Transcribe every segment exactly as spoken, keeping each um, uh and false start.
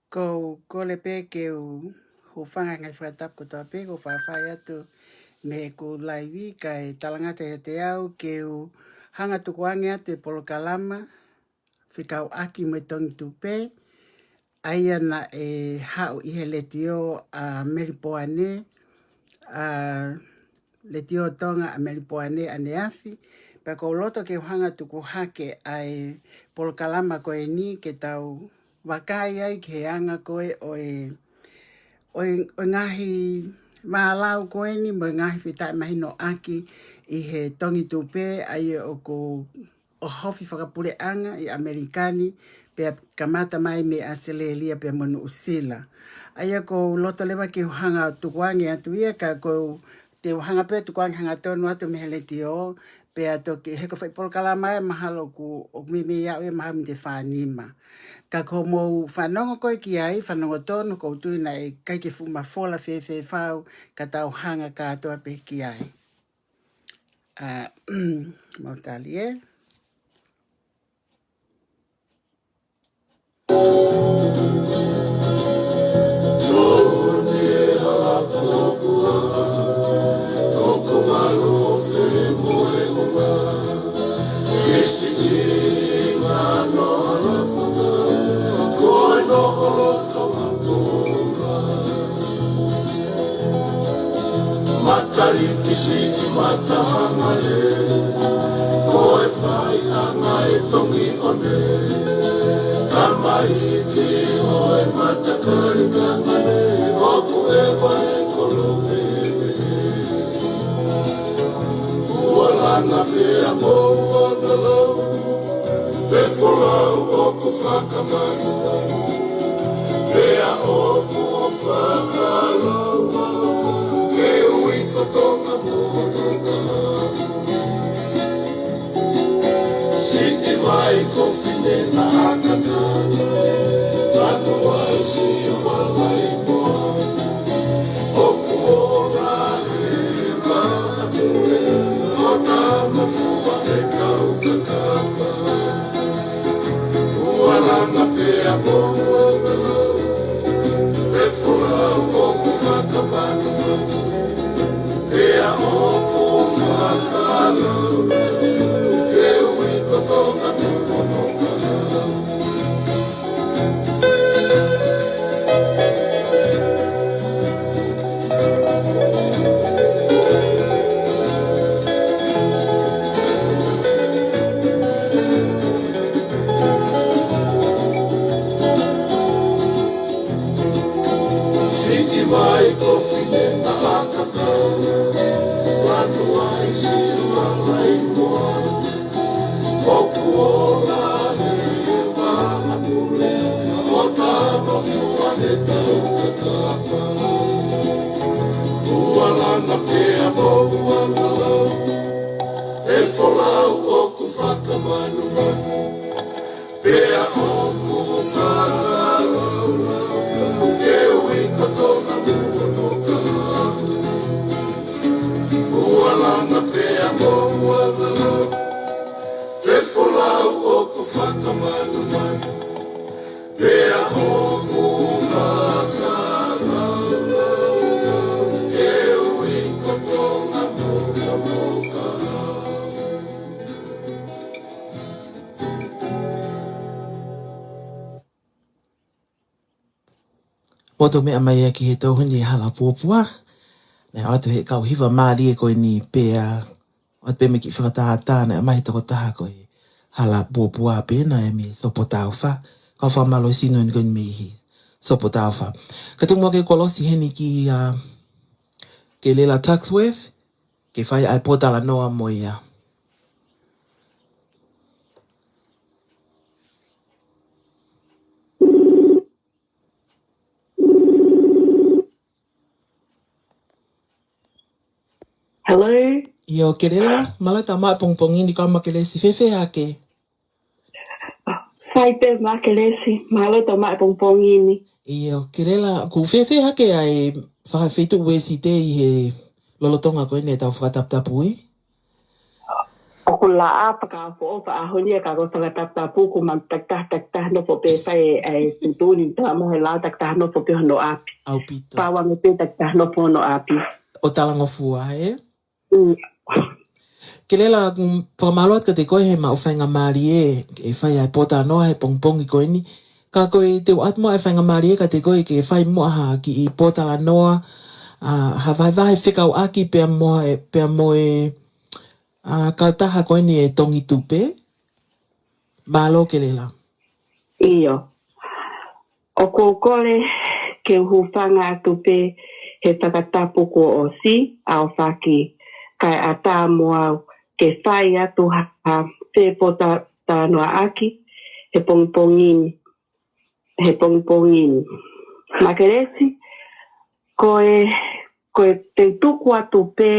Ko u kole pē ke u hūfanga he ngaahi fakatapu kotoa pē, ko u faifai atu mei heʻeku laivi, kae talangata ʻiate au ke u hanga tukuange atu e polokalama fekauʻaki mo e Tongi Tupe, ʻa ia naʻe haʻu ʻi he letiō ʻa Melipoane, ʻa Letiō Tonga ʻa Melipoane ʻaneafi, pea ko u loto ke u hanga tuku hake ʻa e polokalama ko eni ke tau vakai ai ki he anga ko ē ʻo e, ʻo e, ʻo e ngaahi vālau ko eni mo e ngaahi fetaʻemahinoʻaki ʻi he Tongi Tupe, ʻa ia ʻoku ʻohofi fakapuleʻanga ʻi ʻAmelika ni, pea kamata mai mei ʻAositelēlia pea mo Nuʻusila. ʻA ia ko u loto leva ke u hanga tukuange atu ia, ka ko u te u hanga pē tukuange hangatonu atu mei he letiō, pea toki he ko e foʻi polokalama ia mahalo ʻoku, ʻoku meimei aʻu ia mahalo mita fā nima. Ka ko hoʻomou fanongo ko ē ki ai, fanongo tonu, ko u tui naʻe ʻikai ke fuʻu mafola fēfē fau, ka tau hanga kātoa pē ki ai. ʻA, mau tali ē. Mataliti siʻi mata hangale, ko e faiʻanga e Tongi ʻOne. Tamaiki ʻo e matakali kangane, ʻoku ʻeva e kolope. Ua langa pea mo ua ngalo, e folau ʻoku fakamanu. Pea ʻoku fakalaua ke ui ko Tonga mo Tonga. Siʻi vai ko Fine na akaka, tanu ai si valai moa. ʻOku ola e makapule, ʻo tama fua e kau kakapa. Ua langa pea mo ua ngalo, e folau ʻoku fakamanu. Pea ʻoku fakalaua ke ui ko Tonga mo Tonga. Siʻi vai ko Fine na akaka, tanu ai si valai moa. ʻOku ola e makapule, ʻo tama fua e kau kakapa. Ua langa pea mo ua ngalo, e folau ʻoku fakamanumanu. Pea ʻoku fakalaua ke ui ko Tonga mo Tonga. Ua langa pea mo ua ngalo, e folau ʻoku fakamanumanu. Pea ʻoku fakalaua ke ui ko Tonga mo Tonga. Mou toe meʻa mai ā ki he tau heni e Hala Puapua. Naʻe ʻoatu ʻe he kau hiva mālie ko eni pea ʻoatu pē mo e kiʻi fakatātā naʻe ʻomai ʻe he tokotaha ko e Hala Puapua pē naʻe mei Sopotaufa. Kau fakamālō sino ni ko eni mei Sopotaufa. Ka tuku muʻa ke kolosi heni kia, ā, Kelela Tuxworth, ke fai ai pōtalanoa mo ia. Hello? ʻIo, Kelela, mālō e tau maʻu e pongipongi ni, kau mai Kelesi, fēfē hake? Sai pē mai Kelesi, mālō e tau maʻu e pongipongi ni. ʻIo, Kelela, ʻoku fēfē hake ʻa e fakafeituʻu Uēsite ʻi he lolotonga ko eni e tau fakataputapui? ʻOku laʻā fakaʻofoʻofa ʻaho ni ia ka ko e fakataputapu kuo mau takitaha, takitaha nofo pē fai e, e tuʻutuʻuni tā mo e laʻā takitaha nofo pē hono ʻapi. ʻAupito. Pau ange pē takitaha nofo hono ʻapi. ʻO talangofua, ē? Mm. Kelela, ʻoku ou fakamālō atu kiate koe he maʻu faingamālie ʻe fai ai e pōtalanoa he pongipongi ko eni. Ka ko e te u ʻoatu muʻa e faingamālie kiate koe ke fai muʻa ha kiʻi pōtalanoa, ʻa, ha vahevahe fekauʻaki pea mo e, pea mo e, ʻa, kautaha ko eni e Tongi Tupe. Mālō Kelela. ʻIo. ʻOku ou kole ke u hūfanga atu pē he fakatapu kuo ʻosi, ʻaofaki, kae ʻatā mo au ke fai atu ha, ha fepōtalanoaʻaki he pongipongi ni, he pongipongi ni. Makelesi, ko e, ko e te u tuku atu pē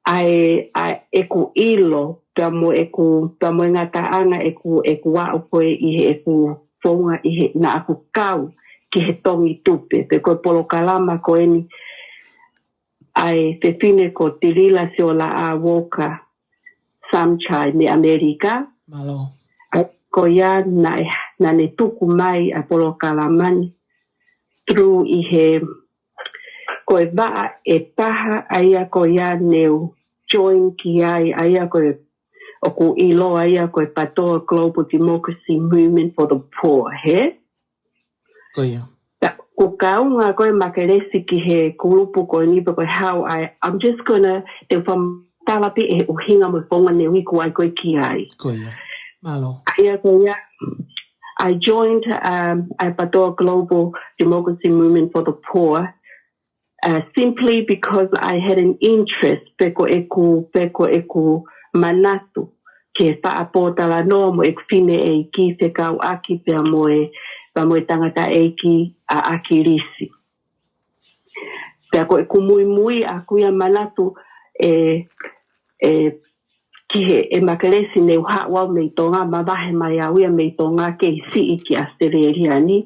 ʻa e, ʻa ʻeku ʻilo, pea mo ʻeku, pea mo e ngataʻanga ʻeku, ʻeku aʻu ko ē ʻi heʻeku founga ʻi he naʻa ku kau ki he Tongi Tupe, pe ko e polokalama ko eni ʻa e fefine ko Tilila Siolaʻā Walker Samchai mei ʻAmelika. Mālō. ʻA ia ko ia naʻe, naʻa ne tuku mai ʻa e polokalama ni through ʻi he ko e vaʻa ʻe taha, ʻa ia ko ia ne u join ki ai, ʻa ia ko e, ʻoku ʻiloa ia ko e PATOA, Global Democracy Movement for the Poor, hē? Ko ia. Ta, ʻoku kaunga ko e Makelesi ki he kulupu ko eni pe ko e how I, I'm just gonna, te u fakamatala pē ʻa e ʻuhinga mo e founga ne u iku ai ko ē ki ai. Ko ia. Mālō. ʻA ia ko ia, I joined, um, ʻa e PATOA, Global Democracy Movement for the Poor, uh, simply because I had an interest, pe ko ʻeku, pe ko ʻeku manatu ke faʻa pōtalanoa mo ʻeku fineʻeiki fekauʻaki pea mo e, pea mo e tangataʻeiki ʻa ʻAkilisi. Pea ko ʻeku muimui ʻaku ia manatu ʻe, ʻe ki he, ʻe Makelesi, ne u haʻu au mei Tonga, mavahe mai au ia mei Tonga kei siʻi ki ʻAositelēlia ni,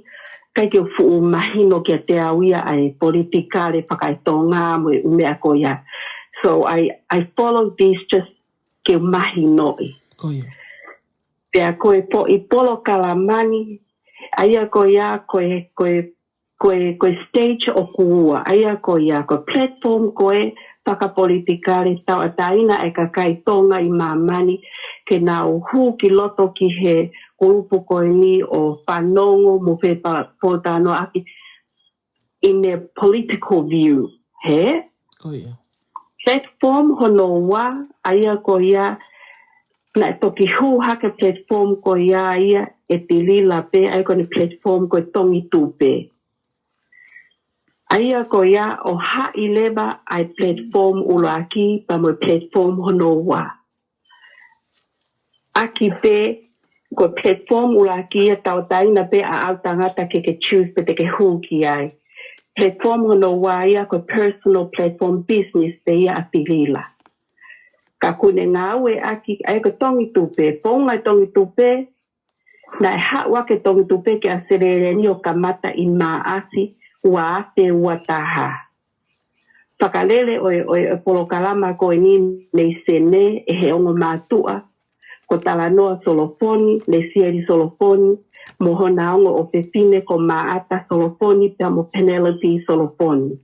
ʻikai ke u fuʻu mahino kiate au ia ʻa e politikale fakaeTonga mo e ʻū meʻa ko ia. So I, I follow this just ke u mahinoʻi. Ko ia. Pea ko e foʻi polokalama ni, ʻa ia ko ia ko e, ko e ko e, ko e stage ʻoku ua, ʻa ia ko ia, ko e platform ko ē fakapolitikale tauʻatāina e kakai Tonga ʻi māmani, ke nau hū ki loto ki he kulupu ko eni ʻo fanongo mo fepōtalanoaʻaki in their political view, hē? Ko ia. Platform hono ua, ʻa ia ko ia, naʻe toki hū hake platform ko ia ia ʻe Tilila pē, ʻa ia ko ʻene platform ko e Tongi Tupe. ʻA ia ko ia ʻo haʻi leva ʻa e platform ʻuluaki pea mo e platform hono ua. ʻAki pē, ko e platform ʻuluaki ia tauʻatāina pē ʻa e ʻau tangata ke ke choose pe te ke hū ki ai. Platform hono ua ia ko e personal platform, business pē ia ʻa Tilila. Ka ʻoku ne ngāueʻaki ʻa e ko e Tongi Tupe, founga e Tongi Tupe, naʻe haʻu hake Tongi Tupe ki ʻAositelēlia ni ʻo kamata ʻi Maʻasi ua afe ua taha. Fakalele ʻo e, ʻo e, ʻo e polokalama ko eni mei Senē ʻe he ongo mātuʻa, ko Talanoa Solofoni, Lesieli Solofoni, mo hona ongo ʻofefine ko Maʻata Solofoni, pea mo Penelope Solofoni.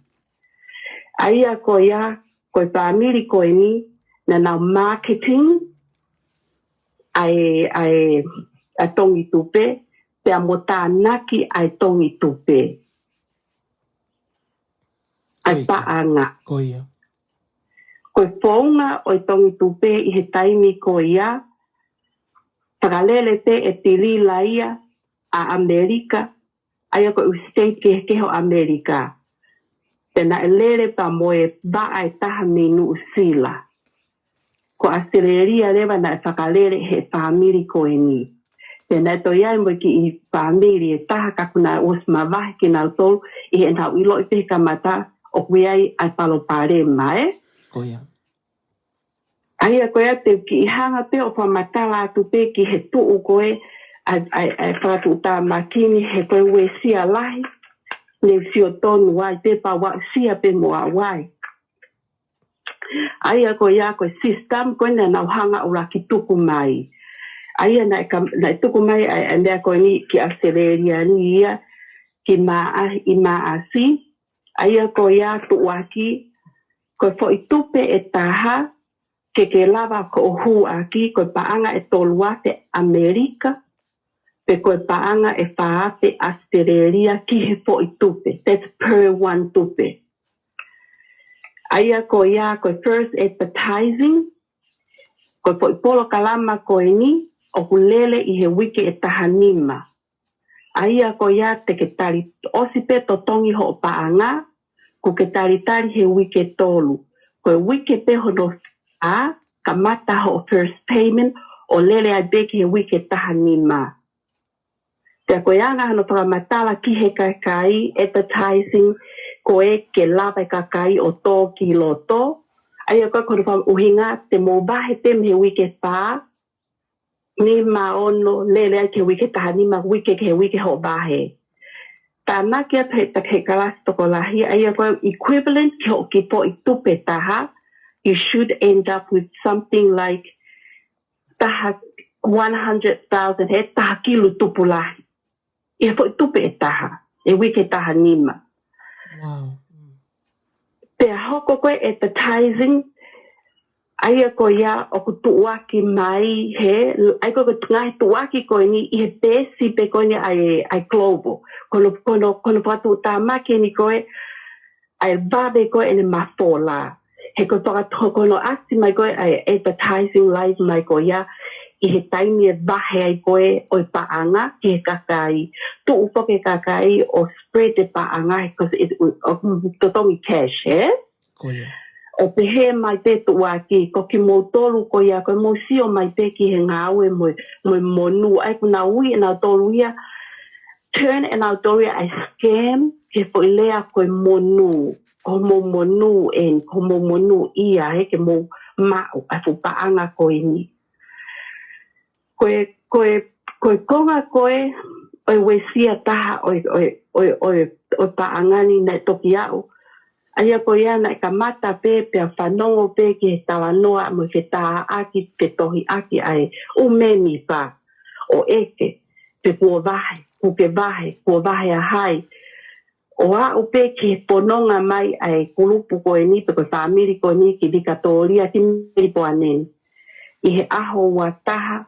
ʻA ia ko ia, ko e fāmili ko eni, naʻa nau marketing ʻa e, ʻa e, ʻa e Tongi Tupe, pea mo tānaki ʻa e Tongi Tupe. ʻA e Ko ia. Paʻanga. Ko ia. Ko e founga ʻo e Tongi Tupe ʻi he taimi ko ia, fakalele pē ʻe Tilila ia ʻa ʻAmelika, ʻa ia ko e ʻū state kehekehe ʻo ʻAmelika. Pea naʻe lele pea mo e vaʻa ʻe taha mei Nuʻusila. Ko ʻAositelēlia leva naʻe fakalele he fāmili ko eni. Pea naʻe toe ʻi ai mo e kiʻi fāmili ʻe taha ka kuo nau ʻosi mavahe kinautolu ʻi heʻenau ʻiloʻi pē he kamata ʻoku ʻi ai ʻa e palopalema, ē? Ko ia. ʻA ia ko ia te u kiʻi hanga pē ʻo fakamatala atu pē ki he tuʻu ko ē ʻa e, ʻa e, ʻa e fakatuʻutāmaki ni he ko e uesia lahi, ne u sio tonu ai pē pea u aʻusia pē mo au ai. ʻA ia ko ia ko e system ko ē naʻa nau hanga ʻo ʻuluaki tuku mai. ʻA ia naʻe ka-, naʻe tuku mai ʻa e, ʻa e meʻa ko eni ki ʻAositelēlia ni ia, ki Maʻa-, ʻi Maʻasi. ʻA ia ko ia tuʻuaki, ko e foʻi tupe ʻe taha, ke ke lava ko ʻo hū ʻaki, ko e paʻanga ʻe tolu afe ʻAmelika, pe ko e paʻanga ʻe fā afe ʻAositelēlia ki he foʻi tupe. That's per one tupe. ʻA ia ko ia ko e first advertising, ko e foʻi polokalama ko eni, ʻoku lele ʻi he uike ʻe taha nima. ʻA ia ko ia te ke tali ʻosi pē totongi hoʻo paʻanga, kuo ke talitali he uike tolu. Ko e uike pē hono fā, kamata hoʻo first payment, ʻo lele ai pē ki he uike taha nima. Pea ko e anga hono fakamatala ki he kakai, advertising, ko e ke lava e kakai ʻo tō ki loto. ʻA ia ko e ko hono fakaʻuhinga, te mou vahe pē mei he uike fā, nima, ono, lele ai ki he uike taha nima, uike ki he uike hoʻo vahe. Tānaki atu he, he kalasi tokolahi, ʻa ia ko e equivalent ki hoʻo kiʻi foʻi tupe taha, you should end up with something like taha one hundred thousand, he taha kilu tupulahi. ʻI he foʻi tupe ʻe taha, ʻi he uike taha nima. Wow. Pea hoko ko e advertising, ʻa ia ko ia ʻoku tuʻuaki mai he, ʻa ia ko e ngaahi tuʻuaki ko eni ʻi he peesi pē ko eni ʻa e, ʻa e Global. Ko hono, ko hono, ko hono fakatuʻutāmaki eni ko e, ʻa e vave ko ē ʻene mafola. He ko e fakatuʻu ko hono ʻasi mai ko ē ʻa e advertising live mai ko ia, ʻi he taimi ʻe vahe ai ko ē ʻo e paʻanga ki he kakai. Tuʻu foki e kakai ʻo spread e paʻanga, he ko e, ʻo totongi cash, he? Ko ia. ʻO pehē mai pē tuʻuaki, ko kimoutolu ko ia, ko e mou sio mai pē ki he ngāue mo e, mo e monū, ʻa ia kuo nau ui ʻenautolu ia, turn ʻenautolu ia ʻa e scam, ki he foʻi lea ko e monū, ko hoʻomou monū eni, ko hoʻomou monū ia, he ke mou maʻu ʻa e fuʻu paʻanga ko eni. Ko e, ko e, ko e konga ko ē, ʻo e uesia taha ʻo e, ʻo e, ʻo e, ʻo e, ʻo e paʻanga ni naʻe toki aʻu. ʻA ia ko ia naʻe kamata pē pea fanongo pē ki he talanoa mo e fetāʻaki, fetohiʻaki ʻa e ʻū mēmipa ʻo ʻeke, pe kuo vahe, kuo ke vahe, kuo vahe ʻa hai. ʻO aʻu pē ki he fononga mai ʻa e kulupu ko eni, pe ko e fāmili ko eni ki Vikatōlia, ki Melipoane ni. ʻI he ʻaho ua taha,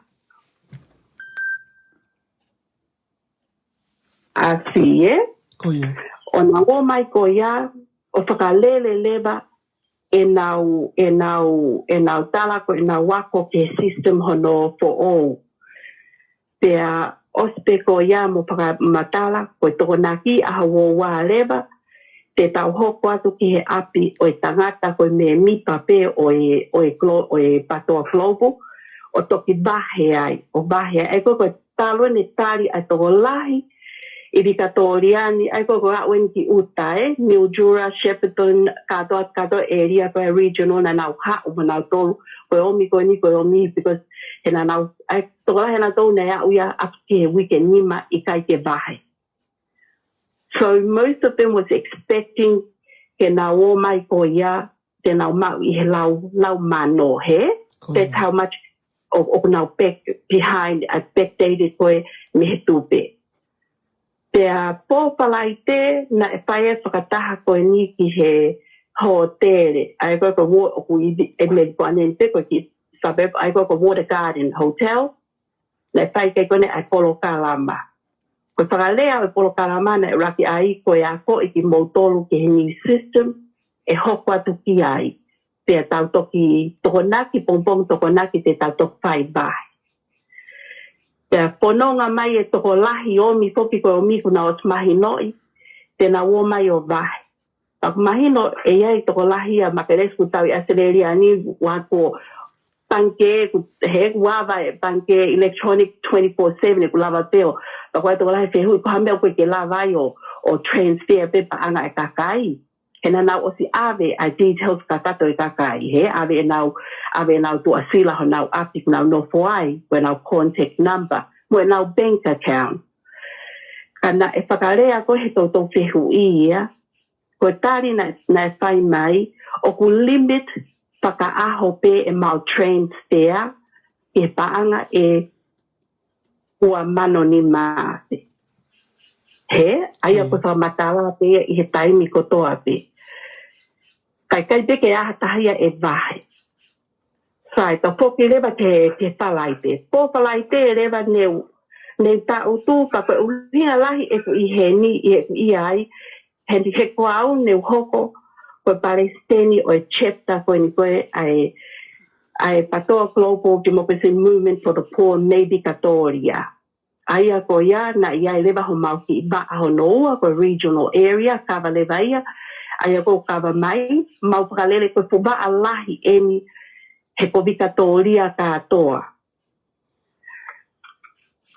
ʻa si, ē? Ko ia. ʻO nau ō mai ko ia, ʻo fakalele leva ʻenau, ʻenau, ʻenau tala ko ʻenau ako ki he system hono foʻou. Pea ʻosi pē ko ia mo fakamatala, ko e Tokonaki ʻaho ua ua leva, te tau hoko atu ki he ʻapi ʻo e tangata ko e mēmipa pē ʻo e, ʻo e Glo-, ʻo e PATOA Global, ʻo toki vahe ai, ʻo vahe ai. ʻA ia ko e, ko e talu eni e tali ʻa e tokolahi ʻi Vikatōlia ni, ʻa ia ko e, ko e aʻu eni ki ʻuta, ē, Mildura, Shepparton, kātoa, kātoa ʻēlia ko e regional naʻa nau haʻu mo nautolu, ko e ʻomi ko eni, ko e ʻomi, because he naʻa nau, ʻa e tokolahi ʻanautolu naʻe aʻu ia ʻapi ki he uike nima ʻikai ke vahe. So most of them was expecting ke nau ō mai ko ia, te nau maʻu ʻi he lau, lau mano, he? Ko That's ia. How much ʻo, ʻoku nau back behind, ʻa e backdated ko ē mei he tupe. Pea pō Falaite, naʻe fai e fakataha ko eni ki he hōtele, ʻa ia ko e, ko e Wa-, ʻoku ʻi, ʻi Melipoane ni pē ko e kiʻi suburb, ʻa ia ko e, ko e Water Garden Hotel, naʻe fai ki ai ko eni ʻa e polokalama. Ko e fakalea ʻo e polokalama naʻe ʻuluaki ʻai ko e akoʻi kimoutolu ki he new system ʻe hoko atu ki ai. Pea tau toki Tokonaki, pongipongi Tokonaki te tau toki fai vahe. Pea fononga mai e tokolahi ʻomi foki ko e ʻomi kuo nau ʻosi mahinoʻi, te nau ō mai ʻo vahe. Pea ʻoku mahino ʻe ʻi ai e tokolahi ia Makelesi kuo tau ʻi ʻAositelēlia ni, ua ko pangikē, kuo, he kuo ava e pangikē electronic twenty-four seven, ʻoku lava pē ʻo, pea ko e tokolahi fehuʻi, ko e hā e meʻa ʻoku ʻikai ke lava ai ʻo, ʻo transfer pē paʻanga e kakai. He naʻa nau ʻosi ʻave ʻa e details kakato e kakai, he ʻave ʻenau, ʻave ʻenau tuʻasila honau ʻapi kuo nau nofo ai, ko ʻenau contact number, mo ʻenau bank account. Ka naʻe fakalea ko ē he toutou fehuʻi ia, ko e tali naʻe, naʻe fai mai, ʻoku limit fakaʻaho pē ʻemau transfer ki he paʻanga ʻe ua mano nima afe. He, ʻa ia ko e fakamatala pē ia ʻi he taimi kotoa pē. Kae ʻikai pē ke ʻi ai ha taha ia ʻe vahe. Sai, ka foki leva ki he, ki he Falaite. Pō Falaite leva ne u, ne u tangutu, ka ko e ʻuhinga lahi ʻeku ʻi heni, ʻeku ʻi ai, he, he ko au ne u hoko ko e palesiteni ʻo e chapter ko eni ko ē ʻa e, ʻa e PATOA, Global Democracy Movement for the Poor, mei Vikatōlia. ʻA ia ko ia naʻe ʻi ai leva homau kiʻi vaʻa hono ua ko e regional area, kava leva ia, ʻa ia ko e kava mai, mau fakalele ko e fuʻu vaʻa lahi eni he ko Vikatōlia kātoa.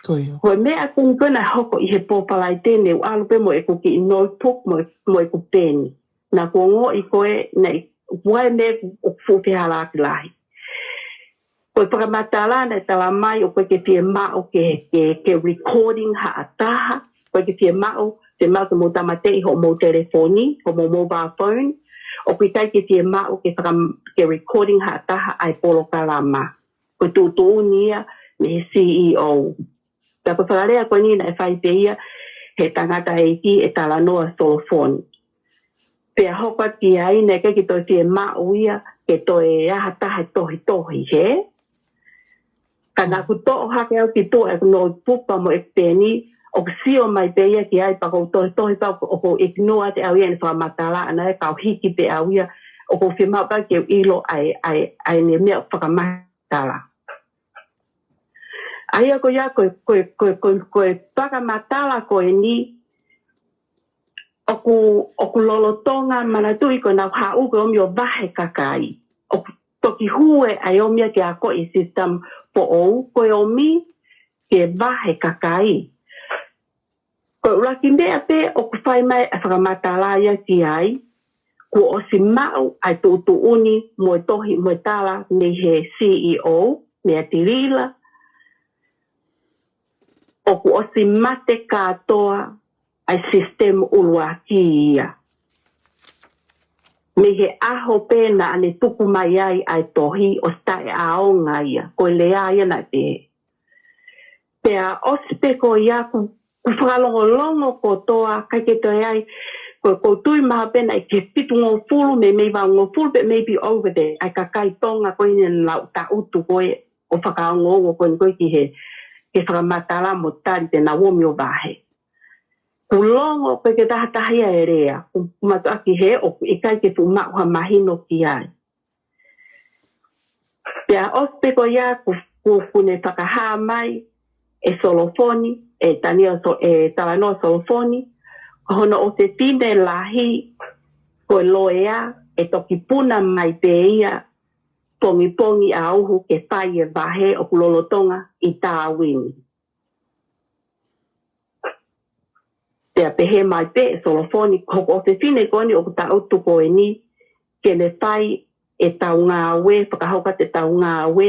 Ko ia. Ko e meʻa ko eni ko ē naʻe hoko ʻi he Pō Falaite, ne u ʻalu pē mo ʻeku kiʻi notebook mo, mo ʻeku peni. Naʻa ku ongoʻi ko ē, naʻe, ʻoku ʻi ai e meʻa ʻoku fuʻu fehālaaki lahi. Ko e fakamatala naʻe tala mai ʻoku ʻikai ke fiemaʻu ke, ke, ke recording ha taha, ʻoku ʻikai ke fiemaʻu, fiemaʻu ke mou tāmateʻi hoʻomou telefoni, hoʻomou mobile phone, ʻoku ʻikai ke fiemaʻu ke faka-, ke recording ha taha ʻa e polokalama. Ko e tuʻutuʻuni ia mei he C E O. Pea ko e fakalea ko eni naʻe fai pē ia he tangataʻeiki ʻe Talanoa Solofoni. Pea hoko atu ki ai naʻe ʻikai ke toe fiemaʻu ia ke toe ʻi ai ha taha ʻe tohitohi, he? Ka naʻa ku toʻo hake au ki tuʻa ʻeku notebook pea mo ʻeku peni, ʻoku sio mai pē ia ki ai pea ʻoku ou tohitohi pea ʻoku ou ignore atu ʻe au ia ʻene fakamatala ʻana ia, ka u hiki pē au ia, ʻoku ou fiemaʻu pē ke u ʻilo ʻa e, ʻa e, ʻa ʻene meʻa ʻoku fakamatala. ʻA ia ko ia ko e, ko e, ko e, ko e, ko e fakamatala ko eni, ʻoku, ʻoku lolotonga manatuʻi ko ʻenau haʻu ko e ʻomi ʻo vahe kakai. ʻOku toki hū ʻa e ʻomi ia ke akoʻi e system foʻou, ko e ʻomi ke vahe kakai. Ko e ʻuluaki meʻa pē ʻoku fai mai ʻa e fakamatala ia ki ai, kuo ʻosi maʻu ʻa e tuʻutuʻuni mo e tohi mo e tala mei he C E O, mei a Tilila, ʻoku ʻosi mate kātoa ʻa e system ʻuluaki ia. Mei he ʻaho pē naʻa ne tuku mai ai ʻa e tohi, ʻosi taʻeʻaonga ia, ko e lea ia naʻe pehē. Pea ʻosi pē ko ia ku, ku fakalongolongo kotoa, ʻikai ke toe ai, ko, ʻoku ou tui mahalo pē naʻe ʻi he fitungofulu, mei, mei valungofulu pē, maybe over there, ʻa e kakai Tonga ko eni naʻa nau tangutu ko ē ʻo fakaongoongo ko eni ko ē ki he, ki he fakamatala mo tali te nau ō mai ʻo vahe. Ku longo ʻoku ʻikai ke taha taha ia ʻe lea, ku, ku mātuʻaki he ʻoku ʻikai ke fuʻu maʻu ha mahino ki ai. Pea ʻosi pē ko ia ku, ku, kuo ne fakahā mai ʻe Solofoni, ʻe Tania So-, ʻe Talanoa Solofoni, ko hono ʻofefine lahi, ko e loea, ʻe toki puna mai pē ia, pongipongi ʻauhu ke fai e vahe ʻoku lolotonga ʻi Tāuini. Pea pehē mai pē ʻe Solofoni, ko hoku ʻofefine ko eni ʻoku tangutu ko eni, ke ne fai ʻetau ngāue, fakahoko atu ʻetau ngāue,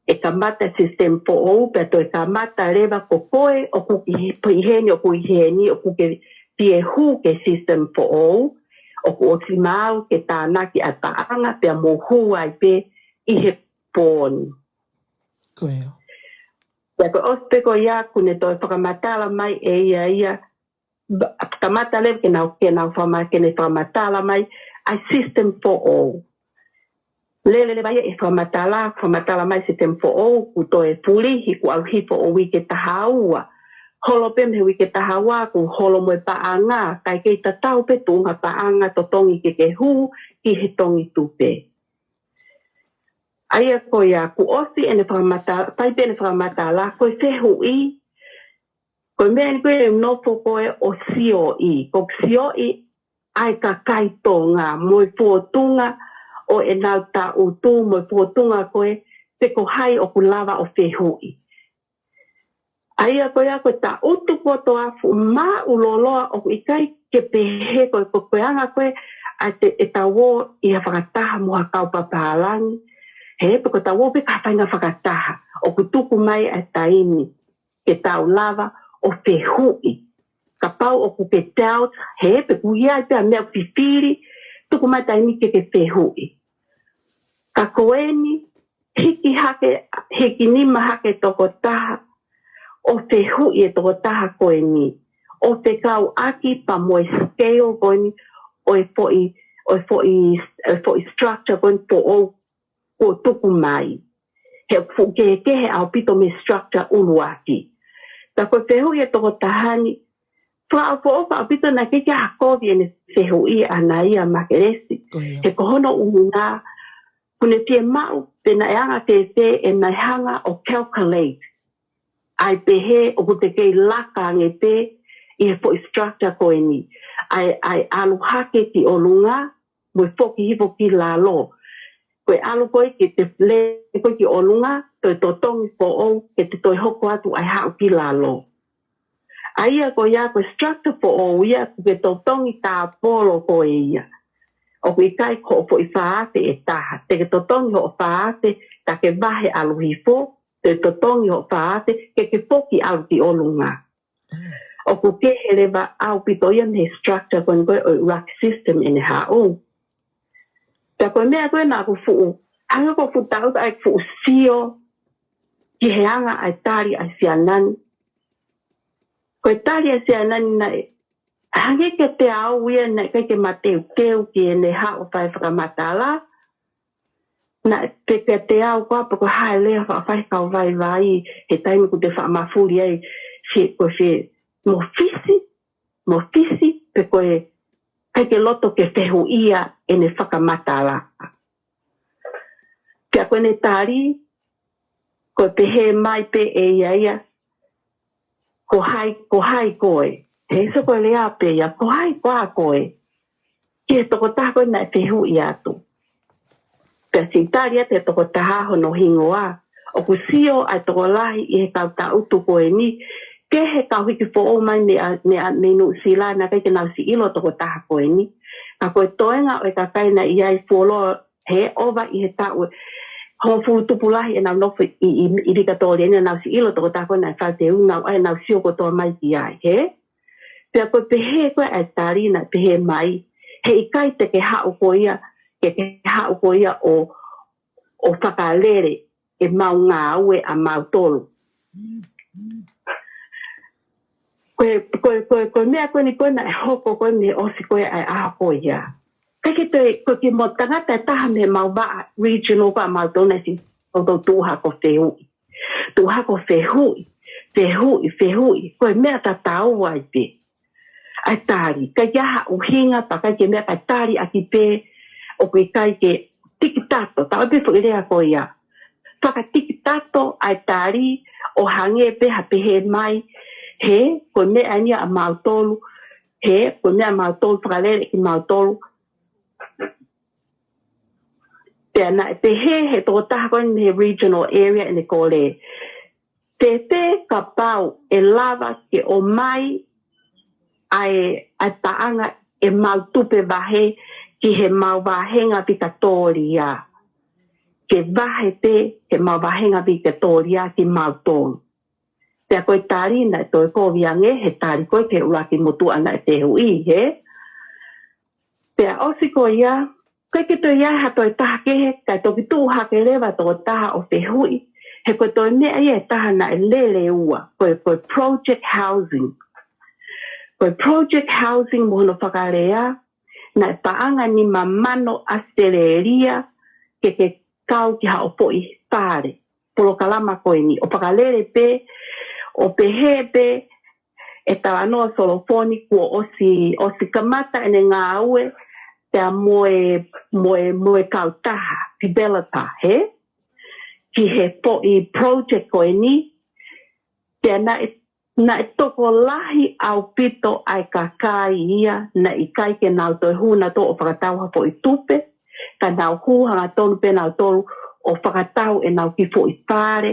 ʻe kamata system foʻou, pea toe kamata leva ko koe ʻoku ʻi, ʻi heni, ʻoku ʻi heni, ʻoku ke fie hū ki he system foʻou, ʻoku ʻosi maau ke tānaki ʻa e paʻanga, pea mou hū ai pē ʻi he pō ni. Ko ia. Pea ko e ʻosi pē ko ia kuo ne toe fakamatala mai ʻe ia ia, ba-, kamata leva ke nau, ke nau fakama-, ke ne fakamatala mai ʻa e system foʻou. Lele leva ia ʻi he fakamatala, fakamatala mai system foʻou, kuo toe fulihi, kuo ʻalu hifo ʻo uike taha ua. Holo pē mei he uike taha ua, kuo holo mo e paʻanga, kae kei tatau pē tuʻunga paʻanga, totongi ke ke hū ki he tongi tupe. ʻA ia ko ia, kuo ʻosi ʻene fakamatala, fai pē ʻene fakamatala, ko e fehuʻi, ko e meʻa eni ko ē ʻe nofo ko ē ʻo sioʻi, ko e sioʻi ʻa e kakai Tonga, mo e fōtunga ʻo ʻenau tangutu, mo e fōtunga ko ē, pe ko hai ʻoku lava ʻo fehuʻi. ʻA ia ko ia ko e tangutu kotoa fuʻu māʻulōloa ʻoku ʻikai ke pehē ko e, ko e, ko e anga ko ē ʻa e te, ʻetau ō ʻi ha fakataha mo ha kau papālangi. He pe ko ʻetau ō pē ki ha faʻahinga fakataha ʻoku tuku mai ʻa e taimi ke tau lava ʻo fehuʻi. Kapau ʻoku ke doubt, he pe ʻoku ʻi ai pē ha meʻa ʻoku fifili, tuku mai taimi ke ke fehuʻi. Ka ko eni, hiki hake, hiki nima hake tokotaha, ʻo fehuʻi e tokotaha ko eni, ʻo fekauʻaki pea mo e scale ko eni, ʻo e foʻi, ʻo e foʻi, ʻo e foʻi structure ko eni foʻou kuo tuku mai. He fuʻu kehekehe ʻaupito mei he structure ʻuluaki. Ka ko e fehuʻi e tokotaha ni, fakaʻofoʻofa ʻaupito naʻe ʻikai ke ʻi ai ha kovi ʻene fehuʻi ʻana ia Makelesi. He ko hono ʻuhinga, kuo ne fiemaʻu pe naʻe anga fēfē ʻenau hanga ʻo calculate ʻa e pehē ʻoku te kei laka ange pē ʻi he foʻi structure ko eni. ʻA e, ʻa e ʻalu hake ki ʻolunga, mo e foki hifo ki lalo. Ko e ʻalu ko ē ke te lele ko ē ki ʻolunga, toe totongi foʻou, ke te toe hoko atu ʻa e haʻu ki lalo. ʻA ia ko ia ko e structure foʻou ia, ʻoku ke totongi tāpolo ko ē ia. ʻOku ʻikai ko hoʻo foʻi fā afe ʻe taha. Te ke totongi hoʻo fā afe, ka ke vahe ʻalu hifo, te totongi hoʻo fā afe, ke ke foki ʻalu ki ʻolunga. ʻOku kehe leva ʻaupito ia mei he structure ko eni ko ē ʻo e ʻuluaki system ʻene haʻu. Pea ko e meʻa ko ē naʻa ku fuʻu, hangē ko e fuʻu taʻu ʻa e fuʻu sio ki he anga ʻa e tali ʻa Siana ni. Ko e tali ʻa Siana ni naʻe, hangē kiate au ia naʻe ʻikai ke mateuteu ki heʻene haʻu ʻo fai fakamatala, naʻe pehē kiate au ko e hā pē ko e hā e lea faʻa fai kau vaivai, he taimi ʻoku te faʻa mafuli ai, si, ko e fē, mo fisi, mo fisi, pe ko e ʻikai ke loto ke fehuʻia ʻene fakamatala. Pea ko ʻene tali, ko e pehē mai pē ʻe ia ia, ko hai, ko hai koe. He ʻikai ko e lea pē ia, ko hai koā koe. Ki he tokotaha ko ē naʻe fehuʻi atu. Pea siʻi tali atu e tokotaha hono hingoa. ʻOku sio ʻa e tokolahi ʻi he kau taʻutu ko eni, ki he kau hiki foʻou mai mei ʻa, mei ʻa, mei Nuʻusila naʻe ʻikai ke nau siʻi ʻilo tokotaha ko eni. Ka ko e toenga ʻo e kakai naʻe ʻi ai fuoloa he ʻova ʻi he taʻu ʻe hongofulu tupu lahi ʻenau nofo ʻi, ʻi, ʻi Vikatōlia ni naʻa nau siʻi ʻilo tokotaha ko ē naʻe fai e fehuʻi, nau ʻai, nau sio kotoa mai ki ai, hē? Pea ko e pehē ko ē ʻa e tali naʻe pehē mai, he ʻikai te ke haʻu koe ia, ke ke haʻu koe ia ʻo, ʻo fakalele ʻemau ngāue ʻamautolu. Ko e, ko e, ko e, ko e meʻa ko eni ko ē naʻe hoko ko ē mei he ʻosi ko ē ʻa e ʻaho ko ia. ʻIkai ke toe, ko e kiʻi mo tangata ʻe taha mei heʻemau vaʻa regional ko ē ʻamautolu naʻe siʻi ʻoku tuʻu hake ʻo fehuʻi. Tuʻu hake ʻo fehuʻi, fehuʻi, fehuʻi. Ko e meʻa tatau ai pē ʻa e tali. ʻIkai ke ʻi ai ha ʻuhinga pea ʻikai ke meʻa, kae tali ʻaki pē, ʻoku ʻikai ke tikitato, taʻu pē foʻi lea ko ia. Fakatikitato ʻa e tali ʻo hangē pē ha pehē mai, he, ko e meʻa eni ia ʻamautolu, he, ko e meʻa ʻamautolu, fakalele kimautolu. Pea naʻe pehē he tokotaha ko eni mei he regional area ʻene kole, te te kapau ʻe lava ke ʻomai ʻa e, ʻa e paʻanga ʻemau tupe vahe ki heʻemau vāhenga Vikatōlia. Ke vahe pē heʻemau vāhenga Vikatōlia kimautolu. Pea ko e tali naʻe toe kovi ange he tali ko ē ki he ʻuluaki motuʻa naʻe fehuʻi, hē? Pea ʻosi ko ia, ʻikai ke toe ʻi ai ha toe taha kehe, kae toki tuʻu hake leva tokotaha ʻo fehuʻi, he ko e toe meʻa ia ʻe taha naʻe lele ua, ko e, ko e project housing. Ko e project housing mo hono fakalea, naʻe paʻanga nima mano ʻAositelēlia ke ke kau ki haʻo foʻi fale. Polokalama ko eni, ʻo fakalele pē, ʻo pehē pē ʻe Talanoa Solofoni kuo ʻosi, ʻosi kamata ʻene ngāue, pea mo e, mo e, mo e kautaha, developer, hē? Ki he foʻi project ko eni, pea naʻe, naʻe tokolahi ʻaupito ʻa e kakai ia, naʻe ʻikai ke nau toe hū nautolu ʻo fakatau ha foʻi tupe, ka nau hū hangatonu pē nautolu ʻo fakatau ʻenau kiʻi foʻi fale,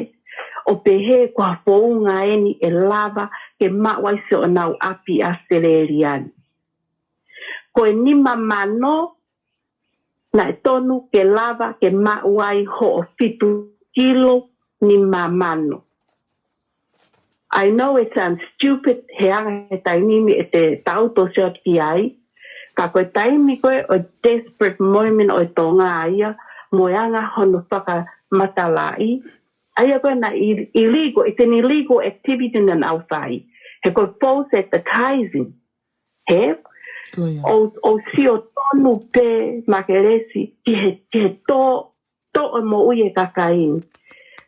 ʻo pehē ko ha founga eni ʻe lava ke maʻu ai siʻonau ʻapi ʻAositelēlia ni. Ko e nima mano, naʻe tonu ke lava ke maʻu ai hoʻo fitu kilo nima mano. I know it sounds stupid, he anga he taimi ni ʻete taʻutu ʻo sio atu ki ai, ka ko e taimi ko ē ʻo e desperate moment ʻo e Tonga ia, mo e anga hono fakamatalaʻi. ʻA ia ko e naʻe il-, illegal, it's an illegal activity naʻa nau fai. He ko e false advertising. He? Ko ia. ʻO, ʻo sio tonu pē Makelesi ki he, ki he tō, tō ʻo e moʻui e kakai.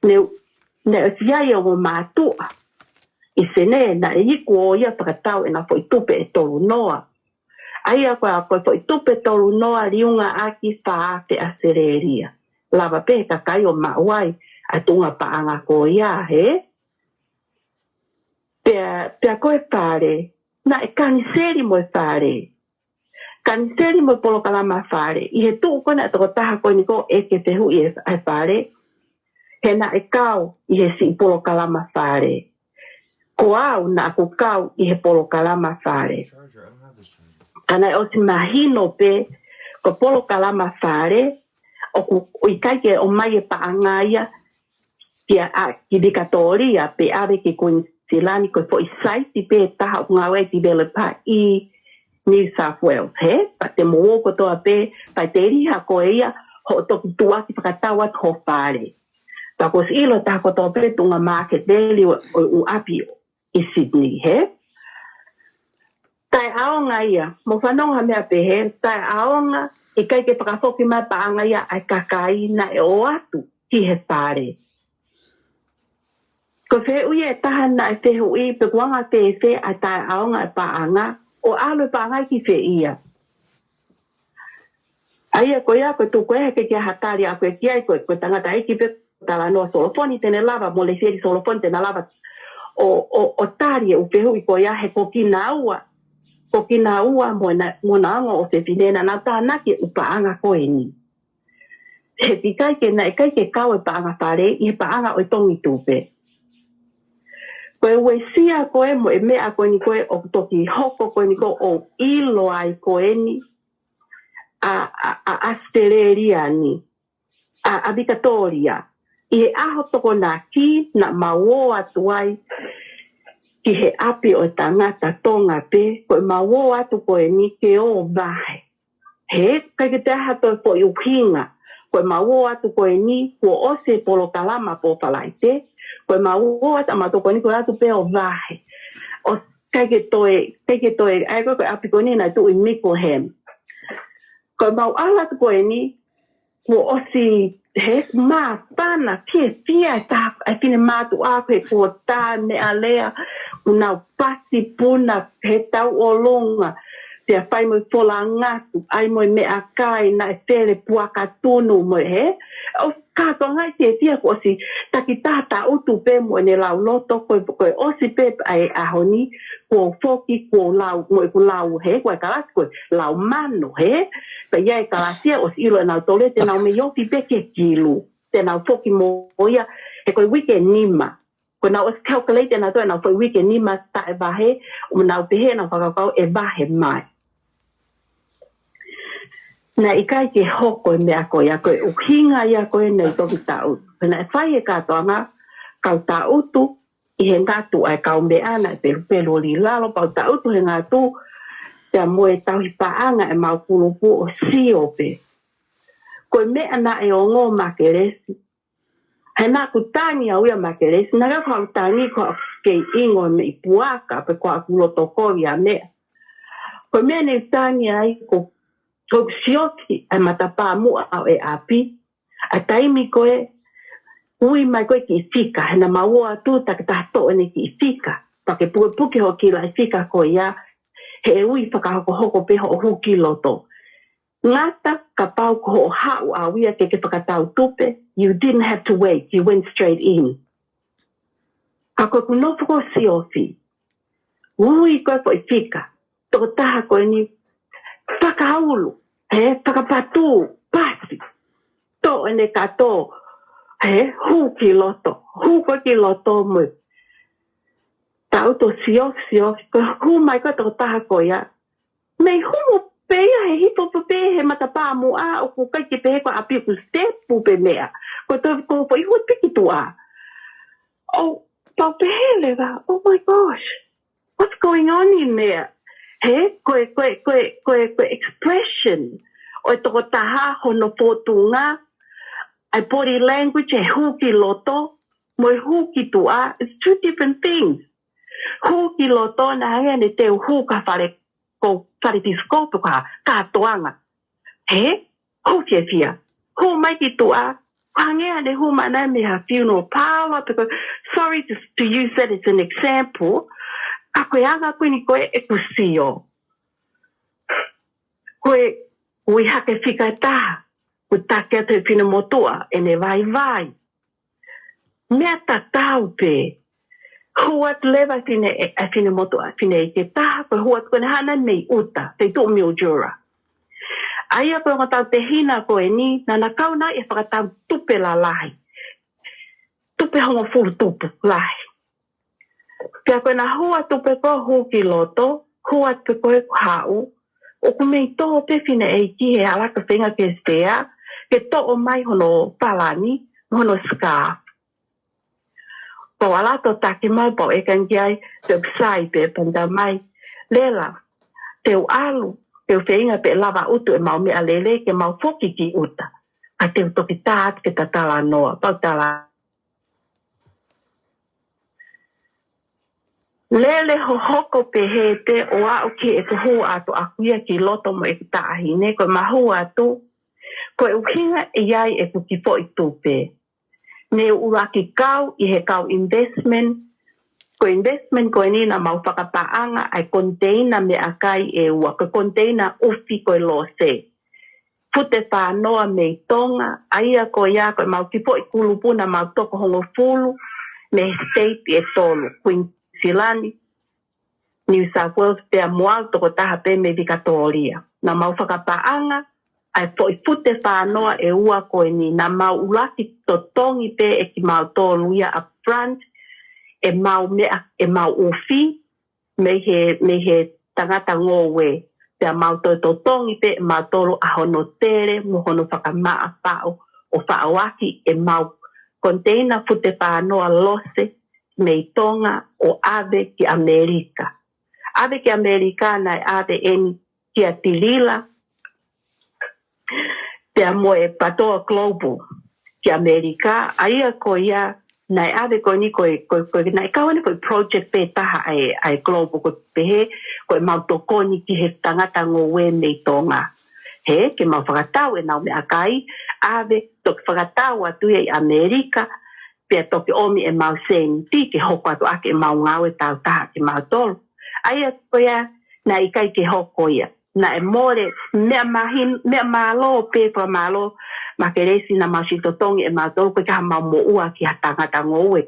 Ne, ne ʻosi ʻi ai ongo mātuʻa ʻi Senē, naʻe iku ʻo ia fakatau ʻena foʻi tupe ʻe tolu noa. ʻA ia ko e, ko e foʻi tupe tolu noa liunga ʻaki fā afe ʻAositelēlia. Lava pē he kakai ʻo maʻu ai ʻa e tuʻunga paʻanga ko ia, he? Pea, pea ko e Fale, naʻe kaniseli mo e Fale. Kaniseli mo e polokalama Fale. ʻI he tuʻu ko ē naʻe tokotaha ko eni ko ē ke fehuʻi e, e Fale. He naʻe kau ʻi he siʻi polokalama Fale. Ko au naʻa ku kau ʻi he polokalama Fale. Ka naʻe ʻosi mahino pē, ko e polokalama Fale, ʻoku ʻikai ke ʻomai e paʻanga ia kia, ʻa, ki Vikatōlia pe ʻave ki Kuinisilani, ko e foʻi saiti pē taha ʻoku ngāueʻaki ʻe he developer ʻi New South Wales, he? Pea te mou ō kotoa pē, pea te lī hake ia hoʻo toki tuʻuaki fakatau atu ho fale. Pea kuo ʻosi ʻilo ʻe he taha kotoa pē tuʻunga market value ʻo, ʻo e ʻū ʻapi ʻi Sydney, he? Taʻeʻaonga ia, mou fanongo ha meʻa pehē, taʻeʻaonga, ʻikai ke fakafoki mai paʻanga ia ʻa e kakai naʻe ō atu ki he Fale. Ko e fehuʻi ʻe taha naʻe fehuʻi pe kuo anga fēfē ʻa e taʻeʻaonga e paʻanga, ʻo ʻalu e paʻanga ki fē ia. ʻA ia ko ia ko e tuku ē ke ke hatali ʻa ko e ki ai ko e, ko e tangataʻeiki pe talanoa Solofoni te ne lava mo Lesieli Solofoni te ne lava ʻo, ʻo, ʻo tali e ʻū fehuʻi ko ia he ko kinaua, ko kinaua mo na, mo na ongo ʻofefine naʻa nau tānaki e ʻū paʻanga ko eni. He ʻikai ke naʻe ʻikai ke kau e paʻanga Fale ʻi he paʻanga ʻo e tongi tupe. Ko e uesia ko ē mo e meʻa ko eni ko ē ʻoku toki hoko ko eni ko ē ʻo ʻilo ai ko eni ʻa, ʻa, ʻa ʻAositelēlia ni, ʻa, ʻa Vikatōlia. ʻI he ʻaho Tokonaki naʻa mau ō atu ai ki he ʻapi ʻo e tangata Tonga pē, ko e mau ō atu ko eni ke ō vahe. He, ʻikai ke toe ʻi ai ha toe foʻi ʻuhinga. Ko e mau ō atu ko eni, kuo ʻosi e polokalama Pō Falaite. Ko e mau ō atu ʻa mautolu ko eni ko e ō atu pē ʻo vahe. ʻO ʻikai ke toe, ʻikai ke toe, ʻa ia ko e, ko e ʻapi ko eni naʻe tuʻu ʻi Mickleham. Ko e mau ʻalu atu ko eni, kuo ʻosi he māfana fiefia e taha, e finemātuʻa ko ē kuo tā meʻalea, kuo nau pasi puna he tauʻolunga, pea fai mo e fola ngatu, ʻai mo e meʻakai, naʻe fele puaka tunu mo e he. ʻO kātoa ngai fiefia kuo ʻosi takitaha tangutu pē mo ʻene lau loto, ko e, ko e ʻosi pē ʻa e ʻaho ni, kuo foki, kuo lau, mo ʻeku lau he, ko e kalasi ko e lau mano he, pea ʻi ai e kalasi ia ʻosi ʻilo ʻe nautolu te nau mei ofi pē ki he kilu, te nau foki mo ia, he ko e uike nima. Ko ʻenau ʻosi calculate ʻe nautolu ʻenau foʻi uike nima taʻe vahe, ʻo nau pehē ʻenau fakakaukau ʻe vahe mai. Naʻe ʻikai ke hoko e meʻa ko ia, ko e ʻuhinga ia ko ē naʻe toki tangutu. Pea naʻe fai e kātoanga, kau tangutu ʻi he ngatu ʻa e kaumeʻa naʻe pelupelu ʻo lī lalo, pea u tangutu he ngatu, pea mo e tauhi paʻanga ʻemau kulupu ʻo sio pē. Ko e meʻa naʻe ongo Makelesi. He naʻa ku tangi au ia Makelesi, naʻa ku tangi ko e kei ʻingo e meʻi puaka, pe ko ʻeku loto kovi ʻa meʻa. Ko e meʻa ne u tangi ai ko, ko ʻeku siofi e matapā muʻa ʻo e ʻapi. ʻA e taimi ko ē, ui mai ko ē kiʻi fika, he naʻa mau ō atu takitaha toʻo ʻene kiʻi fika. Pea ke pukepuke hoʻo kiʻi laʻi fika ko ia, he ʻe ui fakahokohoko pē hoʻo hū ki loto. Ngata kapau ko hoʻo haʻu ʻau ia ke ke fakatau tupe, you didn't have to wait, you went straight in. Ka ko ʻeku nofo ko ē ʻo siofi, ui ko ē foʻi fika, tokotaha ko eni, fakaulu, he, fakapatū, pasi, toʻo ʻene kato, he, hū ki loto, hū ko ē ki loto mo e tangutu ʻo siofi, siofi, ko e hū mai ko ē tokotaha ko ia, mei hū pē ia he hifo pē he matapā muʻa ʻoku ʻikai ke pehē ko e ʻapi ʻoku step pe meʻa. Ko e toe ko e foʻi hū piki tuʻa. ʻO pau pehē leva, oh my gosh, what's going on in there? He, ko e, ko e, ko e, ko e, ko e expression ʻo e tokotaha hono fōtunga, ʻa e body language, ʻa e hū ki loto, mo e hū ki tuʻa, it's two different things. Hū ki loto naʻa hangē ne te u hū ki ha fale, ko fale pisikopo ko ha kātoanga. He? Hū fiefia. Hū mai ki tuʻa, ko e hangē ʻa e hū mai ʻana mei ha funeral parlor, because, sorry to, to use that as an example, ka ko e anga ko eni ko ē ʻeku sio. Ko e ui hake fika ʻe taha, ʻoku taki atu he finemotuʻa ʻene vaivai. Meʻa tatau pē, hū atu leva e fine, e, e finemotuʻa, fineʻeiki ʻe taha, ko e hū atu ko ena ʻana mei ʻuta, feituʻu Mildura. ʻA ia ko e ongo tautehina ko eni, naʻa na kau naʻe fakatau tupe lalahi. Tupe hongofulu tupu lahi. Pea ko ena hū atu pē ko ē hū ki loto, hū atu pē ko ē ko haʻu, ʻoku mei tō pē fineʻeiki he hala ke feinga ke sea, ke toʻo mai hono palani, hono scarf. Pau ʻalu atu ʻo taki mai, pau ʻekangi ai, te u sai pē panda mai. Lela, te u ʻalu, te u feinga pē lava ʻutu ʻemau meʻalele ke mau foki ki ʻuta. Ka te u toki tā atu ke ta talanoa, pau tala. Lele hohoko pehē pē ʻo aʻu ki heʻeku hū atu ʻaku ia ki loto mo ʻeku taʻahine, ko ʻema hū atu, ko e ʻuhinga ʻe ʻi ai ʻeku kiʻi foʻi tupe. Ne u ʻuluaki kau ʻi he kau investment, ko e investment ko eni naʻa mau fakapaʻanga ʻa e koniteina meʻakai ʻe ua, ko e koniteina ʻufi ko e lose. Fute fānoa mei Tonga, ʻa ia ko ia ko ʻemau kiʻi foʻi kulupu naʻa mau toko hongofulu, mei he state ʻe tolu, Queensland, New South Wales, pea mo au tokotaha pē mei Vikatōlia. Naʻa mau fakapaʻanga ʻa e foʻi fute fānoa ʻe ua ko eni, naʻa mau ʻuluaki totongi pē ʻe kimautolu ia upfront, ʻemau meʻa, ʻemau ʻufi, mei he, mei he tangata ngoue, pea mau toe totongi pē ʻe mautolu ʻa hono tele mo hono fakamaʻa faʻo, ʻo faʻoaki ʻemau koniteina fute fānoa lose mei Tonga ʻo ʻave ki ʻAmelika. ʻAve ki ʻAmelika naʻe ʻave eni kia Tilila, pea mo e Patoa Global ki ʻAmelika, ʻa ia ko ia naʻe ʻave ko eni ko e, ko e, ko e, naʻe kau eni ko e project pē taha ʻa e, ʻa e Global ko e pehē, ko ʻemau tokoni ki he tangata ngoue mei Tonga. He, ke mau fakatau ʻenau meʻakai, ʻave, toki fakatau atu ia ʻi ʻAmelika, pea toki ʻomi ʻemau sēniti ke hoko atu ʻaki ʻemau ngāue tau taha kimautolu. ʻA ia ko ia, naʻe ʻikai ke hoko ia. Naʻe mole, meʻa mahin, meʻa mālō pē, fakamālō, Makelesi, naʻa mau siʻi totongi ʻe mautolu, ko e ka mau moʻua ki ha tangata ngoue.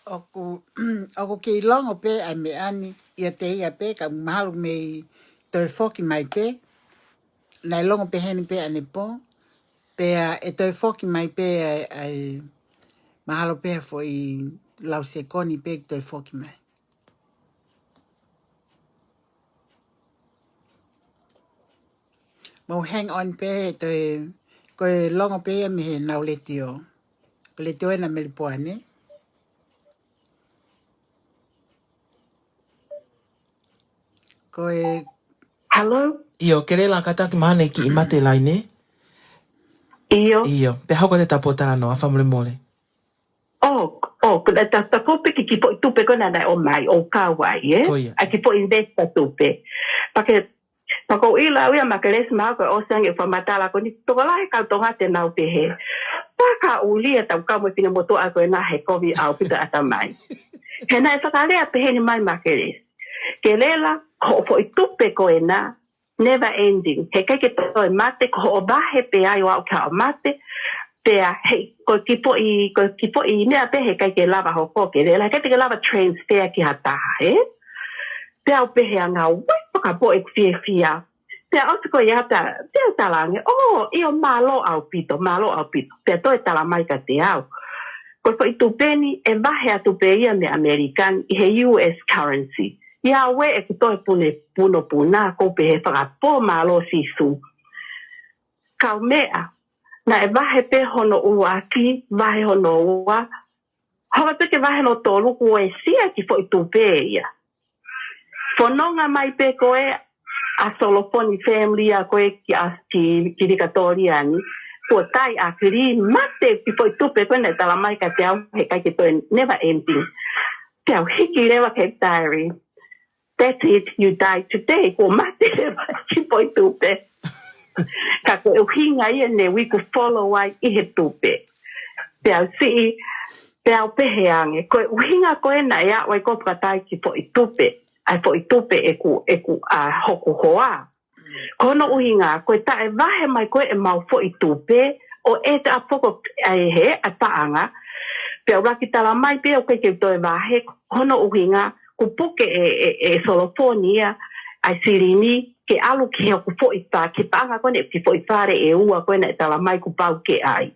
ʻOku, ʻoku kei longo pē ʻa e meʻa ni, ʻiate ia pē, ka mahalo mei toe foki mai pē, naʻe longo pē heni pē ʻanepō, pea ʻe toe foki mai pē ʻa e, ʻa e mahalo pē foʻi lau sekoni pē toe foki mai. Mou hang on pē, toe, ko e longo pē ia mei he nau letiō. Ko e letiō ena Melipoane. Ko e Hello? ʻIo, Kelela, kātaki mahalo ʻe kiʻi mate laine. ʻIo. ʻIo, pea hoko atu e ta pōtalanoa, fakamolemole. ʻO, ʻo, ko e ta, ta, ta kōpiki ki he foʻi tupe ko ena naʻe ʻomai, ʻo kau ai, ē? Ko ia. ʻA e kiʻi foʻi investor tupe. Pea ke, pea ko e ʻilo au ia Makelesi, mahalo ko e ʻosi ange ʻeku fakamatala ko eni, tokolahi e kau Tonga te nau pehē, pea ka ʻuli e tau kau mo e finemotuʻa ko ena he kovi ʻaupito ʻatamai. He naʻe fakalea peheni mai Makelesi. Kelela, hoʻo foʻi tupe ko ena, never ending. Heʻikai ke toe mate, ko hoʻo vahe pē ai ʻo aʻu ki haʻo mate, pea he, ko e kiʻi foʻi, ko e kiʻi foʻi meʻa pē heʻikai ke lava hoko, Kelela, heʻikai te ke lava transfer ki ha taha, ē? Pea u pehē ange au, ʻoi, fakapoʻuli ʻeku fiefia. Pea ʻosi ko ia pea, pea u talaange, ʻō, ʻio mālō ʻaupito, mālō ʻaupito. Pea toe tala mai kiate au, ko e foʻi tupe ni, ʻe vahe atu pē ia mei ʻAmelika ni ʻi he U S currency. ʻIa ʻoe ʻeku toe pune, puno puna, ʻoku ou pehē fakapō mālō Sīsū. Kaumeʻa, naʻe vahe pē hono ʻuluaki, vahe hono ua, hoko pē ke vahe hono tolu kuo ʻosi e kiʻi foʻi tupe ia. Fononga mai pē koe, ʻa Solofoni family ʻa ko ē ki ʻa ki, ki Vikatōlia ni, kuo tai ʻa kili mate ki foʻi tupe ko ē naʻe tala mai kiate au he ʻikai ke toe never ending. Te au hiki leva ki he diary. That's it, you died today. Kuo mate leva ki foʻi tupe. Ka ko e ʻuhinga ia ne u iku follow ai ʻi he tupe. Te au siʻi, te au pehē ange. Ko e ʻuhinga ko ē naʻe aʻu ai ko ē ʻo fakatai ki foʻi tupe. ʻA e foʻi tupe ʻeku, ʻeku ʻa hoku hoa. Ko hono ʻuhinga, ko e taʻe vahe mai ko ē ʻemau foʻi tupe, ʻo e taʻa poko ʻa e hē, ʻa e paʻanga. Pea u laki tala mai pē ʻoku ʻikai ke u toe vahe, ko hono ʻuhinga, kuo puke ʻe, ʻe, ʻe Solofoni ia ʻa e silini, ke ʻalu ki hoku foʻi fa-, ki he paʻanga ko ē naʻe ki foʻi fale ʻe ua ko ē naʻe tala mai kuo pau ke ʻai.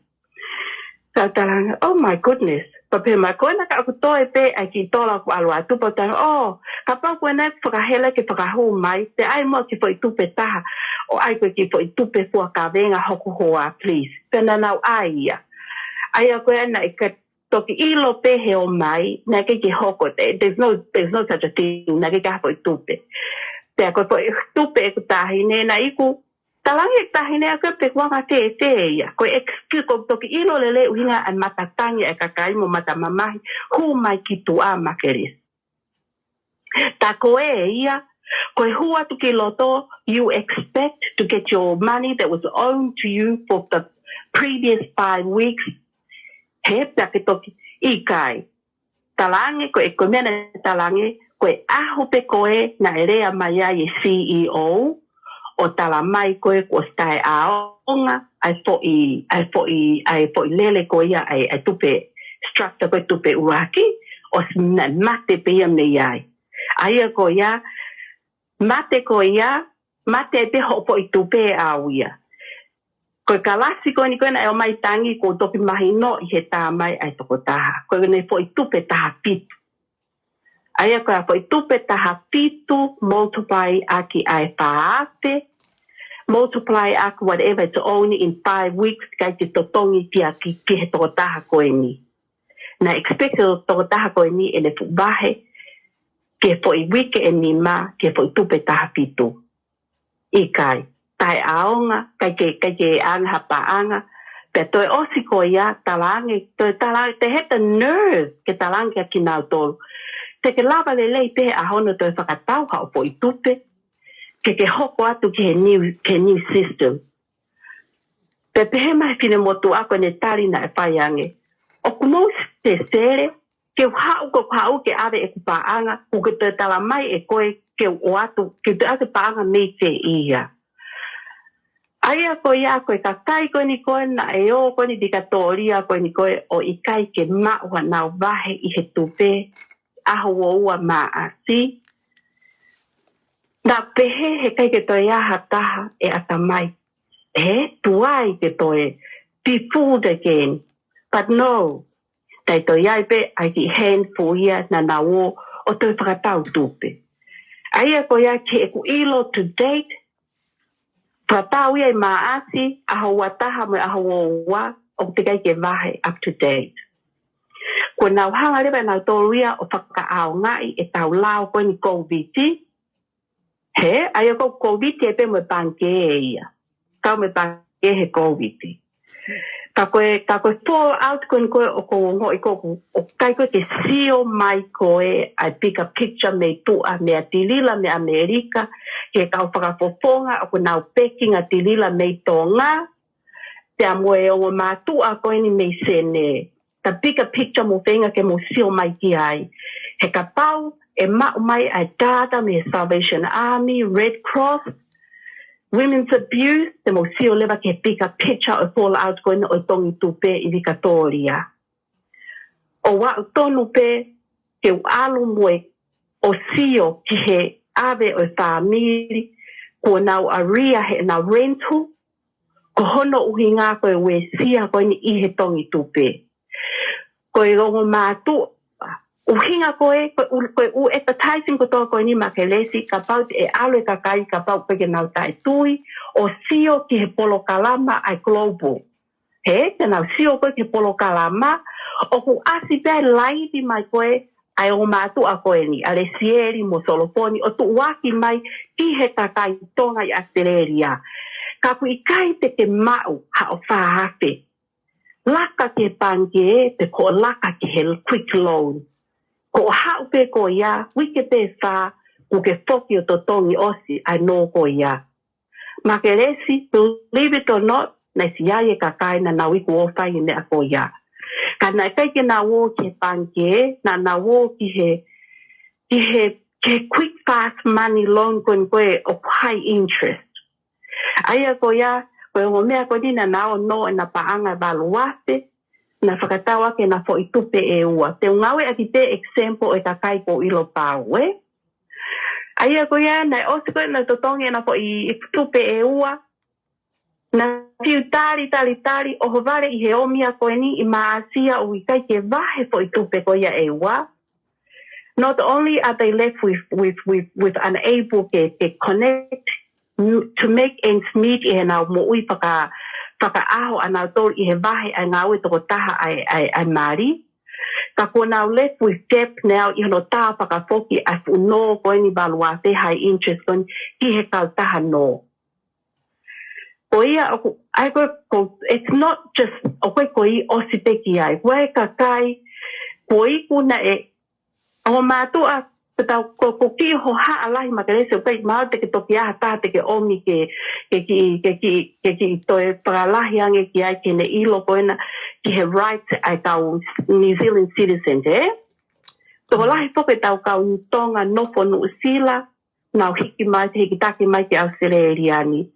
Pea u tala ange, oh my goodness. Pea pehē mai ko ena ka ʻoku toe pē ʻa e kiʻi tola kuo ʻalu atu, pea u tala ange, oh, kapau ko ena ʻe fakahela ke fakahū mai, te ʻai muʻa ki foʻi tupe taha, ʻo ʻai ko ē ki foʻi tupe fua kavenga hoku hoa, please. Pea naʻa nau ʻai ia. ʻA ia ko ena ʻikai ke toki ʻilo pē he ō mai, naʻe ʻikai ke hoko, there's no, there's no such a thing, naʻe ʻikai ke ʻi ai ha foʻi tupe. Pea ko e foʻi tupe ʻeku taʻahine, naʻe iku, tala ange ʻe he taʻahine ʻa ko ē pe kuo anga tētē ia. Ko e ex-, ko e toki ʻilo lelei ʻuhinga ʻa e mata tangi ʻa e kakai mo mata mamahi, hū mai ki tuʻa Makelesi. Tā ko ē ia, ko e hū atu ki loto, you expect to get your money that was owed to you for the previous five weeks. He pea ke toki ʻikai. Tala ange, ko e, ko e meʻa naʻe tala ange, ko e ʻaho pē ko ē naʻe lea mai ai e C E O, ʻo tala mai ko ē kuo ʻosi taʻeʻaonga ʻa e foʻi, ʻa e foʻi, ʻa e foʻi lele ko ia ʻa e, ʻa e tupe, structure ko ē tupe ʻuluaki, ʻosi naʻe mate pē ia mei ai. ʻA ia ko ia, mate ko ia, mate pē hoʻo foʻi tupe ʻaʻau ia. Ko e kalasi ko eni ko ē naʻe ō mai tangi kuo toki mahinoʻi he tā mai ʻa e tokotaha. Ko ʻene foʻi tupe taha fitu. ʻA ia ko e foʻi tupe taha fitu, multiply ʻaki ʻa e fā afe, multiply ʻaki whatever, it's only in five weeks, ʻikai ke totongi ki, ki, ki he tokotaha ko eni. Naʻe expect e tokotaha ko eni ʻene fuʻu vahe, ki he foʻi uike ʻe nima, ki he foʻi tupe taha fitu. ʻIkai, taʻeʻaonga, ʻikai ke, ʻikai ke anga ha paʻanga, pea toe ʻosi ko ia, tala ange, toe tala ange, they had the nerve, ke tala ange kia kinautolu. Te ke lava lelei pē he ʻaho ni ʻo toe fakatau haʻo foʻi tupe, ke ke hoko atu ki he new, ki he new system. Pea pehē mai e finemotuʻa ko ʻene tali naʻe fai ange. ʻOku mou sesele, ke u haʻu, ko ʻeku haʻu ke ʻave ʻeku paʻanga, kuo ke toe tala mai ʻe koe ke u ʻoatu, ke u toe ʻave e paʻanga mei fē ia. ʻA ia ko ia ko e kakai ko eni ko ē naʻe ō ko eni Vikatōlia ko eni ko ē ʻo ʻikai ke maʻu haʻanau vahe ʻi he tupe, ʻaho ua ua Maʻasi. Naʻa pehē he ʻikai ke toe ʻi ai ha taha ʻe ʻatamai. He tuai ke toe be fooled again. But no, tai toe ʻi ai pē ʻa e kiʻi handful ia naʻa nau ō ʻo toe fakatau tupe. ʻA ia ko ia ki heʻeku ʻilo to date, fakatau ia ʻi Maʻasi, ʻaho ua taha mo e ʻaho ua ua, ʻoku teʻeki ai ke vahe up to date. Kuo nau hanga leva ʻenautolu ia ʻo fakaʻaongaʻi ʻetau lao ko eni Kōviti, he, ʻa ia ko e Kōviti ē pē mo e pangikē ia. Kau mo e pangikē he Kōviti. Ka ko e, ka ko e fallout ko eni ko ē ʻoku ou ongoʻi ko ē ʻoku, ʻoku ʻikai ko ē ke sio mai ko ē ʻa e bigger picture mei tuʻa, mei ʻAtilila, mei ʻAmelika, ki he kau fakafofonga ʻoku nau pekinga ʻAtilila mei Tonga, pea mo e ongo mātuʻa ko eni mei Senē. The bigger picture mou feinga ke mou sio mai ki ai. He kapau ʻe maʻu mai ʻa e data mei he Salvation Army, Red Cross, Women's Abuse, te mou sio leva ki he bigger picture ʻo e fallout ko eni ʻo e tongi tupe ʻi Vikatōlia. ʻOku ou tonu pē ke u ʻalu mo e ʻo sio ki he ʻave ʻo e fāmili, kuo nau ʻaria heʻenau rental, ko hono ʻuhinga ko e uesia ko eni ʻi he tongi tupe. Ko e ongo mātuʻa, ʻuhinga ko ē, ko e ʻū, ko e ʻū advertising kotoa ko eni Makelesi, kapau te ʻe ʻalu e kakai, kapau ʻoku ʻikai ke nau taʻetui, ʻo sio ki he polokalama ʻa e Global. He, te nau sio ko ē ki he polokalama, ʻoku ʻasi pē ʻa e laivi mai ko ē, ʻa e ongo mātuʻa ko eni, ʻa Lesieli mo Solofoni, ʻo tuʻuaki mai ki he kakai Tonga ʻi ʻAositelēlia. Ka ʻoku ʻikai te ke maʻu haʻo fā afe. Laka ki he pangikē, pe ko e laka ki he quick loan. Ko e haʻu pē ko ia, uike pē fā, kuo ke foki ʻo totongi ʻosi ʻa e nō ko ia. Makelesi, believe it or not, naʻe ʻi ai e kakai naʻa nau iku ʻo fai e meʻa ko ia. Ka naʻe ʻikai ke nau ō ki he pangikē, naʻa nau ō ki he, ki he, ki he quick fast money loan ko eni ko ē ʻoku high interest. ʻA ia ko ia, ko e ongo meʻa ko eni naʻa nau ō ʻo nō ʻena paʻanga ʻe valu afe, naʻe fakatau ʻaki ʻena foʻi tupe ʻe ua. Te u ngāueʻaki pē example ʻo e kakai ʻoku ou ʻilo pau, ē? ʻA ia ko ia, naʻe ʻosi ko ē naʻe totongi ʻena foʻi tupe ʻe ua, naʻa fiu tali, tali, tali, ʻohovale ʻi he ōmai ko eni ʻi Māʻasia ʻoku ʻikai ke vahe foʻi tupe ko ia ʻe ua. Not only are they left with, with, with, with unable ke, ke connect, m-, to make ends meet ʻi heʻenau moʻui faka-, fakaʻaho ʻanautolu ʻi he vahe ʻa e ngāue tokotaha ʻa e, ʻa e, ʻa e mali. Ka kuo nau left with debt now ʻi hono tā fakafoki ʻa e fuʻu nō ko eni valu afe high interest ko eni ki he kautaha nō. Ko ia ʻoku, ʻa ia ko, ko, it's not just, ʻoku ʻikai ko e ʻosi pē ki ai. Ko e kakai, ko e iku naʻe, ʻo mātuʻa, ko tau, ko, ko e kiʻi hohaʻa lahi Makelesi ʻoku ʻikai mahalo te ke toki ʻi ai ha taha te ke ʻomi ke, ke kiʻi, ke kiʻi, ke kiʻi toe fakalahi ange ki ai ke ne ʻilo ko ena ki he right ʻa e kau New Zealand citizen, ē? Tokolahi foki ʻetau kau Tonga nofo Nuʻusila, nau hiki mai, hiki taki mai ki ʻAositelēlia ni.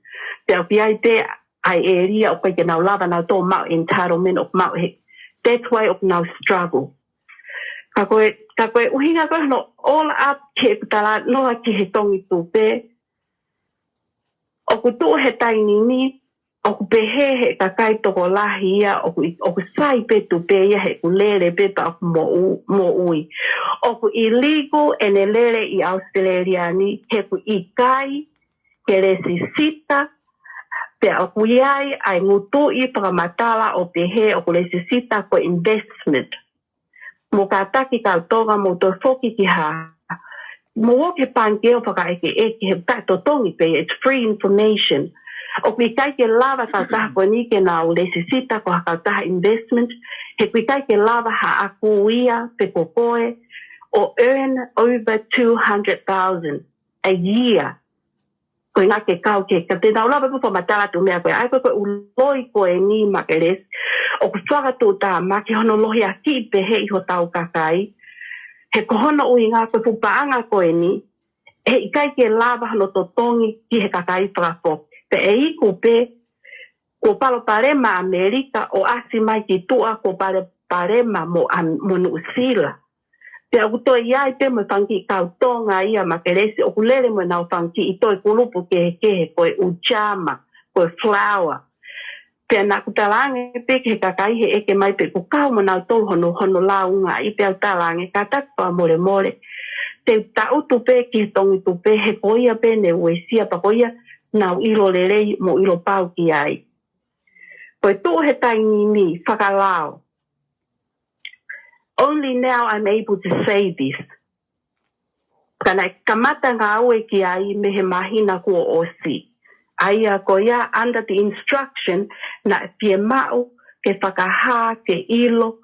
Pea ʻoku ʻi ai pē ʻa e ʻēlia ʻoku ʻikai ke nau lava nautolu ʻo maʻu entitlement ʻoku maʻu he. That's why ʻoku nau struggle. Ka ko e, ka ko e ʻuhinga ko ē hono all up ki heʻeku talanoa ki he tongi tupe. ʻOku tuʻu he taimi ni, ʻoku pehē he kakai tokolahi ia, ʻoku ʻi-, ʻoku sai pē tupe ia he ʻoku lele pē pea ʻoku moʻu-, moʻui. ʻOku illegal ʻene lele ʻi ʻAositelēlia ni, he ʻoku ʻikai ke lesisita, pea ʻoku ʻi ai ʻa e ngutuʻi fakamatala ʻo pehē ʻoku lesisita ko e investment. Mou kātaki kau Tonga mou toe foki ki hā. Mou ō ki he pangikē ʻo fakaʻekeʻeke he ʻikai totongi pē, it's free information. ʻOku ʻikai ke lava kautaha ko eni ke nau lesisita ko ha kautaha investment, he ʻoku ʻikai ke lava haʻaku ia pe ko koe ʻo earn over two hundred thousand a year. Ko e ʻuhinga ke kau ke, ka te nau lava pē fakamatala atu meʻa ko ē, ʻa ia ko e, ko e ʻū loi ko eni Makelesi, ʻoku fakatuʻutāmaki hono lohiakiʻi pehē ʻi hotau kakai, he ko hono ʻuhinga ko e fuʻu paʻanga ko eni, he ʻikai ke lava hono totongi ki he kakai fakafoki. Pea ʻe iku pē, kuo palopalema ʻAmelika ʻo ʻasi mai ki tuʻa kuo palopalema mo ʻAm-, mo Nuʻusila. Pea ʻoku toe ʻi ai pē mo e fanga kiʻi kau Tonga ia Makelesi, ʻoku lele mo ʻenau fanga kiʻi toe kulupu kehekehe, ko e Ujamaa, ko e Flower. Pea naʻa ku talaange pē ki he kakai he ʻeke mai pe ʻoku kau mo nautolu hono, hono lāunga, ʻi pea u talaange, kātaki fakamolemole. Te u taʻutu pē ki he tongi tupe he ko ia pē ne uesia pea ko ia naʻa ku ʻilo lelei mo ʻilo pau ki ai. Ko e tuʻu he taimi ni fakalao. Only now I'm able to say this. Ka naʻe kamata ngāue ki ai mei he māhina kuo ʻosi. ʻA ia ko ia under the instruction naʻe fiemaʻu ke fakahā ke ʻilo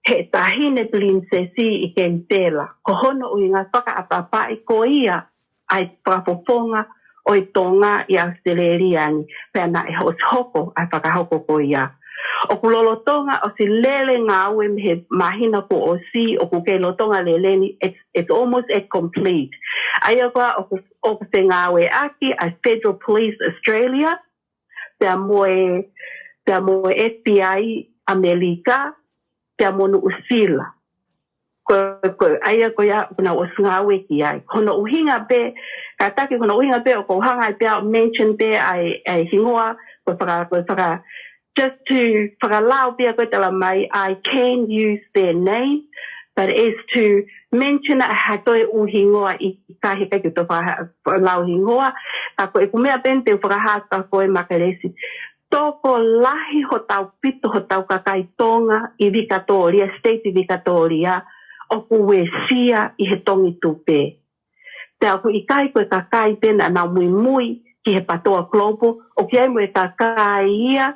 he taʻahine pilinisesi ʻi Kenipela. Ko hono ʻuhinga fakaʻapaʻapaʻi ko ia ʻa e fakafofonga ʻo e Tonga ʻi ʻAositelēlia ni, pea naʻe hoʻo hoko ʻa e fakahoko ko ia. ʻOku lolotonga ʻosi lele ngāue mei he māhina kuo ʻosi, ʻoku kei lolotonga lele ni, it's, it's almost at complete. ʻA ia ko ia ʻoku, ʻoku fengāueʻaki ʻa e Federal Police Australia, pea mo e, pea mo e F B I ʻAmelika, pea mo Nuʻusila. Ko, ko, ʻa ia ko ia, ʻoku nau ʻosi ngāue ki ai. Ko hono ʻuhinga pē, kātaki ko hono ʻuhinga pē, ʻoku ou hanga ai pē ʻo mention pē ʻa e, ʻa e hingoa, ko e faka, ko e faka, just to fakalao pē ko e tala mai, I can use their name, but as to mention ʻa ha toe ʻū hingoa ʻikai, he ʻikai ke u toe faka-, fakalau hingoa, ka ko ʻeku meʻa pē eni te u fakahā kia koe Makelesi. Tokolahi hotau pito, hotau kakai Tonga ʻi Vikatōlia, State ʻi Vikatōlia, ʻoku uesia ʻi he tongitupe. Pea ʻoku ʻikai ko e kakai pē naʻa nau muimui ki he PATOA Global, ʻoku ʻi ai mo e kakai ia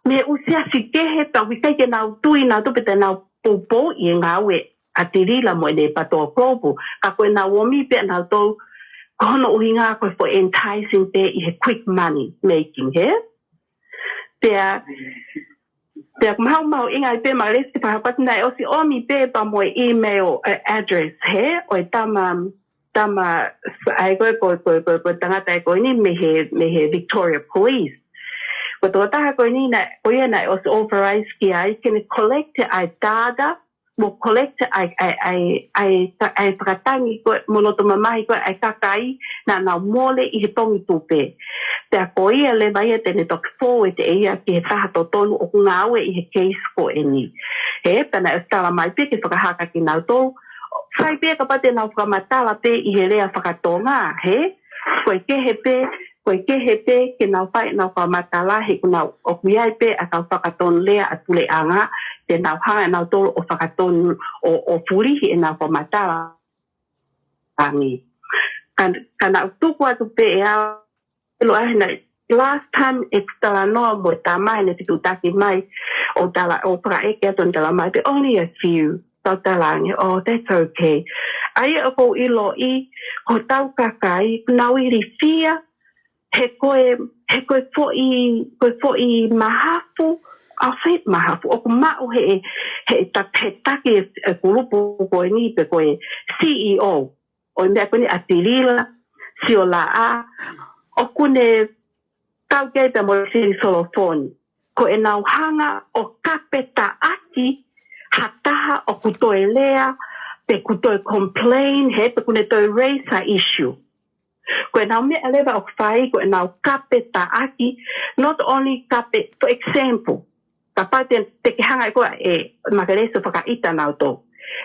mei he ʻū siasi kehe, pea ʻoku ʻikai ke nau tui nautolu pe te nau poupouʻi e ngāue ʻa Tilila mo ʻene PATOA Global, ka ko ʻenau ō mai pē ʻanautolu ko hono ʻuhinga ko e for enticing pē ʻi he quick money making, hē? Pea, pea ʻoku mahuʻinga ai pē Makalesi ke fakahoko atu naʻe ʻosi ʻomi pē pea mo e email, eh, address, hē? ʻO e tama, tama, ʻa e ko e, ko e, ko e, ko e, ko e tangata ʻe ko eni mei he, mei he Victoria Police. Ko e tokotaha ko eni naʻe, ko ia naʻe ʻosi authorize ki ai ke ne collect ʻa e data, mo collect ʻa e, ʻa e, ʻa e, ʻa e, ʻa e fakatangi ko ē, mo loto mamahi ko ē ʻa e kakai naʻa nau mole ʻi he tongitupe. Pea ko ia leva ia te ne toki forward ʻe ia ki he taha totonu ʻoku ngāue ʻi he case ko eni. Hē, pea naʻe ʻosi tala mai pē ke fakahā kia kinautolu, fai pē kapau te nau fakamatala pē ʻi he lea faka-Tonga, hē? Ko e kehe pē, ko e kehe pē ke nau fai ʻenau fakamatala he ʻoku nau, ʻoku ʻi ai pē ʻa e kau fakatonulea ʻa e puleʻanga, te nau hanga ʻe nautolu ʻo fakatonu, ʻo, ʻo fulihi ʻenau fakamatala angi. Ka, ka naʻa ku tuku atu pē ʻe au, ʻilo ai naʻe, last time ʻeku talanoa mo e tama ʻene fituʻutaki mai, ʻo tala, ʻo fakaʻeke atu ʻene tala mai pē, only a few. Tau tala ange, oh, that's okay. ʻA ia ʻoku ou ʻiloʻi, ko hotau kakai, nau ilifia, he ko e, he ko e foʻi, ko e foʻi mahafu, ʻa e foʻi mahafu, ʻoku maʻu he, he ta-, he taki e, e kulupu ko eni pe ko e C E O, ʻo e meʻa ko eni ʻa Tilila, Siolaʻa, ʻoku ne kau ki ai pea mo Sili Solofoni. Ko ʻenau hanga ʻo kapetaʻaki ha taha ʻoku toe lea, pe ʻoku toe complain, hē, pe ʻoku ne toe raise a issue. Ko ʻenau meʻa leva ʻoku fai, ko ʻenau kapetaʻaki, not only kape, for example, kapau te, te ke hanga ʻe koe ʻe Makalesi ʻo fakaʻita nautolu.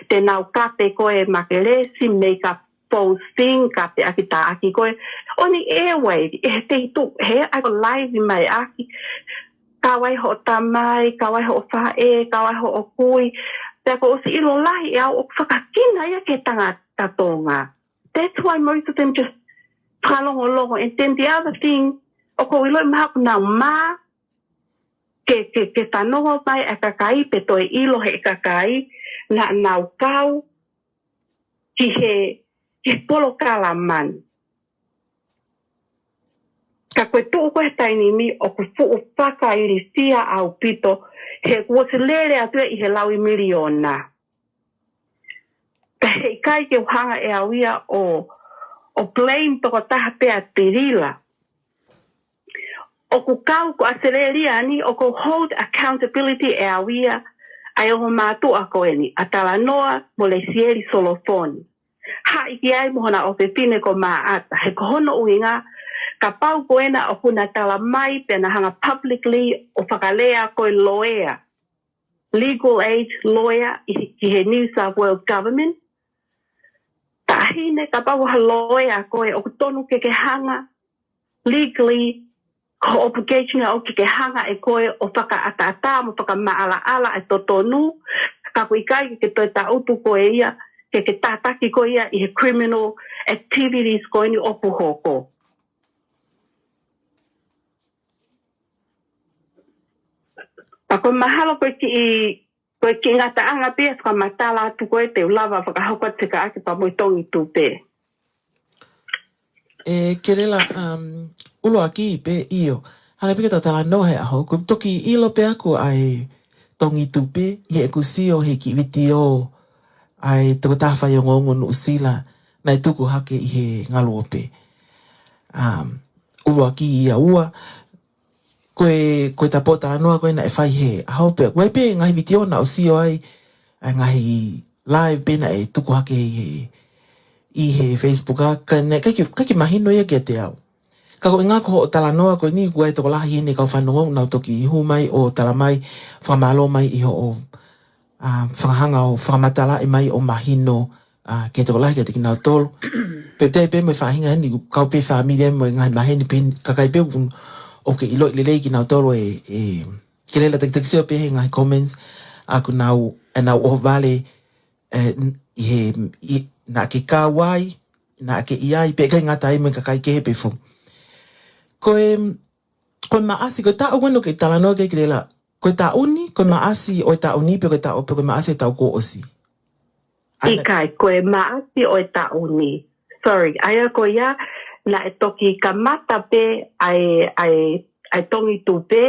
Te nau kape koe Makalesi, make a posting, kapeʻaki taʻaki koe. ʻO ne ʻe wai, ʻe te itu, hē, ʻai ko e live mai ʻaki. Kau ai hoʻo tamai, kau ai hoʻo faʻē, kau ai hoʻo kui. Pea kuo ʻosi ʻilo lahi ʻe au ʻoku fakakina ia ki he tangata Tonga. That's why most of them just fakalongolongo. And then the other thing, ʻoku ou ʻilo ʻe maha ʻoku nau mā, ke, ke, ke fanongo mai ʻa e kakai pe toe ʻilo he kakai, naʻa nau kau ki he, ki he polokalama ni. Ka ko e tuʻu ko ē he taimi ni ʻoku fuʻu fakailifia ʻaupito, he kuo ʻosi lele atu ia ʻi he laui miliona. Pea heʻikai ke u hanga ʻe au ia ʻo, ʻo blame tokotaha pē ʻa Tilila. ʻOku kau ko ʻAositelēlia ni ʻoku hold accountability ʻe au ia, ʻa e ongo mātuʻa ko eni, ʻa Talanoa mo Lesieli Solofoni. Haʻi ki ai mo hona ʻofefine ko Maʻata, he ko hono ʻuhinga, kapau ko ena ʻoku na tala mai, pea na hanga publicly ʻo fakalea ko e loea, legal aid lawyer ʻi he, ki he New South Wales government. Taʻahine, kapau ha loea koe, ʻoku tonu ke ke hanga legally, ko e obligation ia ʻoku ke hanga ʻe koe ʻo fakaʻataʻatā mo fakamaʻalaʻala e totonu, ka ʻoku ʻikai ke ke toe taʻutu koe ia, ke ke tataki koe ia ʻi he criminal activities ko eni ʻoku hoko. Pea ko e mahalo ko e kiʻi, ko e kiʻi ngataʻanga pē ia fakamatala atu ko ē te u lava fakahoko atu e kaʻaki pea mo e tongitupe. ʻE Kelela, um, ʻuluaki pē ʻio. Hangē pē ko ʻetau talanoa he ʻaho, ʻoku toki ʻilo pē ʻaku ʻa e tongitupe, ʻi heʻeku sio he kiʻi vitiō ʻa e tokotaha faiongoongo Nuʻusila, naʻe tuku hake ʻi he ngaluope. Um, ʻuluaki ia. Ua, ko e, ko e tapo talanoa ko ē naʻe fai he ʻaho pē. Ko e pē ngaahi vitiō naʻa ku sio ai, ʻa e ngaahi live pē naʻe tuku hake ʻi he, ʻi he Facebook ʻa, ka naʻe ʻikai ke, ʻikai ke mahino ia kiate au. Ka ko e ʻuhinga ko hoʻo talanoa ko eni, ʻoku ʻi ai e tokolahi ʻi heni kau fanongo ʻoku nau toki hū mai ʻo tala mai, fakamālō mai ʻi hoʻo, ʻa, fakahanga ʻo fakamatalaʻi mai ʻo mahino, ʻa, ki he tokolahi kiate kinautolu. Pea ʻoku ʻi ai pē mo e faʻahinga ʻi heni, kau pē fāmili mo e ngaahi maheni pē, kakai pē ʻoku, ʻoku ke ʻiloʻi lelei kinautolu ʻe, ʻe Kelela, takitaki sio pē he ngaahi comments, ʻa ʻoku nau, ʻenau ʻohovale, ʻe, ʻi he, ʻi, naʻa ke kau ai, naʻa ke ʻi ai, pea ʻikai ngata ai mo e kakai kehe pē foki. Ko e, ko e maʻasi, ko e taʻu ko eni ʻoku ke talanoa ki ai Kilela, ko e taʻu ni, ko e maʻasi ʻo e taʻu ni, pe ko e taʻu, pe ko e maʻasi ʻo e taʻu kuo ʻosi? ʻAi, ʻikai, ko e maʻasi ʻo e taʻu ni. Sorry, ʻa ia ko ia, naʻe toki kamata pē ʻa e, ʻa e, ʻa e tongi tupe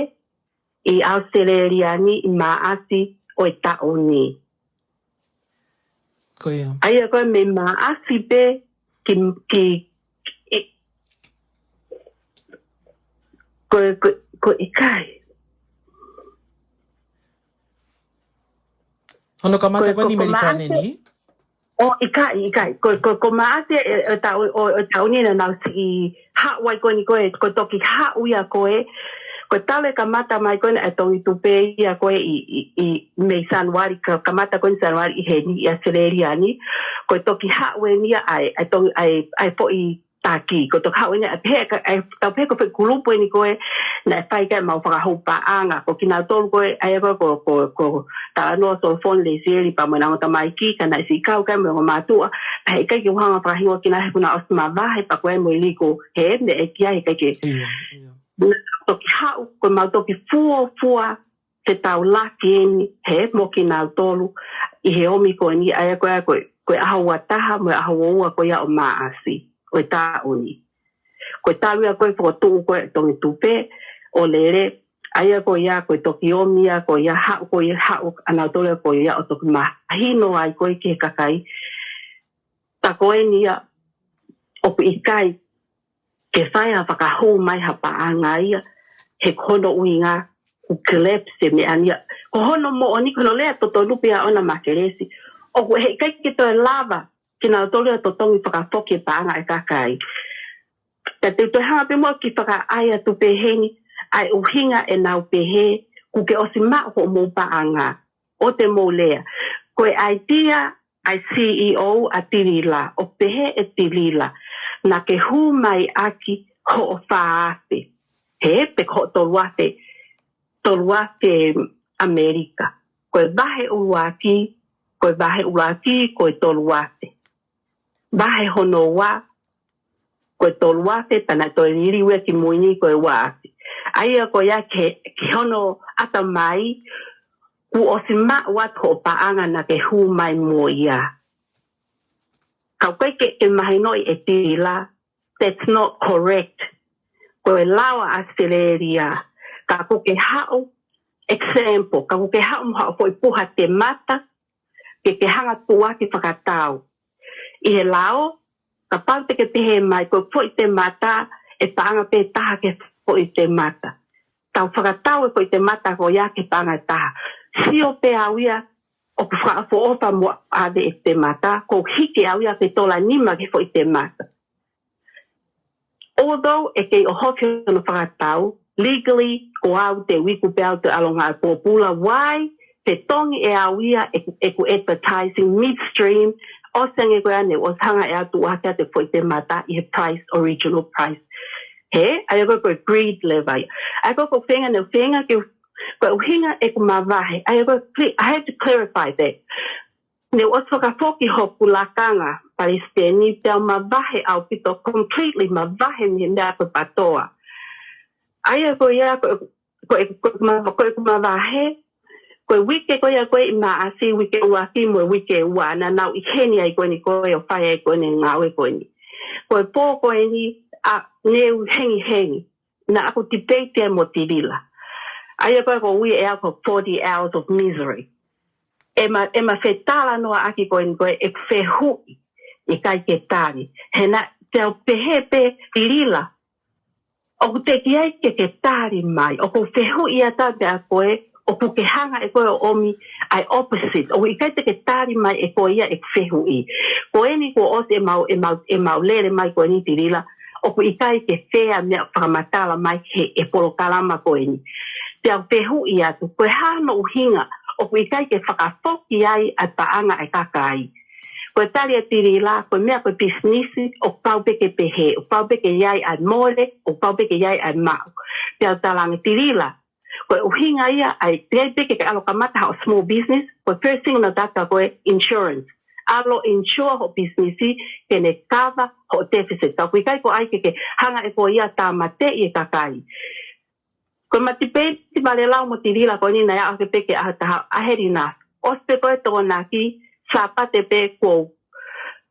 ʻi ʻAositelēlia ni ʻi maʻasi ʻo e taʻu ni. Ko ia. ʻA ia ko e mei maʻasi pē ki, ki, ki, ko, ko, ko ʻikai. Hono kamata ko eni Melikani ni? ʻO ʻikai, ʻikai. Ko, ko, ko maʻasi ʻe, ʻe taʻu, ʻo, ʻo taʻu ni naʻa nau siʻi haʻu ai ko eni ko e, ko e toki haʻu ia ko e, ko e talu e kamata mai ko eni ʻa e tongi tupe ia ko e ʻi, ʻi, ʻi mei Sanuali, ka, kamata ko eni Sanuali ʻi heni ʻi ʻAositelēlia ni. Ko e toki haʻu eni ia ʻa e, ʻa e tongi, ʻa e, ʻa e foʻi taki, ko e toki haʻu eni ia, ʻa e pehē, ka, ʻa e tau pehē ko e foʻi kulupu eni ko e, naʻe fai ki ai ʻemau fakahū paʻanga, ko kinautolu ko e, ʻa ia ko e, ko, ko, ko Talanoa Solofoni Lesieli pea mo ʻena ongo tamaiki, ka naʻe siʻi kau ki ai mo e ongo mātuʻa, pea heʻikai ke u hanga fakahingoa kinautolu he kuo nau ʻosi mavahe, pea ko e mo e liko, he, meʻa ʻe ki ai, heʻikai ke. ʻIo, ʻio. Naʻa toki haʻu, ko ʻemau toki fuofua, te tau laki eni, he, mo kinautolu, ʻi he ʻomi ko eni, ʻa ia ko e, ko e, ko e ʻaho ua taha, mo e ʻaho ua ua ko ia ʻo maʻasi, ʻo e taʻu ni. Ko e talu ia ko e fokotuʻu ko e tongi tupe, ʻo lele, ʻa ia ko ia, ko e toki ʻomi ia, ko ia haʻu, ko ia haʻu, ʻanautolu ia ko ia, ʻo toki mahino ai ko e ki he kakai. Ta ko eni ia, ʻoku ʻikai, ke fai ha fakahū mai ha paʻanga ia, he ko hono ʻuhinga, kuo collapse e meʻa ni ia. Ko hono moʻoni, ko hono lea totonu pē ia ʻona Makelesi. ʻOku heʻikai ke toe lava, kinautolu ia totongi fakafoki e paʻanga ʻa e kakai. Ka te u toe hanga pē muʻa ki fakaʻai atu pē heni, ʻa e ʻuhinga ʻenau pehē, kuo ke ʻosi maʻu hoʻomou paʻanga. ʻO te mou lea. Ko e ʻaitia ʻa e C E O ʻa Tilila, ʻo pehē ʻe Tilila, naʻa ke hū mai ʻaki hoʻo fā afe. He pe ko hoʻo tolu afe, tolu afe ʻAmelika. Ko e vahe ʻuluaki, ko e vahe ʻuluaki, ko e tolu afe. Vahe hono ua, ko e tolu afe, pea naʻe toe liliu ia ki mui ni ko e ua afe. ʻA ia ko ia ke, ke hono ʻatamai, kuo ʻosi maʻu atu hoʻo paʻanga naʻa ke hū mai mo ia. Ka ʻoku ʻikai ke, ke mahinoʻi ʻe Tilila, that's not correct. Ko e lao ʻa ʻAositelēlia, ka kuo ke haʻu, example, ka kuo ke haʻu mo haʻo foʻi puha temata, ke ke hanga tuʻuaki fakatau. ʻI he lao, kapau te ke pehē mai ko e foʻi temata, ʻe paʻanga pē taha ki he foʻi temata. Tau fakatau e foʻi temata ko ia ki he paʻanga ʻe taha. Sio pē au ia, ʻoku fakaʻofoʻofa mo ʻave e temata, ko e hiki au ia ki he tola nima ki he foʻi temata. Although ʻe kei ʻohofi hono fakatau, legally, ko au te u iku pē au te u ʻalu ʻo ngāue pōpula, why? Te tongi ʻe au ia ʻeku, ʻeku advertising midstream, ʻosi ange ko ia naʻe ʻosi hanga ʻe au ʻo tuʻuaki atu e foʻi temata ʻi he price, original price. He, ʻa ia ko e, ko e greed leva ia. ʻA ia ko e, ko e feinga naʻe feinga ke, ko e ʻuhinga ʻeku mavahe. ʻA ia ko e, cle-, I had to clarify that. Naʻe ʻosi fakafoki hoku lakanga palesiteni pea u mavahe ʻaupito, completely mavahe mei he meʻa ko e PTOA. ʻA ia ko ia ko e, ko e, ko e ma-, ko ʻeku mavahe, ko e uike ko ia ko e ʻi Maʻasi, uike ʻuluaki mo e uike ua, naʻa nau ʻi heni ai ko eni ko e ʻo fai ai ko eni ngāue ko eni. Ko e pō ko eni, ʻa, ne u hengihengi. Naʻa ku debate ai mo Tilila. ʻA ia ko e ko e ui ʻe au ko e forty hours of misery. ʻE ma, ʻe ma fetalanoaʻaki ko eni ko e ʻeku fehuʻi ʻikai ke tali. He naʻa te u pehē pē Tilila, ʻoku teʻeki ai ke ke tali mai. ʻOku ou fehuʻi atu pē ʻa koe, ʻoku ke hanga ʻe koe ʻo ʻomi ʻa e opposite. ʻOku ʻikai te ke tali mai ʻe koe ia ʻeku fehuʻi. Ko eni kuo ʻosi ʻemau, ʻemau, ʻemau lele mai ko eni Tilila, ʻoku ʻikai ke fair meʻa fakamatala mai he, he polokalama ko eni. Te u fehuʻi atu, ko e hā hono ʻuhinga, ʻoku ʻikai ke fakafoki ai ʻa e paʻanga ʻa e kakai. Ko e tali ʻa Tilila, ko e meʻa ko e pisinisi, ʻoku pau pē ke pehē, ʻoku pau pē ke ʻi ai ʻa e mole, ʻoku pau pē ke ʻi ai ʻa e maʻu. Te u talaange Tilila, ko e ʻuhinga ia, ʻa e te pē ke ke ʻalu ʻo kamata haʻo small business, ko e first thing naʻa ta ka ko e insurance. ʻAlu ʻo insure hoʻo pisinisi ke ne cover hoʻo deficit. Ka ʻoku ʻikai ko ʻai ke ke hanga ʻe koe ia ʻo tāmateʻi e kakai. Ko e ma tipeiti Vale Lau mo Tilila ko eni naʻe aʻu hake pē ki he ʻaho ʻe taha, ʻaho ʻe nima. ʻOsi pē ko e Tokonaki, Sāpate pē kuo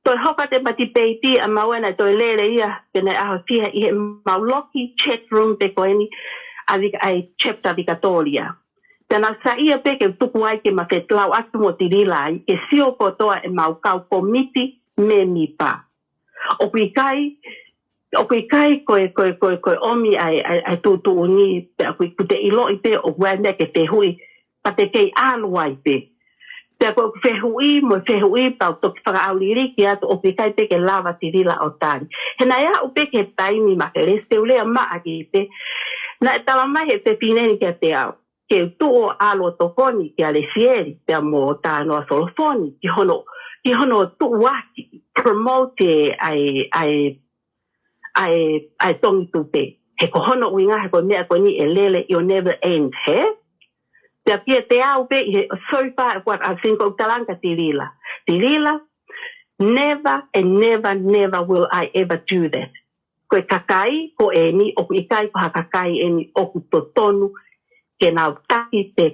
toe hoko atu e ma tipeiti ʻa maua naʻe toe lele ia ki he ʻaho ʻe fiha ʻi heʻemau loki chat room pē ko eni ʻa Vik-, ʻa e chapter Vikatōlia. Pea naʻa ku saiʻia pē ke tuku ai ke ma fetaulaki atu mo Tilila ai, ke sio kotoa ʻemau kau kōmiti mēmipa. ʻOku ʻikai, ʻoku ʻikai ko e, ko e, ko e, ko e ʻomi ʻa e, ʻa e, ʻa e tuʻutuʻuni, pea ʻoku, ʻoku te ʻiloʻi pē ʻoku ʻi ai e meʻa ke fehuʻi, pea te kei ʻalu ai pē. Pea ko e fehuʻi mo e fehuʻi pea u toki fakaʻauliliki atu ʻoku ʻikai pē ke lava Tilila ʻo tali. He naʻe aʻu pē ki he taimi Makelesi, te u lea maʻa ki pē. Naʻe talamai ʻe he fefine ni kiate au ke u tuʻu ʻo ʻalu ʻo tokoni kia Lesieli pea mo Tānoa Solofoni ki hono, ki hono tuʻuaki, promote ʻa e, ʻa e, ʻa e, ʻa e tongi tupe. He ko hono ʻuhinga he ko e meʻa ko eni ʻe lele, it will never end, he? Pea kiate au pē ʻi he, so far what I've seen, ko u talaange kia Tilila. Tilila, never and never, never will I ever do that. Ko e kakai ko eni, ʻoku ʻikai ko ha kakai eni ʻoku totonu ke nau taki pe,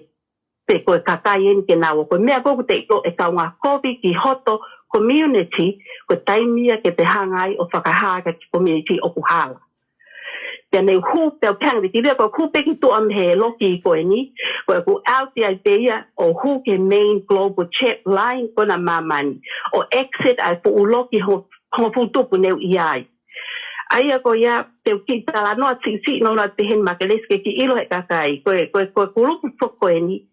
pe ko e kakai eni ke nau, ko e meʻa ko ē ʻoku te ʻilo ʻe kaungā kovi ki hoto community, ko e taimi ia ke te hanga ai ʻo fakahā ki he community ʻoku hala. Pea ne u hū pē au pehē ange ki Tilila, ko u hū pē ki tuʻa mei he loki ko eni, ko ʻeku ʻalu ai pē ia ʻo hū ki he main global chat line ko ena ʻa māmani, ʻo exit ʻa e fuʻu loki ho, hongofulu tupu ne u ʻi ai. ʻA ia ko ia, te u kiʻi talanoa siʻisiʻi noa pē heni Makelesi ke kiʻi ʻilo ʻe he kakai. Ko e, ko e, ko e kulupu foki ko eni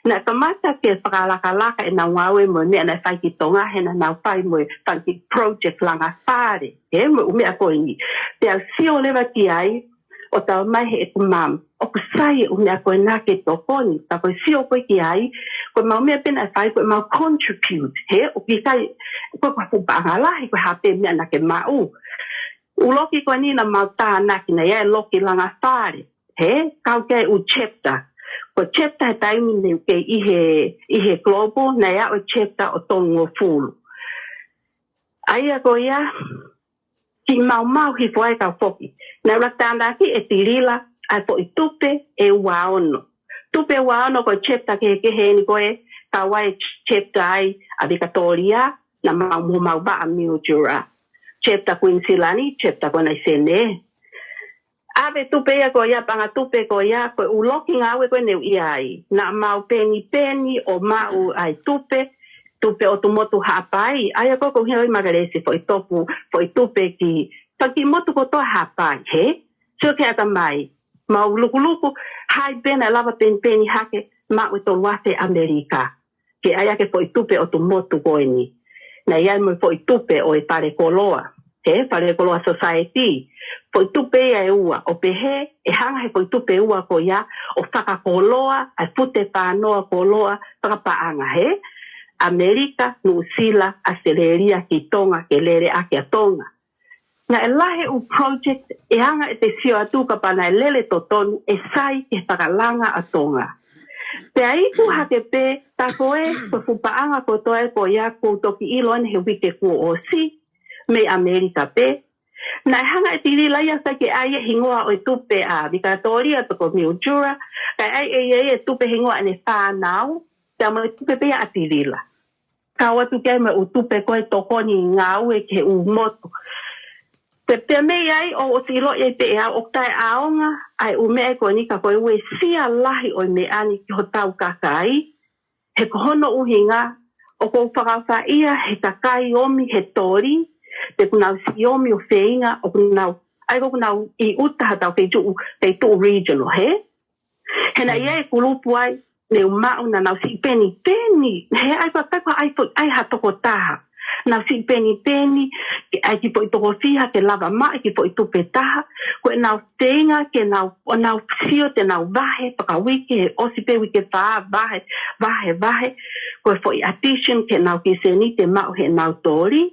naʻe kamata ke fakalakalaka ʻenau ngāue mo e meʻa naʻe fai ki Tonga, he naʻa nau fai mo e fanga kiʻi project langa fale, he mo e ʻū meʻa ko eni. Pea u sio leva ki ai, ʻo talamai ʻe heʻeku mama, ʻoku sai e ʻū meʻa ko ena ke tokoni, ka ko e sio ko ē ki ai, ko ʻemau meʻa pē naʻe fai ko ʻemau contribute, he ʻoku ʻikai, ko e, ko e fuʻu paʻanga lahi, ko e hā pē meʻa naʻa ke maʻu. ʻŪ loki ko eni naʻa mau tānaki, naʻe ʻi ai e loki langa fale, he, kau ki ai e ʻū chapter. Ko e chapter he taimi ne u kei ʻi he, ʻi he global, naʻe aʻu e chapter ʻo tolungofulu. ʻA ia ko ia, kiʻi maumau hifo ai kau foki. Naʻe ʻuluaki tānaki ʻe Tilila ʻa e foʻi tupe ʻe ua ono. Tupe ua ono ko e chapter kehekehe eni ko ē, kau ai e chapter ai ʻa Vikatōlia, naʻa mau mo homau vaʻa Mildura. Chapter Kuinisilani, chapter ko ena ʻi Senē. ʻAve tupe ia ko ia, paʻanga tupe ko ia, ko e ʻū loki ngāue ko ē ne u ʻi ai. Naʻa mau penipeni ʻo maʻu ʻa e tupe, tupe ʻotu motu Haʻapai. ʻA ia ko ē ko u hia ʻi Makelesi foʻi topu, foʻi tupe ki, fanga kiʻi motu kotoa Haʻapai, he? Sio ki he ʻatamai, mau lukuluku, hai pē naʻe lava penipeni hake, maʻu e tolu afe ʻAmelika. Ke ʻai ʻaki e foʻi tupe ʻotu motu ko eni. Naʻe ʻi ai mo e foʻi tupe ʻo e Fale Koloa, he, Fale Koloa Society. Foʻi tupe ia ʻe ua, ʻo pehē, ʻe hanga he foʻi tupe ʻe ua ko ia ʻo fakakoloa ʻa e fute fānoa koloa fakapaʻanga, he, ʻAmelika, Nuʻusila, ʻAositelēlia ki Tonga, ke lele ʻaki ʻa Tonga. Naʻe lahi e ʻū project ʻe hanga ʻe te sio atu kapau naʻe lele totonu ʻe sai ki he fakalanga ʻa Tonga. Pea iku hake pē, tā ko ē, ko e fuʻu paʻanga kotoa ē ko ia kuo u toki ʻilo eni he uike kuo ʻosi, mei ʻAmelika pē. Naʻe hanga ʻe Tilila ia ʻo sai ke ʻai e hingoa ʻo e tupe ʻa Vikatōlia pe ko Mildura, kae ʻai ʻe ia e tupe hingoa ʻene fānau, pea mo e tupe pē ia ʻa Tilila. Kau atu ki ai mo e ʻū tupe ko ē tokoni ngāue ki he ʻū motu. Pea, pea mei ai ʻo, ʻosi ʻiloʻi ai pē ʻe au ʻoku taʻeʻaonga ʻa e ʻū meʻa ko eni ka ko e uesia lahi ʻo e meʻa ni ki hotau kakai. He ko hono ʻuhinga, ʻoku ou fakaʻofaʻia he kakai ʻomi he toli, pe ʻoku nau siʻi ʻomi ʻo feinga, ʻoku nau, ʻa ia ko ʻoku nau ʻi ʻuta ha tau feituʻu, feituʻu regional, he? He naʻe ʻi ai e kulupu ai, ne u maʻu naʻa nau siʻi penipeni. He ʻai ko e, ʻai ko e, ʻai ko e, ʻai ha tokotaha. Nau siʻi penipeni, ke ʻai ki foʻi toko fiha, ke lava maʻu ki foʻi tupe taha. Ko ʻenau feinga, ke nau, ʻo nau sio te nau vahe, fakauike, he ʻosi pē uike fā, vahe, vahe, vahe. Ko e foʻi addition, ke nau kiʻi sēniti ʻe maʻu heʻenau toli.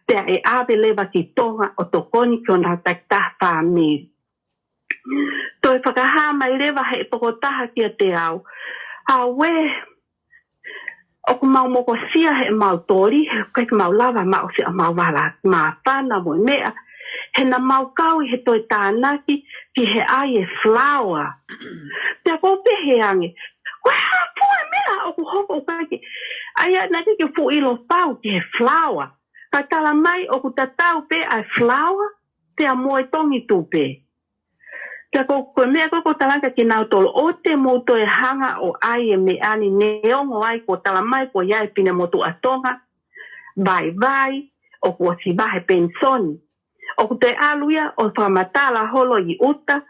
Pea ʻe ʻave leva ki Tonga ʻo tokoni ki honau takitaha fāmili. Toe fakahā mai leva he tokotaha kiate au. Auē, ʻoku mau mokosia heʻemau toli, he ʻikai ke mau lava maʻu siʻa mau vala māfana mo e meʻa, he naʻa mau kau ʻi he toe tānaki ki he ʻai e flour. Pea ʻoku ou pehē ange, ko e hā pē e meʻa ʻoku hoko ʻoku ʻikai ke, ʻa ia naʻe ʻikai ke fuʻu ʻilo pau ki he flour. Ka tala mai ʻoku tatau pē ʻa e flour pea mo e tongi tupe. Pea ko, ko e meʻa ko ē ʻoku ou tala ange kia kinautolu, ʻoua te mou toe hanga ʻo ʻai e meʻa ni neongo ai kuo tala mai kuo ʻi ai e finemotuʻa Tonga, vaivai, ʻoku ʻosi vahe penisoni. ʻOku toe ʻalu ia ʻo fakamatala holo ʻi ʻuta,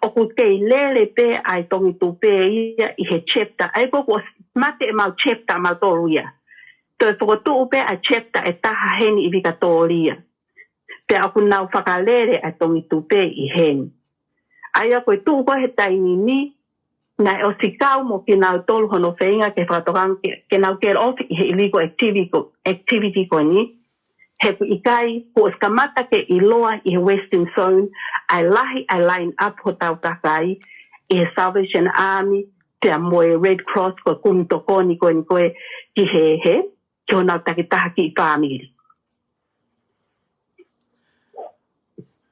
ʻoku kei lele pē ʻa e tongi tupe ia ʻi he chapter. ʻA ia ko ē kuo ʻosi mate ʻemau chapter mautolu ia. Toe fokotuʻu pē ʻa e chapter ʻe taha heni ʻi Vikatōlia. Pea ʻoku nau fakalele ʻa e tongi tupe ʻi heni. ʻA ia ko e tuʻu ko ē he taimi ni, naʻe ʻosi kau mo kinautolu hono feinga ke fakatokanga ke, ke nau kill off ʻi he illegal activity ko, activity ko eni. He ʻoku ʻikai, kuo ʻosi kamata ke ʻiloa ʻi he Western Zone ʻa e lahi ʻa e line up hotau kakai ʻi he Salvation Army, pea mo e Red Cross ko e kumi tokoni ko eni ko ē ki he, he, ki honau takitaha kiʻi fāmili.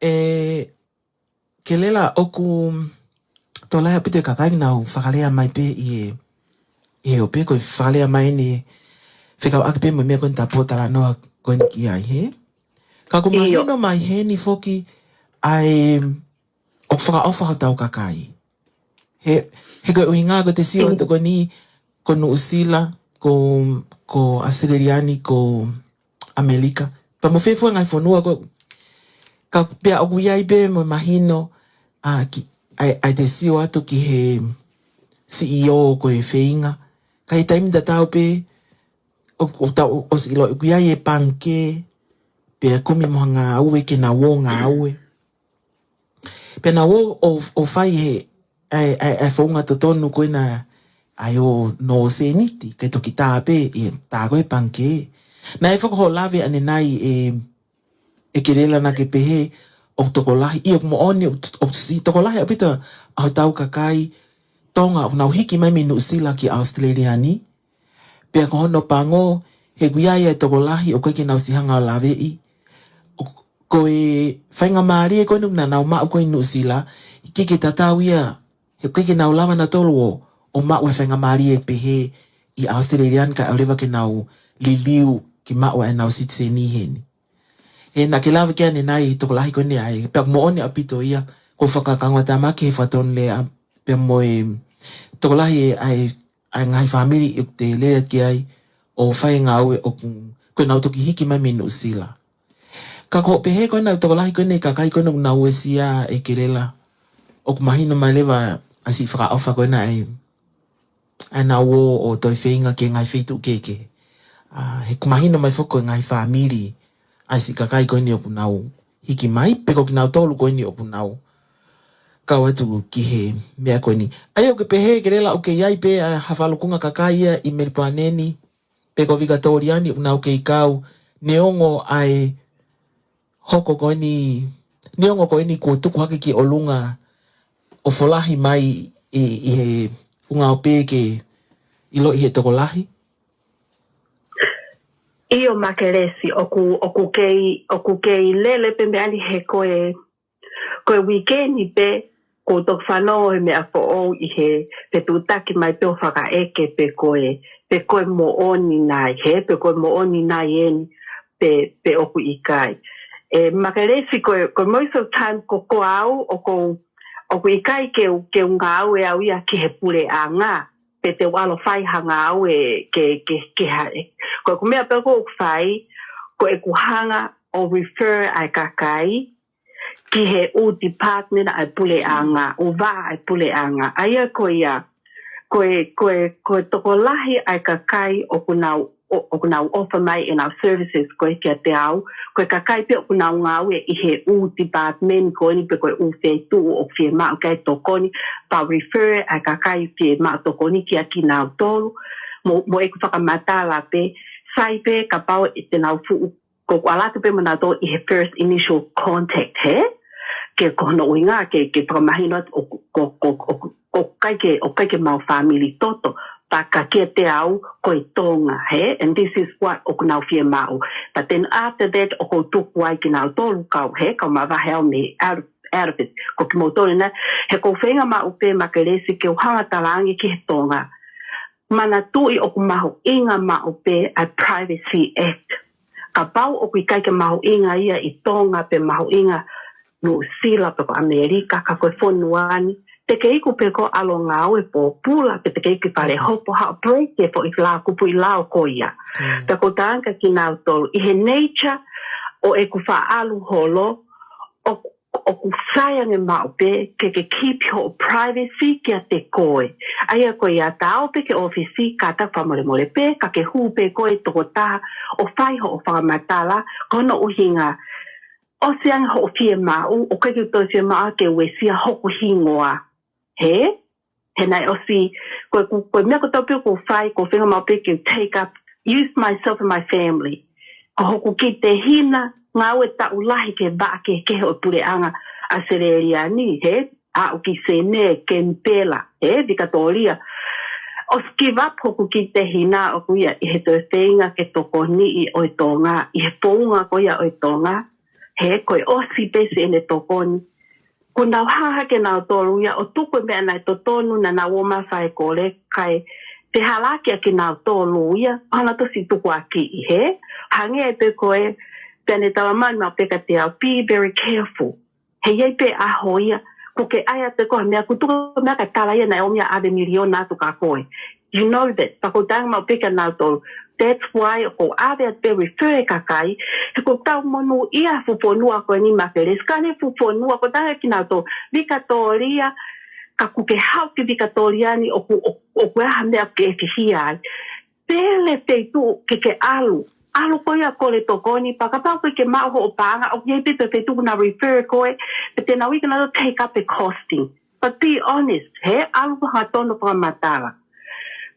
ʻE, Kelela, ʻoku tokolahi ʻaupito e kakai naʻa nau fakalea mai pē ʻi he, ʻi he ʻope, ko e fakalea mai eni fekauʻaki pē mo e meʻa ko eni ta pōtalanoa ko eni ki ai, hē? Ka ʻoku ʻIo. mahino mai heni foki ʻa e ʻoku fakaʻofa hotau kakai. He, he ko e ʻuhinga ko ʻete sio atu ko eni, ko Nuʻusila, ko, ko ʻAositelēlia ni, ko ʻAmelika. Pea mo e fē fua ngaahi fonua ko, ka pea ʻoku ʻi ai pē mo e mahino, ʻa, ki, ʻa e, ʻa ʻete sio atu ki he C E O ko e feinga. Ka ʻi he taimi tatau pē, ʻo, ʻo tau, ʻo, ʻosi ʻilo ʻoku ʻi ai e pangikē, pea kumi mo ha ngāue ke nau ō ngāue. Pea nau ō ʻo, ʻo fai he, ʻa e, ʻa e, ʻa e founga totonu ko ena ʻa e ō nō sēniti, ke toki tā pē, ʻe tā ko e pangikē. Naʻe fakahoʻo lave ʻanenai ʻe, ʻe Kelela naʻa ke pehē ʻoku tokolahi, ʻio ʻoku moʻoni, ʻoku, ʻoku siʻi tokolahi ʻaupito ʻa hotau kakai Tonga ʻoku nau hiki mai mei Nuʻusila ki ʻAositelēlia ni. Pea ko hono pango, he ʻoku ʻi ai e tokolahi ʻoku ʻikai ke nau siʻi hanga ʻo laveʻi. ʻO, ko e faingamālie ko eni naʻa nau maʻu ko ē ʻi Nuʻusila, ʻikai ke tatau ia, he ʻoku ʻikai ke nau lava nautolu ʻo, ʻo maʻu e faingamālie pehē ʻi ʻAositelēlia ni kae ʻoua leva ke nau liliu ke maʻu ʻenau sitiseni heni. He naʻa ke lave ki ai ʻanenai tokolahi ko eni ʻa e, pea ʻoku moʻoni ʻaupito ia, ko e fakakaungātāmaki he fakatonulea, pea mo e tokolahi ʻa e, ʻa e ngaahi fāmili ʻoku te lele ki ai, ʻo fai ngāue ʻoku, ko ʻenau toki hiki mai mei Nuʻusila. Ka ko e pehē ko ena ʻa e tokolahi ko eni kakai ko ena ʻoku nau uesia ʻe Kelela, ʻoku mahino mai leva ʻa e siʻi fakaʻofa ko ena ʻa e ʻa ʻenau ō ʻo toe feinga ki he ngaahi feituʻu kehekehe. ʻA, he ʻoku mahino mai foki ko e ngaahi fāmili ʻa e siʻi kakai ko eni ʻoku nau hiki mai, pe ko kinautolu ko eni ʻoku nau kau atu ki he meʻa ko eni. ʻA ia ʻoku ke pehē Kelela ʻoku ʻi ai pē ʻa e hā fakalukunga kakai ia ʻi Melipoane ni, pe ko Vikatōlia ni ʻoku nau kei kau, neongo ʻa e hoko ko eni, neongo ko eni kuo tuku hake ki ʻolunga ʻo folahi mai ʻi, ʻi he funga ʻope ke ʻiloʻi he tokolahi? ʻIo Makelesi, ʻoku, ʻoku kei, ʻoku kei lele pē meʻa ni he ko e, ko e uike ni pē, ʻoku ou toki fanongo he meʻa foʻou ʻi he, pe tuʻutaki mai pē ʻo fakaʻeke pe ko e, pe ko e moʻoni nai, hē, pe ko e moʻoni nai eni, pe, pe ʻoku ʻikai. ʻE, Makelesi ko e, ko e most of the time ko, ko au, ʻoku ou, ʻoku ʻikai ke u, ke u ngāue au ia ki he puleʻanga, pe te u ʻalu ʻo fai ha ngāue ke, ke, ke haʻe. Ko ʻeku meʻa pē ʻoku ou fai, ko ʻeku hanga ʻo refer ʻa e kakai, ki he ʻū department ʻa e puleʻanga, ʻū vaʻa ʻa e puleʻanga. ʻA ia ko ia, ko e, ko e, ko e tokolahi ʻa e kakai ʻoku nau, ʻo, ʻoku nau offer mai ʻenau services ko ē kiate au, ko e kakai pē ʻoku nau ngāue ʻi he ʻū department ko eni pe ko e ʻū feituʻu ʻoku fiemaʻu ki ai e tokoni, pea refer ʻa e kakai fiemaʻu tokoni kia kinautolu, mo, mo ʻeku fakamatala pē, sai pē kapau ʻe te nau fuʻu ko ʻoku ʻalu atu pē mo nautolu ʻi he first initial contact, hē? Ke ko hono ʻuhinga, ke, ke fakamahino atu ʻoku, ko, ko, ko, ko ʻikai ke, ʻoku ʻikai ke mau fāmili toto, Ka, ka kiate au, ko e Tonga, hē? And this is what ʻoku nau fiemaʻu. But then after that, ʻoku ou tuku ai kinautolu kau, hē? Kau mavahe au mei Out-, Outfit. Ko kimoutolu ena, he ʻoku ou feinga maʻu pē Makelesi ke u hanga talaange ki he Tonga. Manatuʻi ʻoku mahuʻinga maʻu pē ʻa e Privacy Act. Kapau ʻoku ʻikai ke mahuʻinga ia ʻi Tonga pe mahuʻinga Nuʻusila pe ko ʻAmelika, ka ko e fonua ni, te ke iku pē ko ʻAlongau e pōpula, pe te ke iku ʻi Falehopo, haʻu break e foʻi lā kupu ʻi lao ko ia. Pea ʻoku ou talaange kia kinautolu, ʻi he nature ʻo ʻeku faʻa ʻalu holo, ʻoku, ʻoku sai ange maʻu pē, ke ke keep hoʻo privacy kiate koe. ʻA ia ko ia tā ō pē ki he ʻōfisi, kātaki fakamolemole pē, ka ke hū pē koe tokotaha, ʻo fai hoʻo fakamatala, ko hono ʻuhinga, ʻosi ange hoʻo fiemaʻu, ʻoku ʻikai ke u toe fiemaʻu ke uesia hoku hingoa. Hē? He naʻe ʻosi, ko e, ko e meʻa kotoa pē ʻoku ou fai, ʻoku ou feinga maʻu pē ke take up, use myself and my family. Ko hoku kiʻi tehina, ngāue taʻu lahi ki he vaʻa kehekehe ʻo e puleʻanga ʻAositelēlia ni, hē? Aʻu ki Senē, Kenipela, hē? Vikatōlia. ʻOsi give up hoku kiʻi tehina ʻoʻoku ia ʻi he toe feinga ke tokoniʻi ʻa e Tonga, ʻi he founga ko ia ʻo e Tonga, hē? Ko e ʻosi pē siʻene tokoni. Kuo nau hanga hake kinautolu ia ʻo tuku e meʻa naʻe totonu naʻa nau ō mai ʻo fai e kole, kae fehālaaki ʻa kinautolu ia, ʻa hono tosi tukuakiʻi, hē? Hangē pē ko e, pea ne talamai maʻu pē kiate au, be very careful. He ʻi ai pē ʻaho ia, ʻoku ke ʻai atu ko e meʻa, kuo tuku e meʻa kae tala ia naʻe ʻomi ʻa e miliona atu kia koe. You know that. Pea ʻoku ou talaange maʻu pē kia nautolu. That's why ʻoku ou ʻave atu pē refer e kakai. He ʻoku tau monūʻia e fuʻu fonua ko eni Makelesi. Ka ne fuʻu fonua, ʻoku ou talaange kia nautolu. Vikatōlia, ka ʻoku ke haʻu ki Vikatōlia ni ʻoku, ʻoku, ʻoku ʻi ai ha meʻa ke fihia ai. Pele feituʻu ke ke ʻalu. ʻAlu ko ia ʻo kole tokoni, pea kapau ʻoku ʻikai ke maʻu hoʻo paʻanga, ʻoku ʻi ai pē toe feituʻu ʻoku nau refer koe, pea te nau iku nau take up e costing. But be honest, hē, ʻalu hangatonu ʻo fakamatala.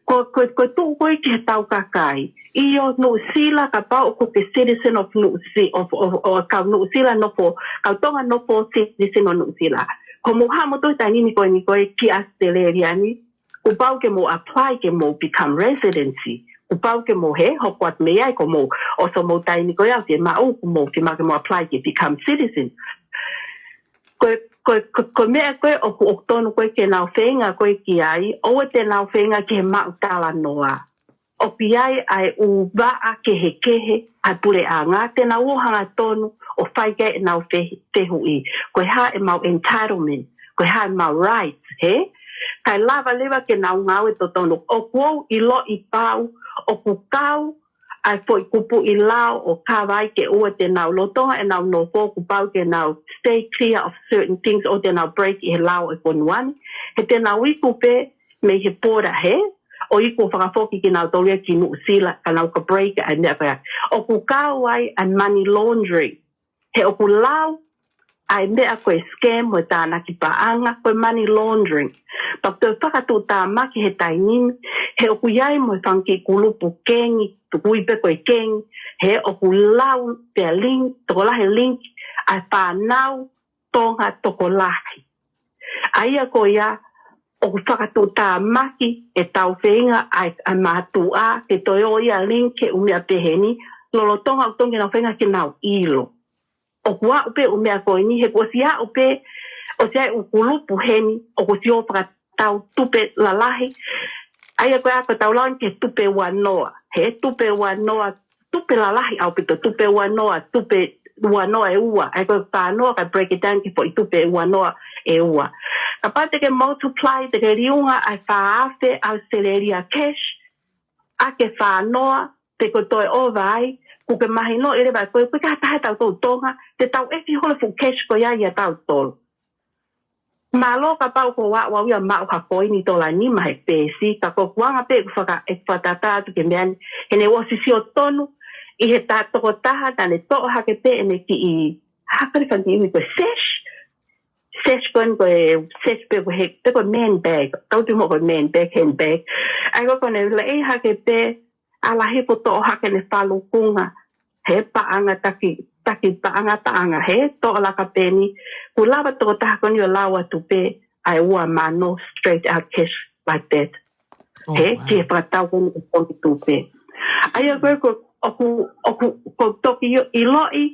Ko, ko, ko e tuʻu ko ē ki he tau kakai. ʻIo, Nuʻusila, kapau ʻoku ke citizen of Nuʻusi-, of, of, of, kau Nuʻusila nofo, kau Tonga nofo citizen ʻo Nuʻusila. Ko mou haʻu moutolu he taimi ni ko eni ko ē ki ʻAositelēlia ni, kuo pau ke mou apply ke mou become residency. Kuo pau ke mou, hē, hoko atu mei ai, ko mou, ʻosi hoʻomou taimi ko ia ʻoku fiemaʻu, kuo mou fiemaʻu ke mou apply ke become citizen. Ko e, ko e, ko e, ko e meʻa ko ē ʻoku, ʻoku tonu ko ē ke nau feinga ko ē ki ai, ʻoua te nau feinga ki he maʻu talanoa. ʻOku ʻi ai ʻa e ʻū vaʻa kehekehe ʻa e puleʻanga, te nau ō hangatonu ʻo fai ki ai ʻenau fe-, fehuʻi. Ko e hā ʻemau entitlement, ko e hā ʻemau rights, hē? Kae lava leva ke nau ngāue totonu. ʻOku ou ʻiloʻi pau, ʻoku kau ʻa e foʻi kupuʻi lao ʻo kavai ke ʻoua te nau lolotonga ʻenau nofo, kuo pau ke nau stay clear of certain things, ʻoua te nau break ʻi he lao ʻo e fonua ni. He te nau iku pē mei he border, hē? ʻO iku ʻo fakafoki kinautolu ia ki Nuʻusila, ka nau ka break ʻa e meʻa ko ia. ʻOku kau ai ʻa e money laundering. He ʻoku lau ʻa e meʻa ko e scam mo e tānaki paʻanga, ko e money laundering. Pea toe fakatuʻutāmaki he taimi ni, he ʻoku ʻi ai mo e fanga kiʻi kulupu kengi, tuku ui pē ko e kengi, he ʻoku lau pea link, tokolahi link, ʻa e fānau Tonga tokolahi. ʻA ia ko ia, ʻoku fakatuʻutāmaki ʻetau feinga ʻa e, ʻa e mātuʻa, ke toe ō ia link ki he ʻū meʻa pehē ni, lolotonga ʻoku tonu ke nau feinga ke nau ʻilo. ʻOku aʻu pē ʻū meʻa ko eni, he kuo ʻosi aʻu pē, ʻosi ʻi ai e ʻū kulupu heni, ʻoku ʻosi ō ʻo fakatau tupe lalahi. ʻA ia ko e ako tau lau ki he tupe ua noa. He tupe ua noa, tupe lalahi ʻaupito, tupe ua noa, tupe ua noa ʻe ua. ʻA ia ko e fā noa ka break it down ki he foʻi tupe ua noa ʻe ua. Kapau te ke multiply, te ke liunga ʻa e fā afe ʻAositelēlia cash, ʻa e fā noa, te ke toe ʻova ai, kuo ke mahinoʻi leva ko e, ko e ka taha tautolu Tonga, te tau ʻefi holo e fuʻu cash ko ia ʻia tautolu. Mālō kapau ʻoku ou aʻu au ia ʻo maʻu ha koini tola nima he peesi, ka ko ʻeku anga pē ʻeku faka-, ʻeku fakatātā atu ki he meʻa ni, he naʻe ʻosi sio tonu ʻi he tokotaha naʻa ne toʻo hake pē ʻene kiʻi, hā, kali fanga kiʻi ui ko e sash, sash ko eni ko e sash pē ko e he, pē ko e man bag, tau tui mo ko e man bag, handbag. ʻA ia ko ʻene laʻi hake pē, ʻalu hifo ʻo toʻo hake ʻene falukunga, he paʻanga taki, taki paʻanga, paʻanga, he toʻo laka pē ni, kuo lava tokotaha ko eni ʻo lau atu pē ʻa e ua mano straight out cash like that. He, wow. Ki he fakatau ko eni ʻo e tongi tupe. ʻA ia ko e ko, ʻoku, ʻoku, ko toki ʻiloʻi,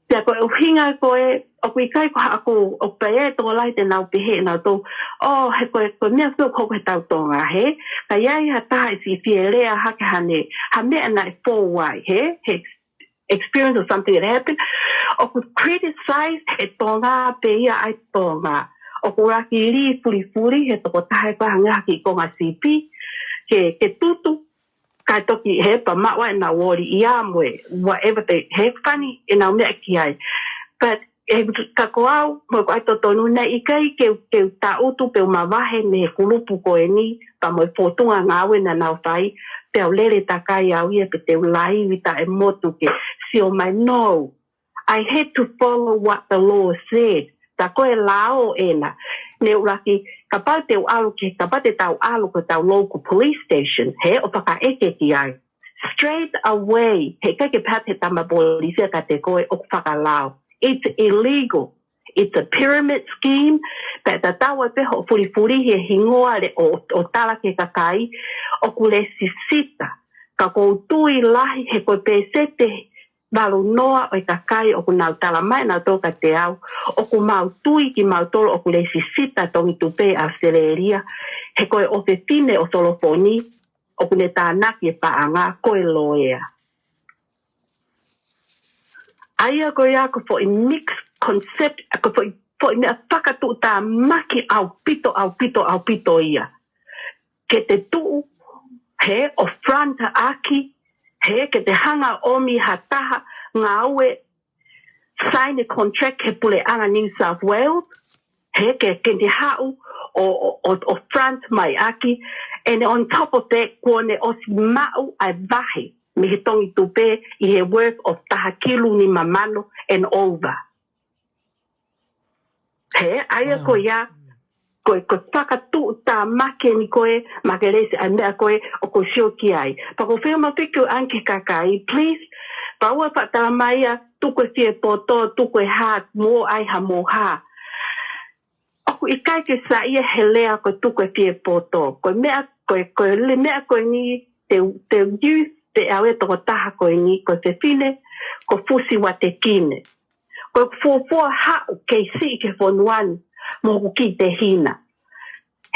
pea ko e ʻuhinga ko e, ʻoku ʻikai ko haʻaku, ʻoku pehē ʻe tokolahi te nau pehē ʻe nautolu, ʻo, he ko e, ko e meʻa ko ē ʻoku hoko he tau Tonga, he? Ka ʻi ai ha taha ʻe siʻi fie lea hake hane, ha meʻa naʻe fou ai, he? He experience or something that happened. ʻOku criticize he Tonga pē ia ʻa e Tonga. ʻOku ʻuluaki lī fulifuli he tokotaha ʻe fai hangē ha kiʻi konga sipi, ke, ke tutu, kae toki he pea maʻu ai ʻenau ʻoli ia mo e, whatever they have funny, ʻenau meʻa ki ai. But, e, ka ko au, mo e ko e totonu naʻe ʻikai ke, ke u taʻutu pe u mavahe mei he kulupu ko eni, pea mo e fōtunga ngāue naʻa nau fai, pea u lele takai au ia pe te u laivi taʻemotu ke sio mai, no. I had to follow what the law said. Tā ko e lao ena. Ne ʻuluaki, kapau te u ʻalu ke, kapau te tau ʻalu ko tau local police station, he ʻo fakaʻeke ki ai. Straight away, he ʻikai ke pehē atu he tama polisi ia kiate koe ʻoku fakalao. It's illegal. It's a pyramid scheme. Pea tatau ai pē hoʻo fulifulihi e hingoa le ʻo, ʻo tala ki he kakai, ʻoku lesisita. Ka ʻoku ou tui lahi he ko e pēseti valu noa ʻo e kakai ʻoku nau tala mai nautolu kiate au, ʻoku mau tui kimautolu ʻoku lesisita tongi tupe ʻAositelēlia, he ko e ʻofefine ʻo Solofoni, ʻoku ne tānaki e paʻanga ko e loea. ʻA ia ko ia ko e foʻi mixed concept, ko e foʻi, foʻi meʻa fakatuʻutāmaki ʻaupito, ʻaupito, ʻaupito ia. Ke te tuʻu, he ʻo front ʻaki, he ke te hanga ʻomi ha taha ngāue sign a contract he puleʻanga New South Wales, he ke, ke te haʻu ʻo, ʻo, ʻo, ʻo front mai ʻaki, and on top of that, kuo ne ʻosi maʻu ʻa e vahe mei he tongi tupe ʻi he worth of taha kilu nima mano and over. He, ʻa ia ko ia, ko e, ko e fakatuʻutāmaki eni ko e, Makelesi, ʻa e meʻa ko ē ʻoku ou sio ki ai. Pea ʻoku ou feinga maʻu pē ke u ʻoange ki he kakai, please, pea ʻoua ʻe faʻa tala mai ia, tuku e fiepoto, tuku e hā, mo ai ha mo hā. ʻOku ʻikai ke saiʻia he lea ko e tuku e fiepoto. Ko e meʻa, ko e, ko e le meʻa ko eni, te, te use pē ʻe au e tokotaha ko eni, ko e fefine, ko Fusi Uatekine. Ko e fuofua haʻu kei siʻi ki he fonua ni, mo hoku kiʻi tehina.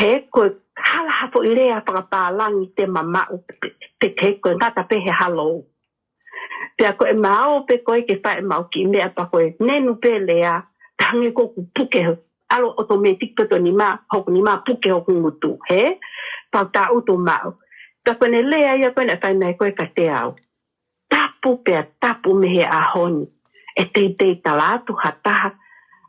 He ko e hala ha foʻi lea fakapālangi te ma maʻu pe, pe, pe ko e ngata pē he halo. Pea ko e mao pē ko ē ke fai ʻemau kiʻi meʻa pea ko e nenu pē lea, tangi ko ʻeku puke, ʻalu automatic pē ʻeku nima, hoku nima puke hoku ngutu, he? Pea u taʻutu maʻu. Pea ko ʻene lea ia ko ē naʻe fai mai ko ē kiate au. Tapu pea tapu mei he ʻaho ni. ʻE teitei tala atu ha taha,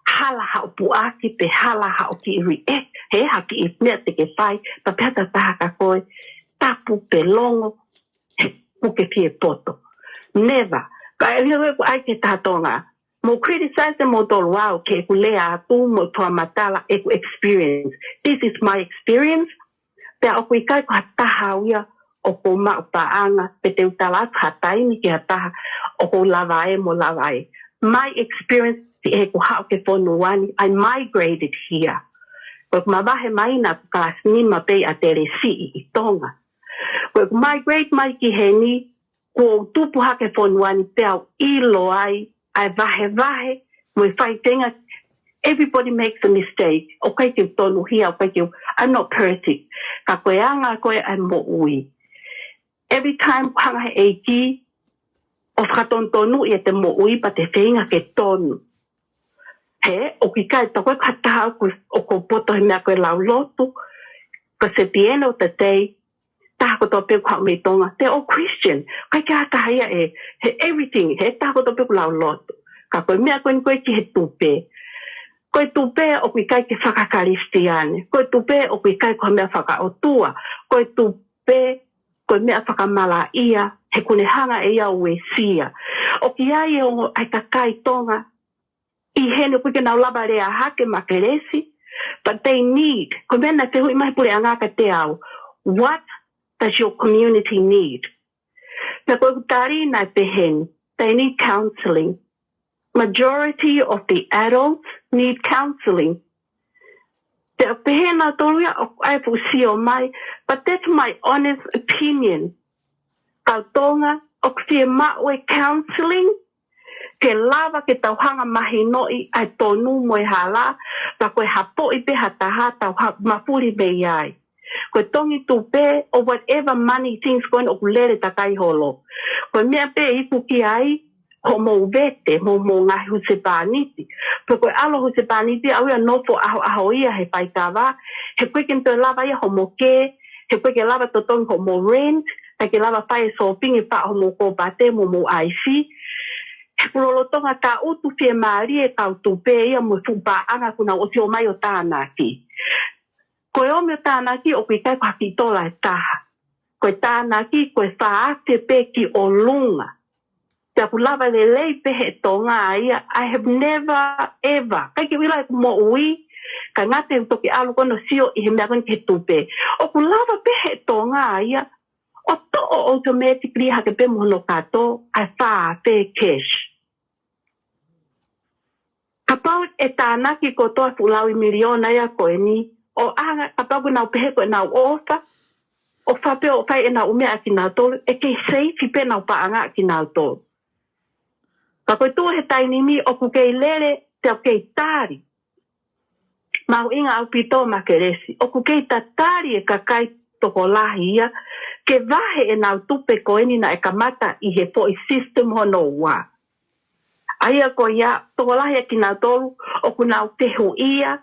hala haʻo puʻaki pe hala haʻo kiʻi react, he ha kiʻi meʻa te ke fai, pea pehē atu ha taha kia koe, tapu pe longo, he puke fiepoto. Never. Ka ʻe lea ko ē ʻai ki he taha Tonga. Mou criticize moutolu au ki heʻeku lea atu mo e fakamatala ʻeku experience. This is my experience. Pea ʻoku ʻikai ko ha taha au ia ʻoku ou maʻu paʻanga, pe te u tala atu ha taimi ki ha taha ʻoku ou lava ē mo lava ē. My experience, siʻi heʻeku haʻu ki he fonua ni, I migrated here. Ko ʻeku mavahe mai naʻa ku kalasi nima pē ʻi ʻAtelesiʻi ʻi Tonga. Ko ʻeku migrate mai ki heni, kuo u tupu hake he fonua ni pea u ʻilo ai, ʻa e vahevahe, mo e faifeinga, everybody makes a mistake. ʻOku ʻikai ke u tonuhia, ʻoku ʻikai ke u, I'm not perfect. Ka ko e anga ko ē ʻa e moʻui. Every time hanga he ʻEiki, ʻo fakatonutonu ʻiate moʻui pea te feinga ke tonu. He, ʻoku ʻikai, tā ko ē ko ha taha ʻoku, ʻoku poto he meʻa ko e lau lotu, because at the end of the day, taha kotoa pē ʻoku haʻu mei Tonga, they're all Christian. ʻIkai ke ʻi ai ha taha ia ʻe, he everything, he taha kotoa pē ʻoku lau lotu. Ka ko e meʻa ko eni ko ē ki he tupe. Ko e tupe ʻoku ʻikai ke fakakalisitiane. Ko e tupe ʻoku ʻikai ko ha meʻa fakaʻotua. Ko e tupe, ko e meʻa fakamalaʻia, he ʻoku ne hanga ʻe ia ʻo uesia. ʻOku ʻi ai e ongo ʻa e kakai Tonga, ʻi heni ʻoku ʻikai ke nau lava lea hake Makelesi, but they need, ko e meʻa naʻe fehuʻi mai he puleʻanga kiate au, what does your community need? Pea ko ʻeku tali naʻe pehē ni, they need counselling. Majority of the adults need counselling. Te u pehē nautolu ia ʻoku ʻai fuʻu sio mai, but that's my honest opinion. Kau Tonga, ʻoku fiemaʻu e counselling, ke lava ke tau hanga mahinoʻi ʻa e tonu mo e hala, pea ko e hapoʻi pē ha taha tau ha-, mafuli mei ai. Ko e tongi tupe, or whatever money things ko ena ʻoku lele takai holo. Ko e meʻa pē iku ki ai, hoʻomou vete, mo hoʻomou ngaahi husepāniti. Pe ko e ʻalu husepāniti ʻaʻau ia nofo ʻahoʻaho ia he faikava, he ʻoku ʻikai ke ne toe lava ia hoʻomo kē, he ʻoku ʻikai ke lava totongi hoʻomo rent, ʻikai ke lava fai e sōpingi ʻe faʻo hoʻomo kōpate mo hoʻomo ʻaisi. He ʻoku lolotonga ka utu fiemālie e kau tupe ia mo e fuʻu paʻanga kuo nau ʻosi ō mai ʻo tānaki. Ko e ō mai ʻo tānaki ʻoku ʻikai ko ha kiʻi tola ʻe taha. Ko e tānaki, ko e fā afe pē ki ʻolunga. Pea ʻoku lava lelei pē he Tonga ia, I have never, ever. ʻIkai ke u ʻilo ʻeku moʻui, ka ngata he toki ʻalu ko ena ʻo sio ʻi he meʻa ko ena ki he tupe. ʻOku lava pē he Tonga ia, ʻo toʻo automatically hake pē mo hono kato, ʻa e fā afe cash. Kapau ʻe tānaki kotoa fuʻu laui miliona ia ko eni, ʻo ʻanga, kapau ʻoku nau pehē ko ʻenau ʻofa, ʻofa pē ʻo fai ʻenau meʻa ʻakinautolu, ʻe kei seifi pē ʻenau paʻanga ʻakinautolu. Ka ko e tuʻu he taimi ni ʻoku kei lele, te u kei tali. Mahuʻinga ʻaupito Makelesi, ʻoku kei tatali e kakai tokolahi ia, ke vahe ʻenau tupe ko eni naʻe kamata ʻi he foʻi system hono ua. ʻA ia ko ia, tokolahi ʻakinautolu, ʻoku nau fehuʻia,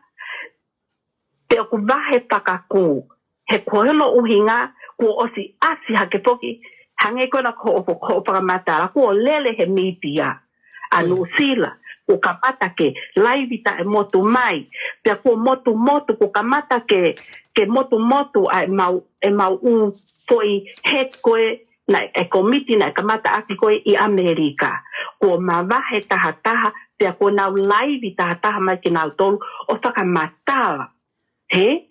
pe ʻoku vahe fakakū. He ko hono ʻuhinga, kuo ʻosi ʻasi hake foki, hangē ko ena ko hoʻo, hoʻo fakamatala, kuo lele he mītia. ʻA Nuʻusila, kuo kamata ke laivi taʻemotu mai, pea kuo motumotu, kuo kamata ke, ke motumotu ʻa e mau, e mau ʻū foʻi head ko ē, naʻe, e komiti naʻe kamata ʻaki ko ē ʻi ʻAmelika. Kuo mavahe tahataha, pea kuo nau laivi tahataha mai kinautolu ʻo fakamatala. He,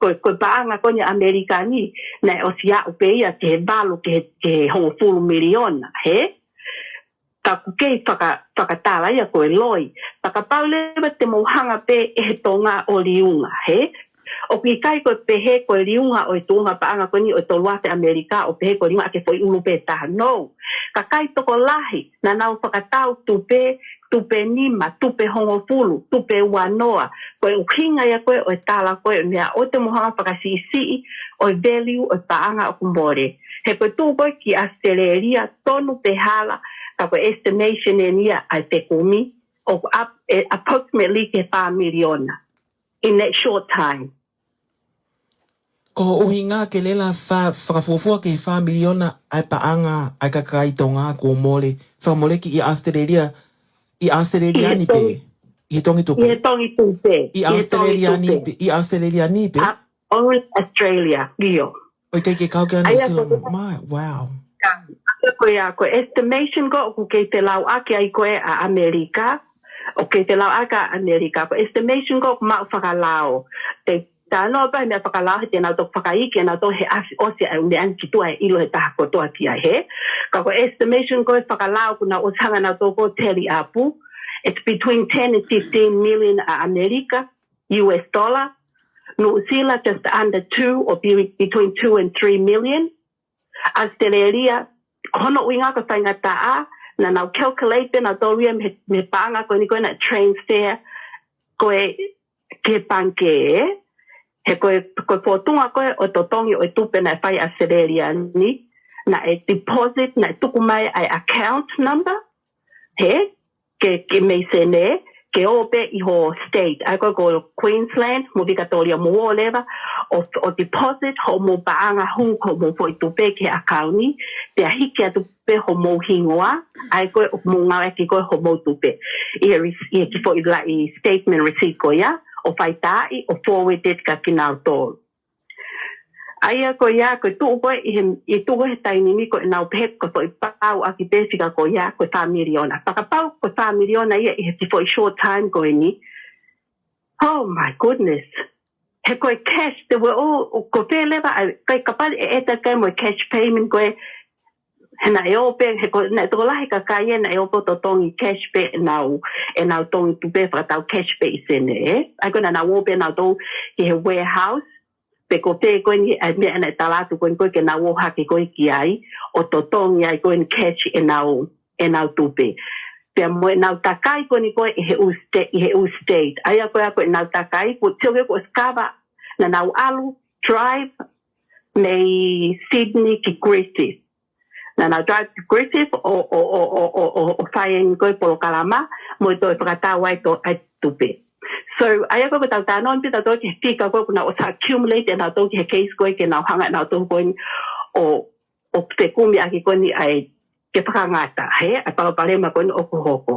ko, ko e paʻanga ko eni ʻa ʻAmelika ni, naʻe ʻosi aʻu pē ia ki he valu ki he, ki he hongofulu miliona, he? Ka ʻoku kei faka-, fakatala ia ko e loi. Fakapau leva te mou hanga pē ʻe he Tonga ʻo liunga, he? ʻOku ʻikai ko e pehē ko e liunga ʻo e tuʻunga paʻanga ko eni ʻo e tolu afe ʻAmelika ʻo pehē ko e liunga ʻaki e foʻi ʻulu pē taha. No. Kakai tokolahi, naʻa nau fakatau tupe, tupe nima, tupe hongofulu, tupe uanoa. Ko e ʻuhinga ia ko ē ʻo e tala ko ē meʻa ʻoua te mou hanga fakasiʻisiʻi ʻo e value ʻo e paʻanga ʻoku mole. He ko e tuʻu ko ē ki ʻAositelēlia, tonu pe hala, ka ko e estimation eni ia ʻa e fekumi, ʻoku ap-, e, approximately ki he fā miliona in that short time. Ko hoʻo ʻuhinga ke lele fa-, fakafuofua ki he fā miliona ʻa e paʻanga ʻa e kakai Tonga kuo mole, fakamoleki ʻi ʻAositelēlia, ʻi ʻAositelēlia ni pē, ʻi he tongi tupe. ʻI he tongi tupe. ʻI ʻAositelēlia ni pē, ʻi ʻAositelēlia ni pē. Only Australia, ʻio. ʻOku ʻikai ke kau ki ai Nuʻusila mo, my, wow. ʻA ia ko ia, ko e estimation ko ē ʻoku kei felauʻaki ai ko ē ʻa ʻAmelika, ʻoku kei felauʻaki ʻa ʻAmelika, ko e estimation ko ē ʻoku maʻu fakalao. Te tano pa meʻa fakalao he te nau toki fakaikiiki ʻenau toki he ʻasi ʻosi ʻa e meʻa ni ki tuʻa ʻe ʻilo he taha kotoa ki ai he. Ka ko e estimation ko ē fakalao kuo nau ʻosi hanga ʻenau toki teli ʻapu. It's between ten and fifteen million ʻa ʻAmelika, U S dollar. Nuʻusila just under two or be-, between two and three million. ʻAositelēlia, ko hono ʻuhinga ko e faingataʻa, naʻa nau calculate pē nautolu ia mei he, mei he paʻanga ko eni ko ē naʻe transfer ko ē ki he pangikē, he ko e, ko e fōtunga ko ē ʻo e totongi ʻo e tupe naʻe fai ʻi ʻAositelēlia ni, naʻe deposit, naʻe tuku mai ʻa e account number, he, ke, ke mei Senē, ke ō pē ʻi ho state, ʻa ia ko, ko Queensland, mo Victoria mo ʻoleva, ʻo, ʻo deposit hoʻomou paʻanga hū, hoʻomou foʻi tupe ki he ʻakauni, pea hiki atu pē hoʻomou hingoa, ʻa ia ko ē ʻoku mou ngāueʻaki ko ē hoʻomou tupe. ʻI he rec-, ʻi he kiʻi foʻi la-, ʻi statement receipt ko ia, ʻo fai tā ʻi, ʻo forwarded kia kinautolu. ʻA ia ko ia, ko e tuʻu ko ē ʻi he, ʻi he tuʻu ko ē he taimi ni ko ʻenau pehē ko e foʻi pauʻaki pē fika ko ia, ko e fā miliona. Fakapau ko e fā miliona ia ʻi he kiʻi foʻi short time ko eni. Oh my goodness. He ko e cash, te ue o, o ko fē leva, ʻa e, kai kapali ʻe ʻeta kai mo e cash payment ko ē, He naʻe ō pē, he ko, naʻe tokolahi e kakai ē naʻe ō pē ʻo totongi cash pē ʻenau, ʻenau tongi tupe fakatau cash pē ʻi Senē, ē. ʻA ia ko ē naʻa nau ō pē nautolu ki he warehouse, pe ko fē ko eni ʻa e meʻa naʻe tala atu ko eni ko ē ke nau ō hake ko ē ki ai, ʻo totongi ai ko eni cash ʻenau, ʻenau tupe. Pea mo ʻenau takai ko eni ko ē ʻi he ʻū state, ʻi he ʻū state. ʻA ia ko ē ko ʻenau takai, ko, sio ki ai ko e sikava, naʻa nau ʻalu, drive, mei Sydney ki Griffith. Naʻa nau drive to Griffith ʻo, ʻo, ʻo fai eni ko e polokalama, mo e toe fakatau ai to, ʻa e tupe. So, ʻa ia ko ē ko ʻetau talanoa pē tautolu ki he fika ko ē kuo nau ʻosi accumulate ʻenautolu ki he case ko ē ke nau hanga ʻenautolu ko eni ʻo, ʻo fekumi ʻaki ko eni ʻa e ke fakangata, hē, ʻa e palopalema ko eni ʻoku hoko.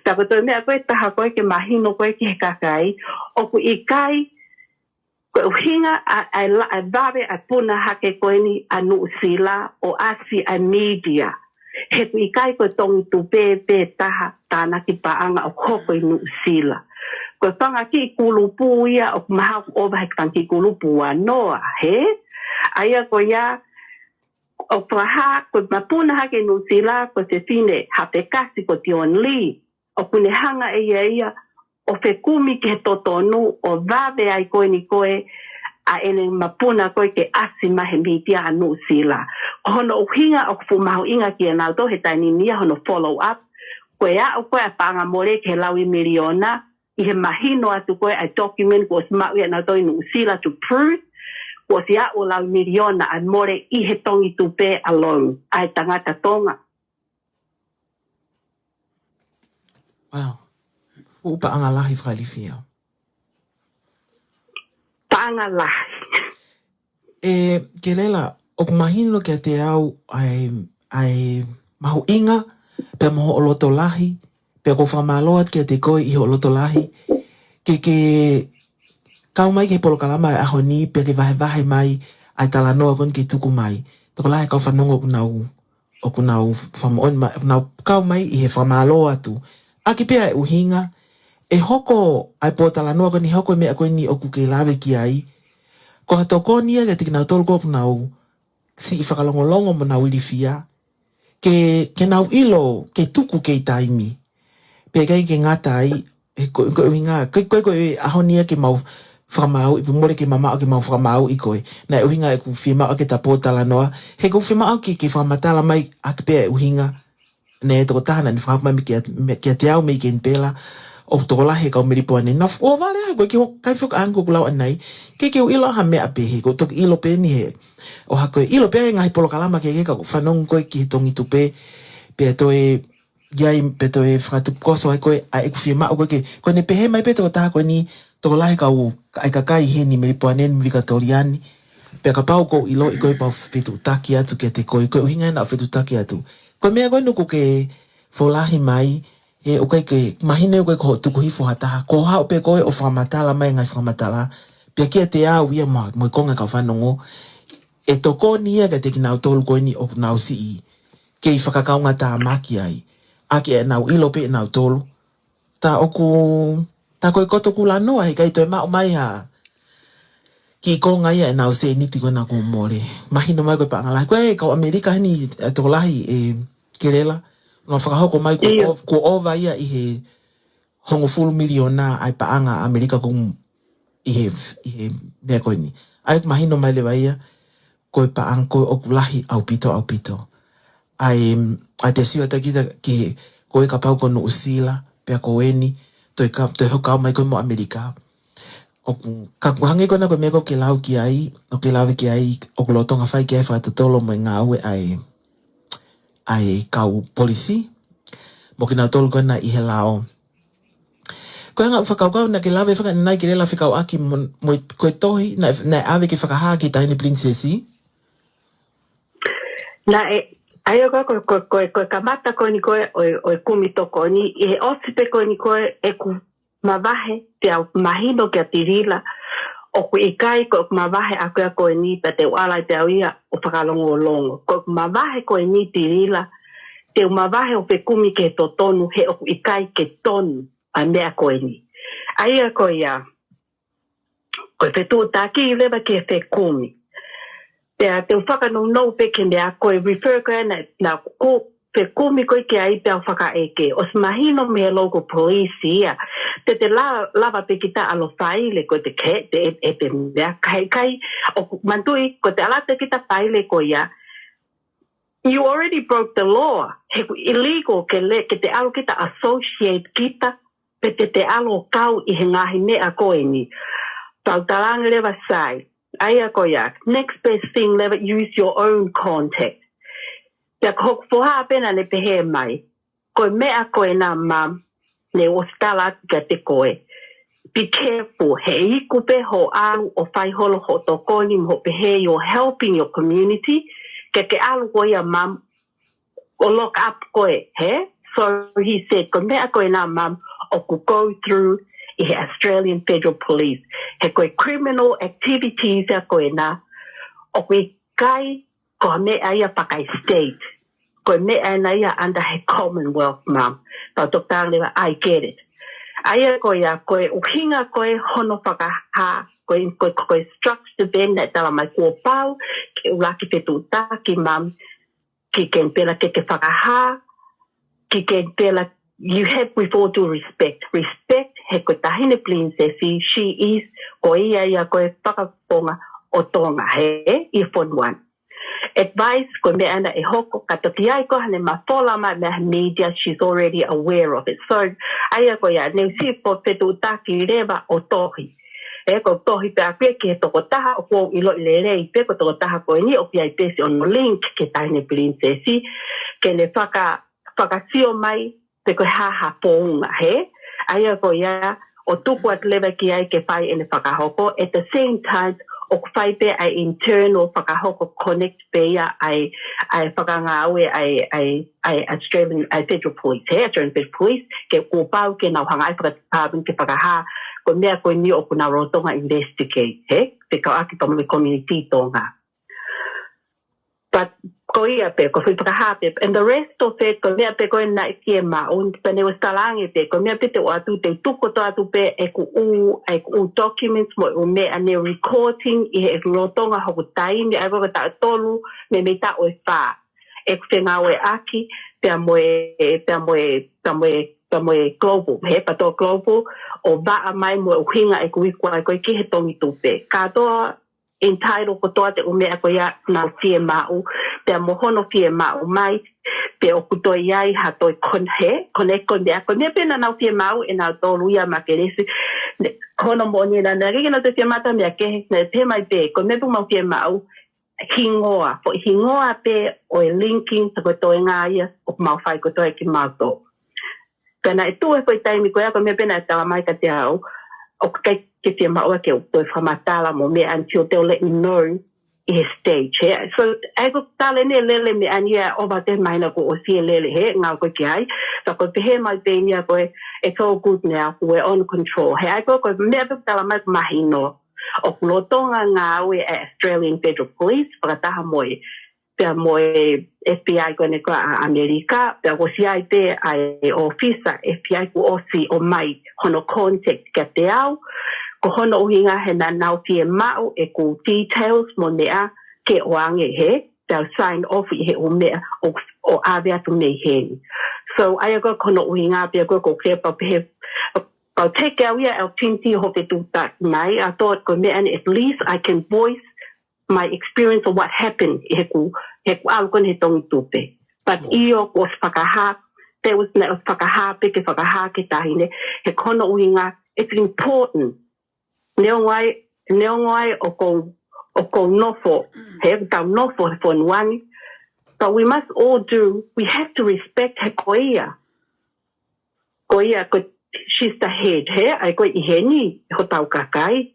Pea ko e toe meʻa ko ē ʻe taha ko ē ke mahino ko ē ki he kakai, ʻoku ʻikai ko e ʻuhinga ʻa, ʻa e la-, ʻa e vave ʻa e puna hake ko eni ʻa Nuʻusila ʻo ʻasi ʻa e media. He ʻoku ʻikai ko e tongi tupe pē taha tānaki paʻanga ʻoku hoko ʻi Nuʻusila. Ko e fanga kiʻi kulupu ia ʻoku mahalo ʻoku ʻova he fanga kiʻi kulupu ua noa, hē? ʻA ia ko ia, ʻoku fakahā, ko e mapuna hake ʻi Nuʻusila, ko e fefine Hafekasi ko Dion Lee, ʻoku ne hanga ʻe ia ia ʻo fekumi ki he totonu ʻo vave ai ko eni ko ē ʻa ʻene mapuna ko ē ke ʻasi mai he media ʻa Nuʻusila. Ko hono ʻuhinga ʻoku fuʻu mahuʻinga kia nautolu he taimi ni ia hono follow up, ko e aʻu ko ē ʻa e paʻanga mole ki he laui miliona, ʻi he mahino atu ko ē ʻa e document kuo ʻosi maʻu ia ʻe nautolu ʻi Nuʻusila to prove, kuo ʻosi aʻu ʻo laui miliona ʻa e mole ʻi he tongi tupe alone, ʻa e tangata Tonga. Wow. Fuʻu paʻanga lahi fakailifia. Paʻanga lahi. ʻE, Kelela, ʻoku mahino kiate au ʻa e, ʻa e mahuʻinga, pea mo hoʻo loto lahi, pea ʻoku ou fakamālō atu kiate koe ʻi hoʻo loto lahi, ke, ke kau mai ki he polokalama ʻo e ʻaho ni, pea ke vahevahe mai ʻa e talanoa ko eni ke tuku mai. Tokolahi e kau fanongo ʻoku nau ʻoku nau fakamoʻoni mai, ʻoku nau kau mai ʻi he fakamālō atu. ʻAki pē ʻa e ʻuhinga, ʻe hoko ʻa e pōtalanoa ko eni, hoko e meʻa ko eni ʻoku ke lave ki ai, ko ha tokoni ia kiate kinautolu ko ē ʻoku nau siʻi fakalongolongo mo nau ilifia, ke, ke nau ʻilo, ke tuku kei taimi. Pea ʻikai ke ngata ai, he ko, ko e ʻuhinga, ko, ko, ko e ʻaho ni ia ke mau fakamāuʻi, pe mole ke mamaʻo ke mau fakamāuʻi koe. Naʻe ʻuhinga ʻeku fiemaʻu ʻaki ʻeta pōtalanoa, he ʻoku ou fiemaʻu ke, ke fakamatala mai ʻaki pē ʻa e ʻuhinga, naʻe tokotaha naʻa ne fakahoko mai mei kia, mei kiate au mei Kenipela, ʻoku tokolahi e kau Melipoane. Naʻa ʻohovale ai ko e kiʻi ho-, kae fakaʻange ʻoku lau ʻanenai, ke, ke u ʻilo ha meʻa pehē, ʻoku ou toki ʻilo pē eni he, ʻo hangē ko e ʻilo pē ʻa e ngaahi polokalama kehekehe ka ʻoku fanongo koe ki he tongi tupe, pea toe ʻi ai pē toe fakatupu koso ai ko ē, ʻa ʻeku fiemaʻu ko ē ke, ko ʻene pehē mai pē tokotaha ko eni, tokolahi e kau, ʻa e kakai heni Melipoane ni mo Vikatōlia ni, pea kapau ʻoku ou ʻiloʻi koe pea u fetuʻutaki atu kiate koe, ko e ʻuhinga ia naʻa ku fetuʻutaki atu. Ko e meʻa ko eni ʻoku ke folahi mai, ē, ʻoku ʻikai ke, mahino ʻoku ʻikai ko hoʻo tuku hifo ha taha, ko hoʻo haʻu pē koe ʻo fakamatala mai e ngaahi fakamatala, pea kiate au ia mo, mo e konga e kau fanongo, ʻe tokoni ia kiate kinautolu ko eni ʻoku nau siʻi kei fakakaungatāmaki ai. ʻAki ʻenau ʻilo pē ʻenautolu. Tā ʻoku, tā ko e koto kulanoa he ʻikai toe maʻu mai ha kiʻi konga ia ʻenau sēniti ko ena kuo mole. Mahino mai ko e paʻanga lahi. Ko e kau ʻAmelika heni, ē, tokolahi, ē, Kelela. Nau fakahoko mai kuo ʻo-, kuo ʻova ia ʻi he hongofulu miliona ʻa e paʻanga ʻAmelika ko ē ʻi he, ʻi he meʻa ko eni. ʻA ia ʻoku mahino mai leva ia, ko e paʻanga ko ē ʻoku lahi ʻaupito, ʻaupito. ʻA e, ʻa e te sio atu kita ki he, ko e kapau ko Nuʻusila, pea ko eni, toe ka, toe hoko mai ko ē mo ʻAmelika. ʻOku, ka ʻoku hangē ko ena ko e meʻa ko ē ʻoku ke lau ki ai, ʻoku ke lave ki ai, ʻoku lolotonga fai ki ai fakatotolo mo e ngāue ʻa e, ʻa e kau polisi, mo kinautolu ko ena ʻi he lao. Ko e anga ʻeku fakakaukau naʻa ke lave fakaʻanenai Kelela fekauʻaki mo, mo e, ko e tohi, naʻe, naʻe ʻave ke fakahā ki he Taʻahine Pilinisesi. Naʻe, ʻa ia ko, ko, ko, ko, ko e kamata ko eni ko ē, ʻo e, ʻo e kumi tokoni, ʻi he ʻosi pē ko eni ko ē, ʻeku mavahe, pea u mahino kia Tilila, ʻoku ʻikai ko ʻeku mavahe ʻaʻaku ia ko eni, pea te u ʻalu ai pē au ia ʻo fakalongolongo. Ko ʻeku mavahe ko eni Tilila, te u mavahe ʻo fekumi ki he totonu, he ʻoku ʻikai ke tonu ʻa e meʻa ko eni. ʻA ia ko ia, ko e fetuʻutaki leva ki he fekumi. Pea te u fakanounou pē ki he meʻa ko e refer ko ē naʻa, naʻa ku, pe kumi ko ē ki ai pea u fakaʻeke. ʻOsi mahino mei he local police ia. Te te la, lava pē kita ʻalu ʻo faile ko e te ke, te e, e te meʻa kai kai. ʻOku manatuʻi ko e te ʻalu atu kita faile ko ia. You already broke the law. He ʻoku illegal ke le, ke te ʻalu kita associate kita, pe te te ʻalu ʻo kau ʻi he ngaahi meʻa ko eni. Pea u talaange leva sai. ʻA ia ko ia, next best thing leva, use your own contact. Pea ko hoku foha pē naʻa ne pehē mai. Ko e meʻa ko ena, Mum, ne u ʻosi tala atu kiate koe. Be careful, he iku pē hoʻo ʻalu ʻo fai holo hoʻo tokoni mo hoʻo pehē you're helping your community, ke ke ʻalu ko ia, Mum, ʻo lock up koe, he? So he said, ko e meʻa ko ena, Mum, ʻoku go through ʻi he Australian Federal Police. He ko e criminal activities ia ko ena, ʻoku ʻikai ko ha meʻa ia faka-state. Ko e meʻa ena ia under he Commonwealth, Mum. Pea u toki talaange leva, I get it. ʻA ia ko ia, ko e ʻuhinga ko ē hono fakahā, ko e, ko e, ko e structure pē naʻe tala mai kuo pau ke ʻuluaki fetuʻutaki, Mum, ki Kenipela ke ke fakahā, ki Kenipela, you have, with all due respect, respect, he ko e Taʻahine Pilinisesi, she is, ko ia ia ko e fakafofonga ʻo Tonga, he, ʻi he fonua ni. Advice, ko e meʻa ena ʻe hoko, ka toki ʻi ai ko haʻane mafola mai mei he media, she's already aware of it. So, ʻa ia ko ia, ne u siʻi fetuʻutaki leva ʻo tohi. Ē, ko e tohi pē ʻaku ia ki he tokotaha ʻoku ou ʻiloʻi lelei pē, ko e tokotaha ko eni ʻoku ʻi ai pē siʻono link ki he Taʻahine Pilinisesi, ke ne faka, fakasio mai pe ko e hā ha founga, he? ʻA ia ko ia, ʻo tuku atu leva ki ai ke fai ʻene fakahoko. At the same time, ʻoku fai pē ʻa e internal fakahoko connect pē ia ʻa e, ʻa e fakangāue ʻa e, ʻa e, ʻa e Australian, ʻa e Federal Police, he? Australian Federal Police, ke kuo pau ke nau hanga ʻe he faka-department ke fakahā ko e meʻa ko eni ʻoku nau lolotonga investigate, he? Fekauʻaki pea mo e community Tonga. But ko ia pē, ko e foʻi fakahā pē, and the rest of it, ko e meʻa pē ko ē naʻe fiemaʻu, pea ne u ʻosi talaange pē, ko e meʻa pē te u ʻoatu, te u tuku kotoa atu pē ʻeku ʻū, ʻeku ʻū documents mo e ʻū meʻa ne recording ʻi he lolotonga hoku taimi, ʻa ia ko e taʻu ʻe tolu, meimei taʻu ʻe fā. ʻEku fengāueʻaki, pea mo e, pea mo e, pea mo e, pea mo e Global, he? Pea toʻo Global, ʻo vaʻa mai mo e ʻuhinga ʻeku iku ai ko ē ki he Tongitupe. Kātoa, entitled kotoa e ʻū meʻa ko ia nau fiemaʻu, pea mo hono fiemaʻu mai, pe ʻoku toe ʻi ai ha toe con-, he, connect ko e meʻa, ko e meʻa pē naʻa nau fiemaʻu ʻe nautolu ia Makelesi, ne, ko hono moʻoni naʻa, naʻe ʻikai ke nau toe fiemaʻu ha meʻa kehe, naʻe pehē mai pē, ko e meʻa pē ʻoku mau fiemaʻu, hingoa, foʻi hingoa pē ʻo e linking, tā ko e toenga ia, ʻoku mau fai kotoa ʻe kimautolu. Ka naʻe tuʻu he foʻi taimi ko ia ko e meʻa pē naʻe tala mai kiate au, ʻoku ʻikai ke fiemaʻu ke u toe fakamatala mo meʻa until they'll let me know ʻi he stage, he? So, ʻa ia ko e tala eni e lele meʻa ni ia ʻo ʻova te mahina kuo ʻosi e lele, he? Ngāue ko ē ki ai. Pea ko e pehē mai pē eni ia ko e, it's all good now, we're on control. He ʻa ia ko e, ko e meʻa pē ʻoku tala mai ʻoku mahino. ʻOku lolotonga ngāue ʻa e Australian Federal Police, fakataha mo e pea mo e F B I ko eni ko ē ʻa ʻAmelika, pea kuo ʻosi ʻi ai pē ʻa e ʻōfisa F B I kuo ʻosi ʻomai hono contact kiate au, ko hono ʻuhinga he naʻa nau fiemaʻu ʻeku details mo e meʻa ke ʻoange, he, pea u sign off ʻi he ʻū meʻa ʻo, ʻo ʻave atu mei heni. So, ʻa ia ko e, ko hono ʻuhinga pē ia ko e, ko e pau pē he, pau take au ia e opportunity ʻo fetuʻutaki mai, I thought ko e meʻa ni, at least I can voice my experience of what happened ʻi heʻeku, heʻeku ʻalu ko eni he Tongitupe. But ʻio, kuo ʻosi fakahā, that was, naʻe ʻosi fakahā pē ke fakahā ki he taʻahine, he ko hono ʻuhinga, it's important. Neongo ai, neongo ai ʻoku ou, ʻoku ou nofo, he ʻoku tau nofo he fonua ni, but we must all do, we have to respect he ko ia. Ko ia, ko, she's the head, he, ʻa ia ko ē ʻi heni, hotau kakai.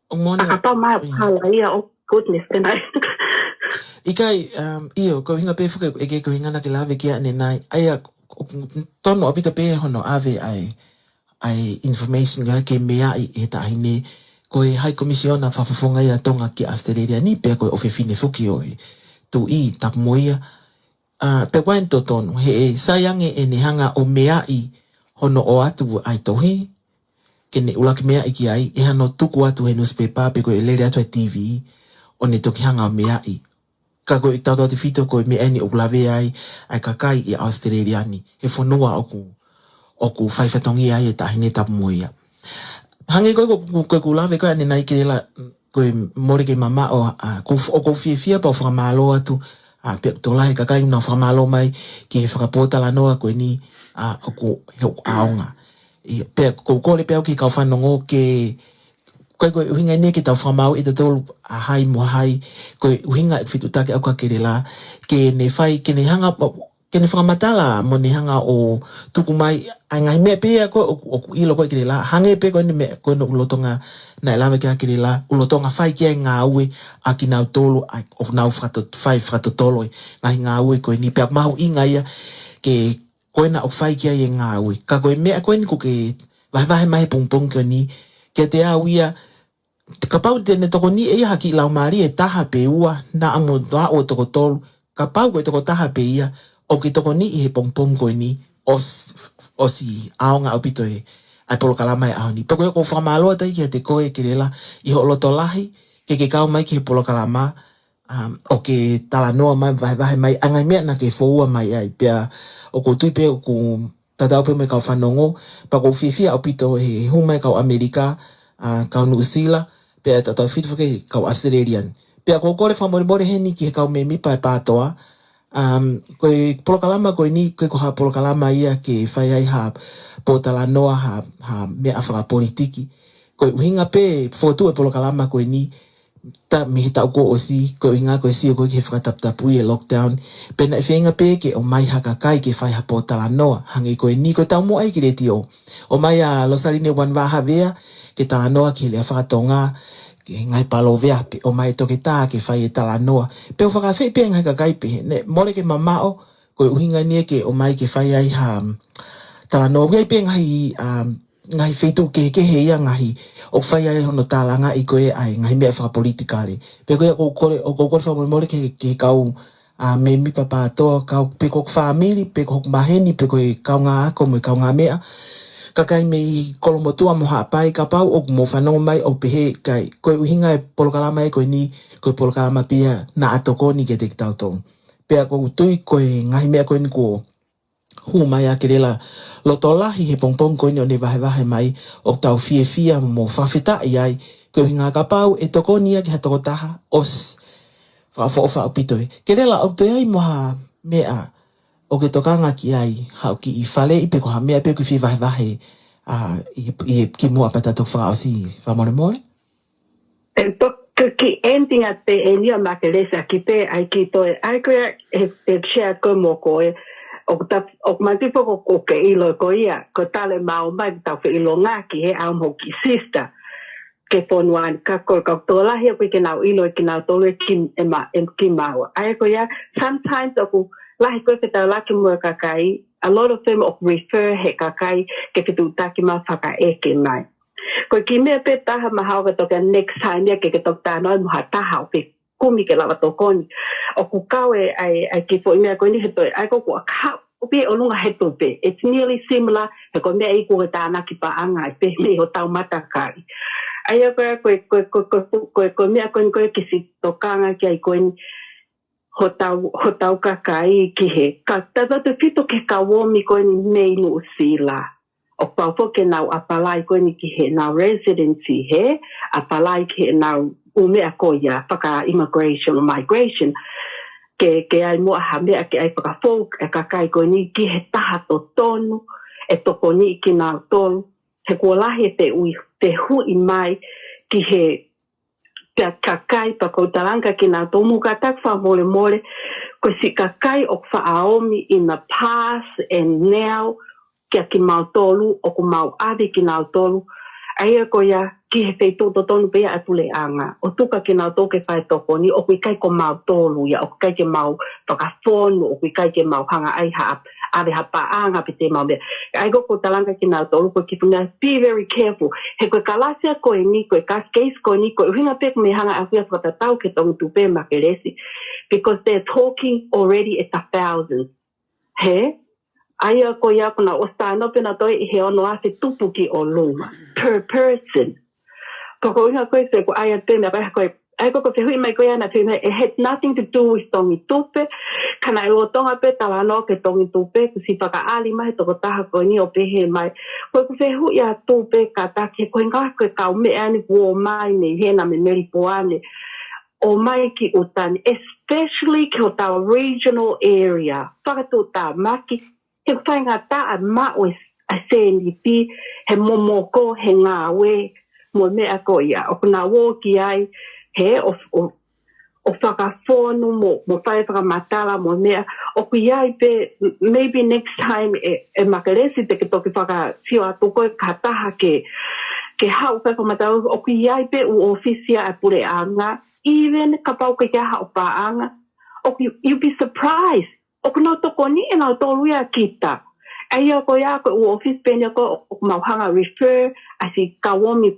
ʻO mona. Kapau mai ʻoku hala ia, oh goodness, then I ʻIkai, um, ʻio, ko e ʻuhinga pē foki ʻeku ʻeke ko e ʻuhinga naʻa ke lave ki ai ʻanenai. ʻA ia, ʻoku tonu ʻaupito pē hono ʻave ʻa e, ʻa e information ko ia ke meaʻi ʻe he taʻahine, ko e High Commissioner fakafofonga ia ʻa Tonga ki ʻAositelēlia ni, pea ko e ʻofefine foki ʻo e Tuʻi Tapumoʻia. ʻA, pea ko e totonu, he ʻe sai ange ʻene hanga ʻo meaʻi hono ʻoatu ʻa e tohi, ke ne ʻuluaki meaʻi ki ai, ʻi hano tuku atu he newspaper pe ko e lele atu he T V, ʻo ne toki hanga ʻo meaʻi. Ka ko e tautautefito ko e meʻa eni ʻoku lavea ai ʻa e kakai ʻi ʻAositelēlia ni, he fonua ʻoku, ʻoku faifatongia ai e taʻahine tapu mo ia. Hangē ko e, ko, ko, ko ʻeku lave ko ē ʻanenai Kelela, ko e mole ke mamaʻo, ʻa, ko, ʻoku ou fiefia pea u fakamālō atu, ʻa, pea ʻoku tokolahi e kakai naʻa nau fakamālō mai ki he fakapōtalanoa ko eni, ʻa, ʻoku, he ʻoku ʻaonga. ʻIo, pea ʻoku ou kole pē au ki he kau fanongo ke, ko e, ko e ʻuhinga eni ke tau fakamaauʻi ʻe tautolu ʻa hai mo hai, ko e ʻuhinga ʻeku fetuʻutaki ʻaʻaku kia Kelela, ke ne fai, ke ne hanga, ke ne fakamatala mo ne hanga ʻo tuku mai ʻa e ngaahi meʻa pē ia ko ē ʻoku, ʻoku ʻilo ko ē Kelela, hangē pē ko eni meʻa ko eni ʻoku lolotonga naʻe lave ki ai Kelela, ʻoku lolotonga fai ki ai e ngāue ʻa kinautolu, ʻa, ʻoku nau fakatot-, fai fakatotolo e ngaahi ngāue ko eni, pea ʻoku mahuʻinga ia ke ko ena ʻoku fai ki ai e ngāue. Ka ko e meʻa ko eni ʻoku ke vahevahe mai he pongipongi ko eni, kiate au ia, kapau te ne tokoniʻi ʻe ia ha kiʻi laumālie ʻe taha pe ua, naʻa mo aʻu ʻo toko tolu, kapau ko e toko taha pē ia, ʻoku ke tokoniʻi he pongipongi ko eni, ʻos-, ʻosi ʻaonga ʻaupito e, ʻa e polokalama he ʻaho ni. Pea ko ia ʻoku ou fakamālō atu ai kiate koe Kelela, ʻi hoʻo loto lahi, ke ke kau mai ki he polokalama, um, ʻo ke talanoa mai, vahevahe mai, ʻa e ngaahi meʻa naʻa ke foua mai ai, pea ʻoku ou tui pē ʻoku tatau pē mo e kau fanongo, pea ʻoku ou fiefia ʻaupito he hū mai e kau ʻAmelika, ʻa, kau Nuʻusila, pea tautautefito foki e kau ʻAositelēlia ni. Pea ʻoku ou kole fakamolemole heni ki he kau mēmipa e PATOA, um, ko e polokalama ko eni, ko e ko ha polokalama ia ke fai ai ha pōtalanoa, ha, ha meʻa fakapolitiki. Ko e ʻuhinga pē fokotuʻu e polokalama ko eni, ta-, mei he taʻu kuo ʻosi, ko e ʻuhinga ko e sio ko ē ki he fakataputapui e lockdown. Pea naʻe feinga pē ke ʻomai ha kakai ke fai ha pōtalanoa. Hangē ko eni ko e taumuʻa ia ki he letiō. ʻOmai ʻa Losaline Uanavā Havea, ke talanoa ki he lea faka-Tonga, ki he ngaahi palōveape, ʻomai e toketā ke fai e talanoa. Pea u fakaafeʻi pē ngaahi kakai pē, ne mole ke mamaʻo, ko e ʻuhinga eni ke ʻomai ke fai ai ha, um, talanoa. ʻOku ʻi ai pē ngaahi, um, ngaahi feituʻu kehekehe ia ngaahi, ʻoku fai ai hono tālangaʻi ko ē ʻa e ngaahi meʻa fakapolitikale. Pea ko ia ʻoku ou kole, ʻoku ou kole fakamolemole ki he, ki he kau, ʻa, mēmipa PATOA, kau pē ko hoku fāmili, pe ko hoku maheni, pe ko e kaungā ako mo e kaungāmeʻa. Kakai mei Kolomotuʻa mo Haʻapai, kapau ʻoku mou fanongo mai ʻo pehē ʻikai, ko e ʻuhinga e polokalama ia ko eni, ko e polokalama pē ia naʻa tokoni kiate kitautolu. Pea ʻoku ou tui ko e ngaahi meʻa ko eni kuo hū mai ʻa Kelela loto lahi he pongipongi ko eni ʻo ne vahevahe mai, ʻoku tau fiefia mo fakafetaʻi ai, ko e ʻuhinga kapau ʻe tokoni ia ki ha tokotaha, ʻosi fakaʻofoʻofa ʻaupito ē. Kelela, ʻoku toe ʻi ai mo ha meʻa ʻoku ke tokanga ki ai, haʻo kiʻi faleʻi pe ko ha meʻa pē ʻoku ke fie vahevahe, ʻa, ʻi, ʻi he kimuʻa pea ta toki fakaʻosi fakamolemole? And to, to ki ending ʻa te eni ʻa Makelesi ʻaki pē ʻa e kiʻi toe, ʻa ia ko ia he, he share ko ē mo koe, ʻoku ta, ʻoku mātuʻaki foki ʻoku ke ʻilo ko ia, ko e tale mau mai tau feʻilongaki he ʻaho mo hoku kiʻi sister, ke fonua ni ka ko e kau tokolahi ʻoku ʻikai ke nau ʻilo ʻe kinautolu ʻe ki, ʻe ma, ʻe ki maua. ʻA ia ko ia, sometimes ʻoku lahi ko ē fetaulaki mo e kakai, a lot of them ʻoku refer he kakai ke fetuʻutaki mai fakaʻeke mai. Ko e kiʻi meʻa pē taha mahalo ka toki next time ia ke ke toki talanoa mo ha taha ʻo fekumi ke lava tokoni. ʻOku kau e, ʻa e, ʻa e kiʻi foʻi meʻa ko eni he toe, ʻa ia ko ʻeku ʻakau pē ʻolunga he tupe. It's nearly similar, he ko e meʻa ia ʻoku ke tānaki paʻanga ai pē mei hotau matakali. ʻA ia ko e, ko e, ko e, ko e, ko e, ko e, ko e meʻa ko eni ko e kiʻi siʻi tokanga ki ai ko eni, hotau, hotau kakai ki he, ka tautautefito ki he kau ōmi ko eni mei Nuʻusila. ʻOku pau foki ke nau apply ko eni ki heʻenau residency he, apply ki heʻenau ʻū meʻa ko ia faka-immigration or migration. Ke, ke ʻai muʻa ha meʻa ke ʻai fakafou e kakai ko eni ki he taha totonu, ʻe tokoniʻi kinautolu. He kuo lahi e fehuʻi, fehuʻi mai ki he, ki he kakai pea ʻoku ou talanga kia kinautolu, mo ka taku fakamolemole, ko e siʻi kakai ʻoku faʻa ōmi in the past and now, kia kimautolu, ʻoku mau ʻave kinautolu, ʻa ia ko ia ki he feituʻu totonu pē ia ʻa e puleʻanga, ʻo tuku kinautolu ke fai tokoni, ʻoku ʻikai ko mautolu ia, ʻoku ʻikai ke mau fakafonu, ʻoku ʻikai ke mau hanga ʻai ha ʻave ha paʻanga pe te mau meʻa. ʻA ia ko ʻeku talanga kia kinautolu, ko e kiʻi foʻi meʻa, be very careful. He ko e kalasi ko eni, ko e kas-, case ko eni, ko e ʻuhinga pē ʻoku mou hanga ʻaupito ʻo fakatatau ki he Tonga Tupe Makelesi. Because they're talking already at the thousands. He? ʻA ia ko ia ʻoku nau ʻosi talanoa pē nautolu ʻi he ono afe tupu ki ʻolunga. Per person. Pea ko e ʻuhinga ko ē se ko e ʻai atu pē meʻa ko ē, ko e ʻA ia ko e fehuʻi mai ko ia naʻe fehuʻi mai, it had nothing to do with Tongitupe. Ka naʻe lolotonga pē talanoa ki he Tongitupe, kuo ʻosi fakaʻali mai he tokotaha ko eni ʻo pehē mai, ko ʻeku fehuʻi atu pē kātaki, ko e ʻuhinga ko e kaumeʻa ni kuo ō mai mei hena mei Melipoane, ō mai ki ʻuta ni, especially ki hotau regional area, fakatuʻutāmaki, he faingataʻa maʻu e, ʻa e sēniti, he momoko, he ngāue, mo e meʻa ko ia. ʻOku nau ō ki ai, he ʻo, ʻo, ʻo fakafonu mo, mo fai fakamatala mo e meʻa. ʻOku ʻi ai pē, m-, maybe next time ē, ē Makelesi te ke toki fakasio atu koe ki ha taha ke, ke haʻu fai fakamatala. ʻOku ʻi ai pē ʻū ʻōfisi ʻa e puleʻanga, even kapau ʻoku ʻikai ke ʻi ai haʻo paʻanga. ʻOku, you, you'd be surprised. ʻOku nau tokoniʻi ʻe nautolu ia kita. ʻA ia ko ia ko e ʻū ʻōfisi pē eni ko ē ʻoku mau hanga refer ʻa e siʻi kauomi,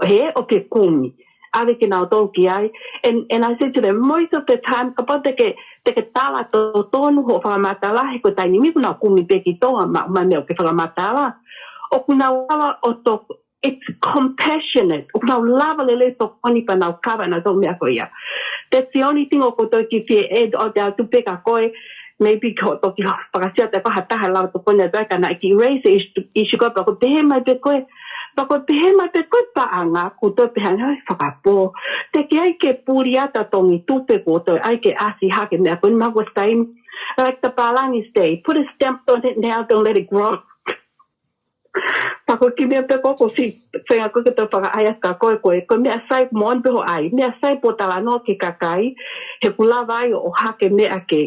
he ʻoku ke kumi. ʻAve kinautolu ki ai. And, and I said to them, most of the time, kapau te ke, te ke tala totonu hoʻo fakamatala, he ko e taimi ni kuo nau kumi pē ki Tonga, ma, ma meʻa ʻoku ke fakamatala. ʻOku nau lava ʻo to-, it's compassionate. ʻOku nau lava lelei tokoni pea nau cover ʻenautolu meʻa ko ia. That's the only thing ʻoku ou toki fie add ʻo te atu pē kia koe, maybe ko e toki fakasio atu ko ha taha lava tokoni atu ai ka naʻe kiʻi raise e issue, issue ko ē pea ko e pehē mai pē ko ē, pea ko e pehē mai pē ko e paʻanga, kuo toe pehē ange ai fakapō. Teʻeki ai ke puli atu ʻa Tongitupe kuo toe ʻai ke ʻasi hake meʻa ko eni, mahalo ko e taimi, like the pālangi say, put a stamp on it now, don't let it grow. Pea ko e kiʻi meʻa pē ko ē ʻoku ou feinga ko ē ke toe fakaʻai atu kia koe, ko e, ko e meʻa sai moʻoni pē hoʻo ʻai. Meʻa sai pē hoʻo talanoa ki he kakai, he ʻoku lava ai ʻo hake meʻa ke,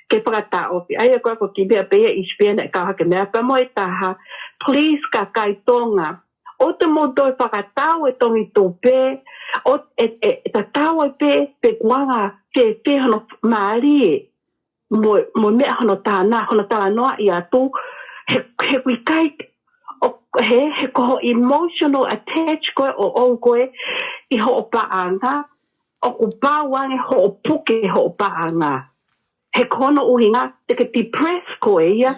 ke fakataʻofi. ʻA ia ko e, ko e kiʻi meʻa pē ia ʻi Sipeni ʻe kau hake meʻa pea mo e taha. Please kakai Tonga, ʻoua te mou toe fakatau e Tongitupe, ʻo, e, e, e tatau ai pē, pe kuo anga fēfē hono mālie mo, mo e meʻa hono tāna, hono talanoaʻi atu, he, he ʻoku ʻikai, ʻo, he, he ko hoʻo emotional attach ko ē ʻoʻou ko ē ʻi hoʻo paʻanga, ʻoku pau ange hoʻo puke hoʻo paʻanga. He ko hono ʻuhinga, te ke depress koe ia,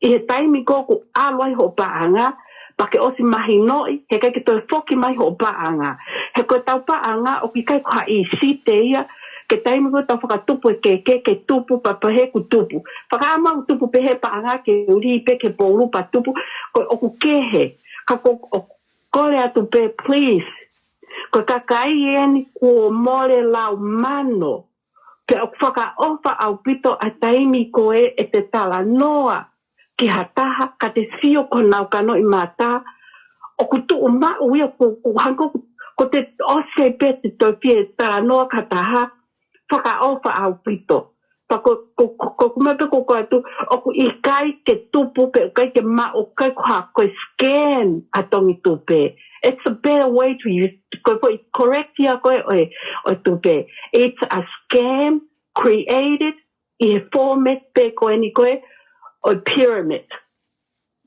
ʻi he taimi ko ē ʻoku ʻalu ai hoʻo paʻanga, pea ke ʻosi mahinoʻi, he ʻikai ke toe foki mai hoʻo paʻanga. He ko ʻetau paʻanga, ʻoku ʻikai ko ha ʻīsite ia, ki he taimi ko ē ʻoku tau fakatupu e keke, ke tupu, pea pehē kuo tupu. Fakaʻamu ʻoku tupu pehē paʻanga ke u lī pē ki he poulu pea tupu, ko e ʻoku kehe, ka ko, ʻoku kole atu pē, please. Ko e kakai eni kuo mole lau mano, pea ʻoku fakaʻofa ʻaupito ʻa e taimi ko ē ʻete talanoa ki ha taha, ka te sio ko honau kanoʻi mata, ʻoku tuʻu maʻu ia, ko, ko hangē ko, ko ʻete ʻosi pē ʻete toe fie talanoa ki ha taha, fakaʻofa ʻaupito. Pea ko, ko, ko, ko e meʻa pē ʻoku ou ʻoatu, ʻoku ʻikai ke tupu pe ʻikai ke maʻu, ʻikai ko ha, ko e scam ʻa Tongitupe. It's a better way to use, ko e foʻi correct ia ko ē ʻo e, ʻo e tupe. It's a scam created ʻi he format pē ko eni ko ē ʻo e pyramid.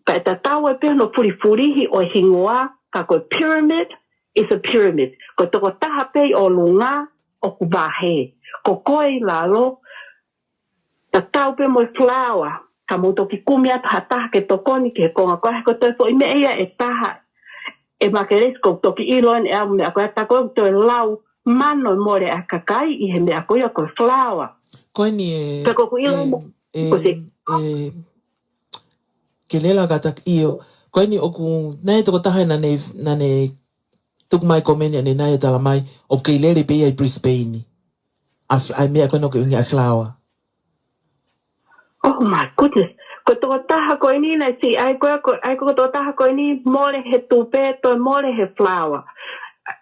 Pea ʻe tatau ai pē hono fulifulihi ʻo e hingoa, ka ko e pyramid is a pyramid. Ko e tokotaha pē ʻi ʻolunga ʻoku vahe. Ko koe ʻi lalo, tatau pē mo e flower, ka mou toki kumi atu ha taha ke tokoni ki he konga ko ē, he ko e toe foʻi meʻa ia ʻe taha, ʻe Makelesi, ʻoku ou toki ʻilo eni ʻe au meʻa ko ē, tā ko ē ʻoku toe lau mano e mole ʻa e kakai ʻi he meʻa ko ia ko e flower. Ko eni ē, pea ko ʻeku ʻilo ē, mo, ē, ko se ē, Kelela, kātaki ʻio. Ko eni ʻoku, naʻe tokotaha naʻa ne, naʻa ne tuku mai komeni ʻanenai ʻo talamai, ʻoku kei lele pē ia ʻi Brisbane. ʻA e f-, ʻa e meʻa ko ena ʻoku ʻuhinga ʻa e flower. Oh my goodness. Ko e tokotaha ko eni naʻe siʻi ʻai ko ē, ko, ʻai ko e tokotaha ko eni mole he tupe, toe mole he flower.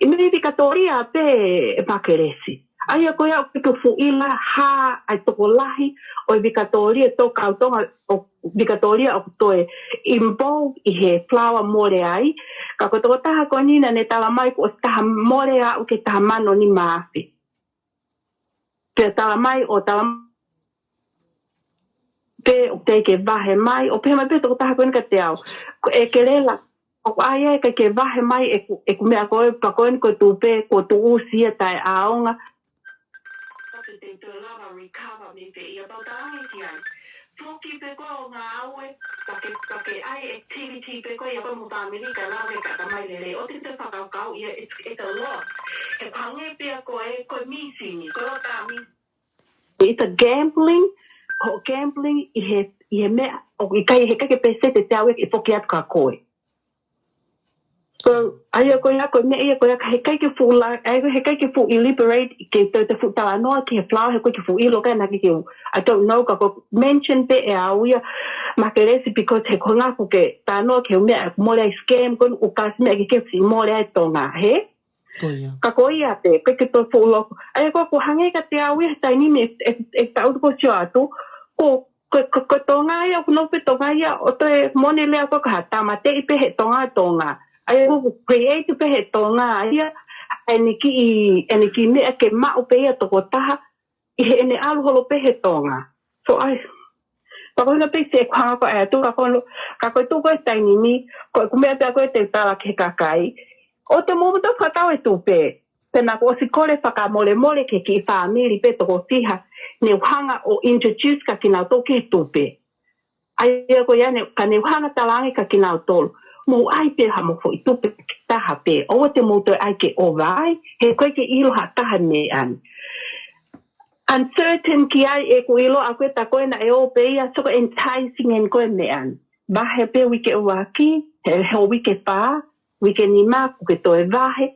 ʻI mei Vikatoria pē, ʻe Makelesi. ʻA ia ko ia ʻoku fuʻila hā ʻa e tokolahi ʻo e Vikatoria, tō kau Tonga ʻo Vikatoria ʻoku toe involve ʻi he flower mole ai. Ka ko e tokotaha ko eni naʻa ne talamai kuo ʻosi taha mole aʻu ki he taha mano nima afe. Pea talamai ʻo talam-, pē ʻoku teʻeki ke vahe mai, ʻo pehē mai pē tokotaha ko eni kiate au, ko e Kelela, ʻoku ʻai ē ʻikai ke vahe mai ʻeku, ʻeku meʻa ko ē, pea ko eni ko e tupe, kuo tuʻusi ia taʻeʻaonga. Ka te te toe lava recover mei pē ia, pea u talaange ki ai, foki pē ko e ngāue, ka ke, ka ke ʻai activity pē ko ia ko e mo family ka lava ke kata mai lelei. ʻOua te te fakakaukau ia, it's, it's a lot. He hangē pē ko e, ko e mīsini, ko e ʻota mīsini. It's a gambling, ko e gambling ʻi he, ʻi he meʻa, ʻoku ʻikai, heʻikai ke pēseti te au e foki atu kia koe. So, ʻa ia ko ia ko e meʻa ia ko ia ka heʻikai ke fuʻu la, ʻa ia ko e heʻikai ke fuʻu elaborate, ke te, te fuʻu talanoa ki he flower, heʻikai ke fuʻu ʻilo ka naʻe ke, I don't know, ka ko e mention pē ʻe au ia, Makelesi, because he ko e ʻuhinga ʻoku ke talanoa ki he meʻa, mole ai scam, ko e ʻuhinga ko e meʻa ke ke fuʻu mole ai Tonga, hē? Ko ia. Ka ko ia pē, ʻikai ke toe fuʻu loko. ʻA ia ko e ʻoku hangē kiate au ia he taimi ni ʻe, ʻe, ʻe taʻu ko sio atu, ko, ko, ko, ko Tonga ia, ʻoku nau pē Tonga ia, ʻo toe mone lea ko e ka ha tāmateʻi pē he Tonga, Tonga. ʻA ia ʻoku create pē he Tonga ia, ʻa ʻene kiʻi, ʻene kiʻi meʻa ke maʻu pē ia tokotaha, ʻi heʻene ʻalu holo pē he Tonga. So ʻai, pea ko e ʻuhinga pē se ʻeku hanga ko ē ʻo tuku ka kono, ka ko e tuʻu ko e taimi ni, ko ʻeku meʻa pē ko e te u tala ki he kakai. ʻOua te mou toe fakatau e tupe. Pea naʻá ku ʻosi kole fakamolemole ki he kiʻi fāmili pē toko fiha, ne u hanga ʻo introduce kia kinautolu ki he tupe. ʻA ia ko ia ne, ka ne u hanga talaange kia kinautolu. Mou ʻai pē ha mo foʻi tupe ki taha pē. ʻOua te mou toe ʻai ke ʻova ai, he ʻoku ʻikai ke ʻilo ha taha meʻa ni. Uncertain ki ai ʻeku ʻilo ʻaʻaku ʻe tā ko ē naʻe ō pē ia, so ko e enticing eni ko e meʻa ni. Vahe pē uike ʻuluaki, he, he uike fā, uike nima, kuo ke toe vahe.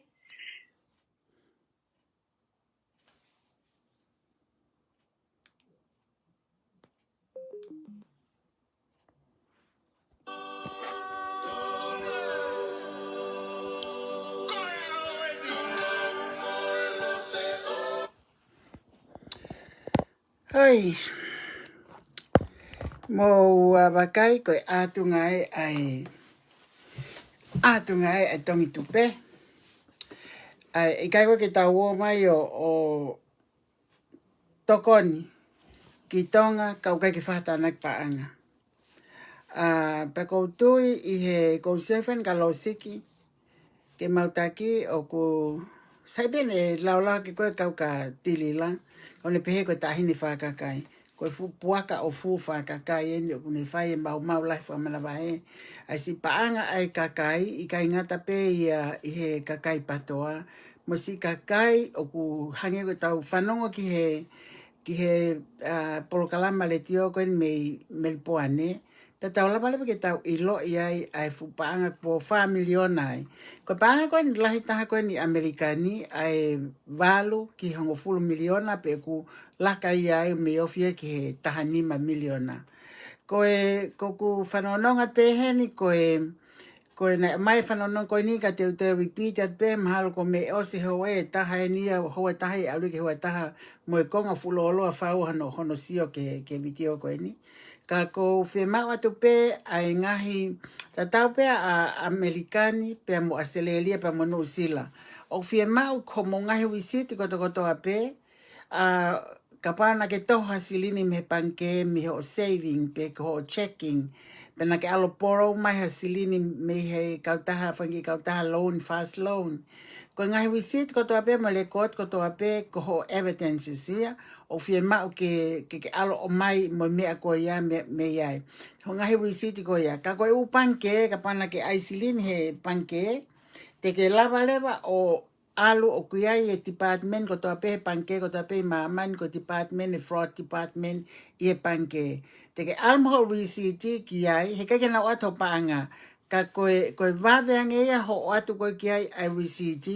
Hoi. Mou, ʻa, vakai ko e ʻatunga ʻa e, ʻatunga ʻa e tongi tupe. ʻA e, ʻikai ko ke tau ō mai ʻo, ʻo tokoni ki Tonga, ka ʻoku ʻikai ke fakatānaki paʻanga. ʻA, pea ʻoku ou tui ʻi he ʻoku ou sio hifo eni ka losiki, ke mau taki ʻoku sai pē ʻene laulauki ko e kau ka tilila, ʻo ne pehē ko e taʻahine fakakakai. Ko e fuʻu puaka ʻo fuʻu fakakakai eni ʻoku ne fai e maumau lahi fakamanavahē. ʻA e siʻi paʻanga ʻa e kakai, ʻikai ngata pē ia ʻi he kakai PTOA, mo e siʻi kakai ʻoku hangē ko ʻetau fanongo ki he, ki he, ʻa, polokalama letiō ko eni mei Melipoane, pea tau lava leva ke tau ʻiloʻi ai ʻa e fuʻu paʻanga kuo fā miliona ai. Ko e paʻanga ko eni lahi taha ko eni ʻi ʻAmelika ni, ʻa e valu ki he hongofulu miliona, pea ʻoku laka ia ai mei ofi ia ki he taha nima miliona. Ko e, ko ʻeku fanongononga pē heni, ko e, ko e naʻe ʻomai e fanongononga ko eni ka te u toe repeat atu pē, mahalo ko e meʻa ʻosi he houa ʻe taha eni ia, houa ʻe taha ʻi ʻalu ki he houa ʻe taha mo e konga fuʻu lōloa fau hono, hono sio ki he, ki he vitiō ko eni. Ka ʻoku ou fiemaʻu atu pē ʻa e ngaahi, tatau pē ʻa ʻAmelika ni, pea mo ʻAositelēlia, pea mo Nuʻusila. ʻOku fiemaʻu ko hoʻomou ngaahi uisiti kotokotoa pē, ʻa, kapau naʻá ke toho ha silini mei he pangikē, mei hoʻo saving, pe ko hoʻo checking, pea naʻá ke ʻalu ʻo borrow mai ha silini mei he kautaha, fanga kiʻi kautaha loan, fast loan. Ko e ngaahi uisiti kotoa pē, mo e lēkooti kotoa pē, ko hoʻo evidences ia, ʻoku fiemaʻu ke, ke, ke ʻalu ʻo ʻomai mo e meʻa ko ia mei, mei ai. Hoʻo ngaahi uisiti ko ia. Ka ko e ʻū pangikē, kapau naʻá ke ʻai silini he pangikē, te ke lava leva ʻo ʻalu ʻoku ʻi ai e department kotoa pē he pangikē kotoa pē ʻi māmani, ko e department, e fraud department ʻi he pangikē. Te ke ʻalu mo hoʻo receipt ki ai, heʻikai ke nau ʻoatu hoʻo paʻanga. Ka ko e, ko e vave ange ia hoʻo ʻoatu ko ē ki ai ʻa e receipt,